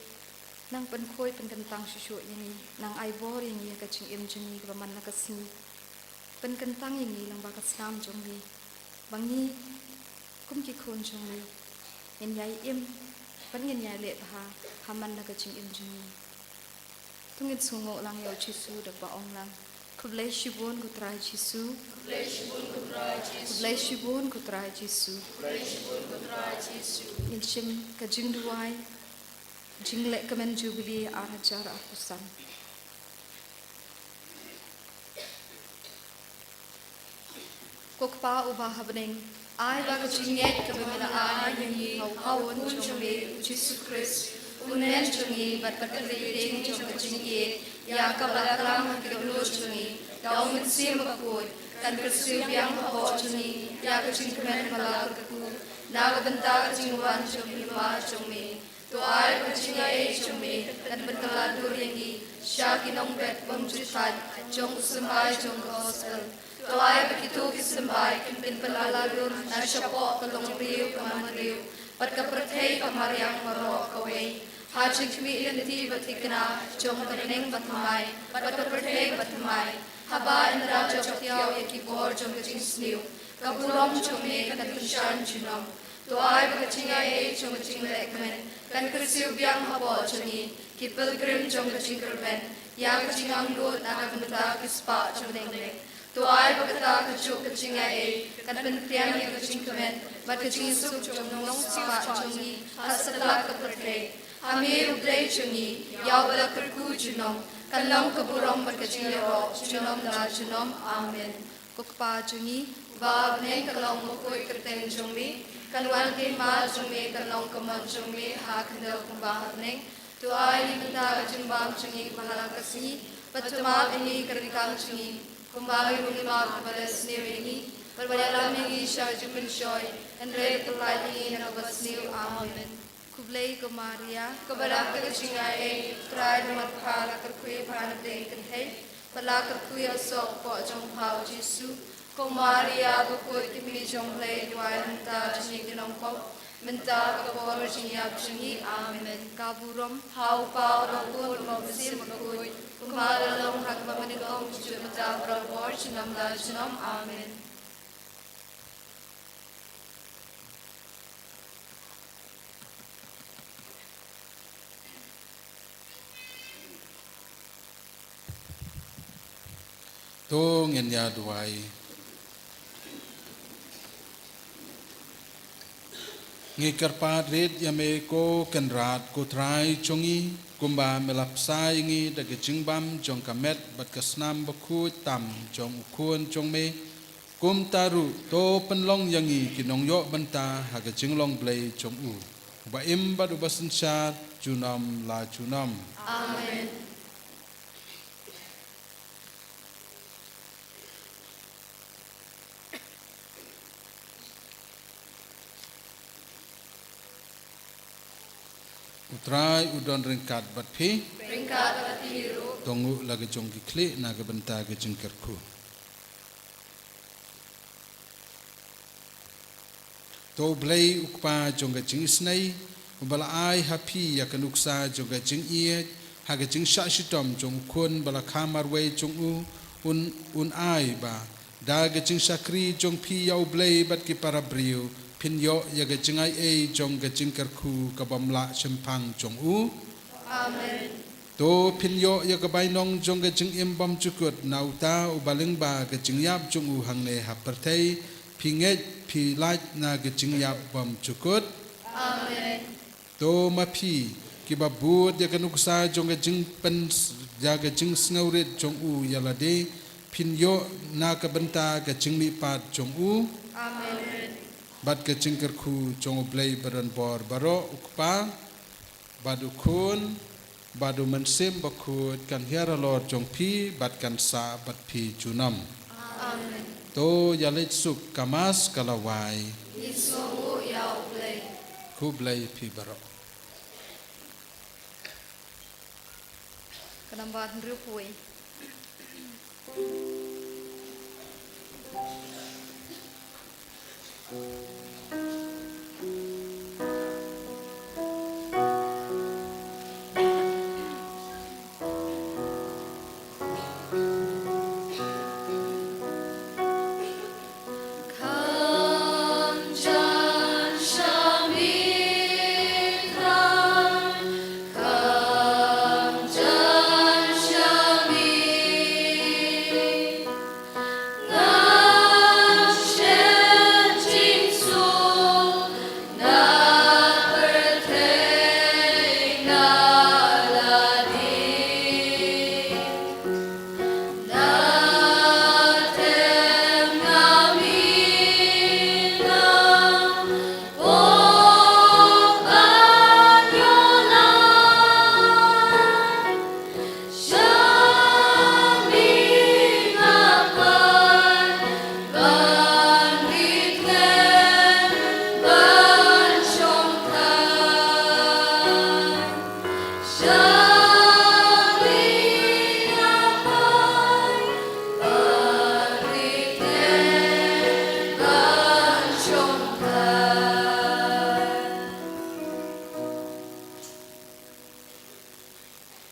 nang pynkhuid pynkyntang shuh shuh ïa ngi, nang ai bor ïa ngi ha ka jingim jong ngi kaba man la ka sngi. Pynkyntang ïa ngi lyngba ka snam jong me, ba ngi kum ki khun jong me ngin ïai im bad ngin ïai leh bha ha man la ka jingim jong ngi. To ngin sngewnguh lang ïa u Jisu da kaba ong lang: Khublei shibun ko Trai Jisu. Khublei shibun ko Trai Jisu. Khublei shibun ko Trai Jisu. Khublei shibun ko Trai Jisu. Ngin shim ka jingduwai jinglehkmen Jubili ar hajar arphew san. Ko Kpa uba ha bneng, ai ba ka jingngeit kaba me la ai ha ngi ha u Khun jong me u Jisu Khrist, u Neh jong ngi bad ka lei pdiang jong ka jingïeit, ïa kaba la klam ha ki dohnud jong ngi da u Mynsiem Bakhuid, kan kyrsiew biang hapoh jong ngi ïa ka jingkmen ba la kyrkhu na ka bynta ka jingwan jong u Hima jong me. To ai ba ka jingaiei jong me kan pynkylla dur ïa ngi sha ki nongbet bymjukut jong u symbai jong ka gospel. To ai ba kito ki symbai kin pynkylla dur na shapoh ka longbriew ka manbriew bad ka pyrthei ka mariang baroh kawei, ha jingkhmih lynti bad thikna jong ka bneng bathymmai bad ka pyrthei bathymmai, haba yn da jop thiaw ïa ki bor jong ka jingsniew. Ka burom jong me kan kyrshan junom. To ai ba ka jingaiei jong ka jinglehkmen kan kyrsiew biang hapoh jong ngi, ki pilgrim jong ka jingkyrmen ïa ka jingangnud na ka bynta ki spah jong ka bneng. To ai ba kata kajuh ka jingaiei kan pynpriang ïa ka jingkmen bad ka jingsuk jong u nongspah jong ngi ha satlak ka pyrthei. Ha me U Blei jong ngi, ïa uba la kyrkhu junom, kan long ka burom bad ka jingïaroh junom la junom. Amen. Ko Kpa jong ngi uba ha bneng, kan long bakhuid ka kyrteng jong me, kan wan ka hima jong me, kan long ka mon jong me ha ka khyndew kumba ha bneng. To ai ïa ngi mynta ka jingbam jong ngi kaba ha la ka sngi, bad to map ïa ngi ka ryngkang jong ngi, kumba ngi ruh ngi map ïa kiba la sniew ïa ngi, bad wat ïalam ïa ngi sha ka jingpynshoi, hynrei to pynlait ïa ngi na kaba sniew. Amen. Khublei ko Maria, kaba dap da ka jingaiei, U Trai u don bad pha, la kyrkhu ïa pha na pdeng ki kynthei, bad la kyrkhu ïa u soh u kpoh jong pha u Jisu. Ko Maria bakhuid, ka Kmie jong U Blei, duwai ïa ngi mynta jong ngi ki nongpop, mynta bad ka por jingïap jong ngi. Amen. Ka burom ha u Kpa, ha u Khun, ha u Mynsiem Bakhuid, kumba la long ha kaba nyngkong, juh mynta, barabor, junom la junom. Amen. To ngin ïa duwai. Ngi kyrpad rit ïa me ko Kynrad, ko Trai jong ngi, kumba me la bsa ïa ngi da ka jingbam jong ka met bad ka snam bakhuid tam jong u Khun jong me. Kumta ruh to pynlong ïa ngi ki nongïoh bynta ha ka jinglong Blei jong u, uba im bad uba synshar junom la junom. Amen. U Trai u don ryngkat bad phi. Ryngkat bad phi ruh. To nguh la ka jong ki khlieh na ka bynta ka jingkyrkhu. To U Blei U Kpa jong ka jingisnei, uba la ai ha phi ïa ka nuksa jong ka jingïeit ha ka jingshah shitom jong U Khun ba la kha marwei jong u, un, un ai ba da ka jingshakri jong phi ïa U Blei bad ki para briew, phin ïoh ïa ka jingaiei jong ka jingkyrkhu ka bym lah shemphang jong u. Amen. To phin ïoh ïa ka bainong jong ka jingim bymjukut na uta uba lyngba ka jingïap jong u hangne ha pyrthei, phi ngeit phi lait na ka jingïap bymjukut. Amen. To ma phi kiba bud ïa ka nuksa jong ka jingpyn, ïa ka jingsngewrit jong u ïa lade, phin ïoh na ka bynta ka jingmihpat jong u. Amen. Bad ka jingkyrkhu jong U Blei badonbor baroh, U Kpa bad U Khun bad U Mynsiem Bakhuid kan hiar halor jong phi bad kan sah bad phi junom. Amen. To ïa leit suk, ka Mass ka la wai. Ngi sngewnguh ïa U Blei. Khublei phi baroh. Ka namba hynriewphew.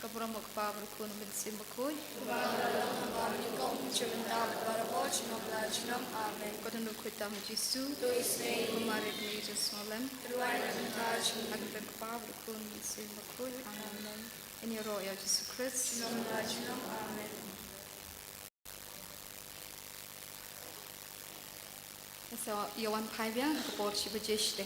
Ka burom U Kpa, bad U Khun, Mynsiem Bakhuid. Amen. Ko Trai U Kpa, bad U Khun, Mynsiem Bakhuid. Amen. Ko Trai U Kpa, bad U Khun, Mynsiem Bakhuid. Amen. Amen. Yn ïaroh ïa U Jisu Khrist. Amen. Sa ïa wan phai biang ha ka por shi baje shi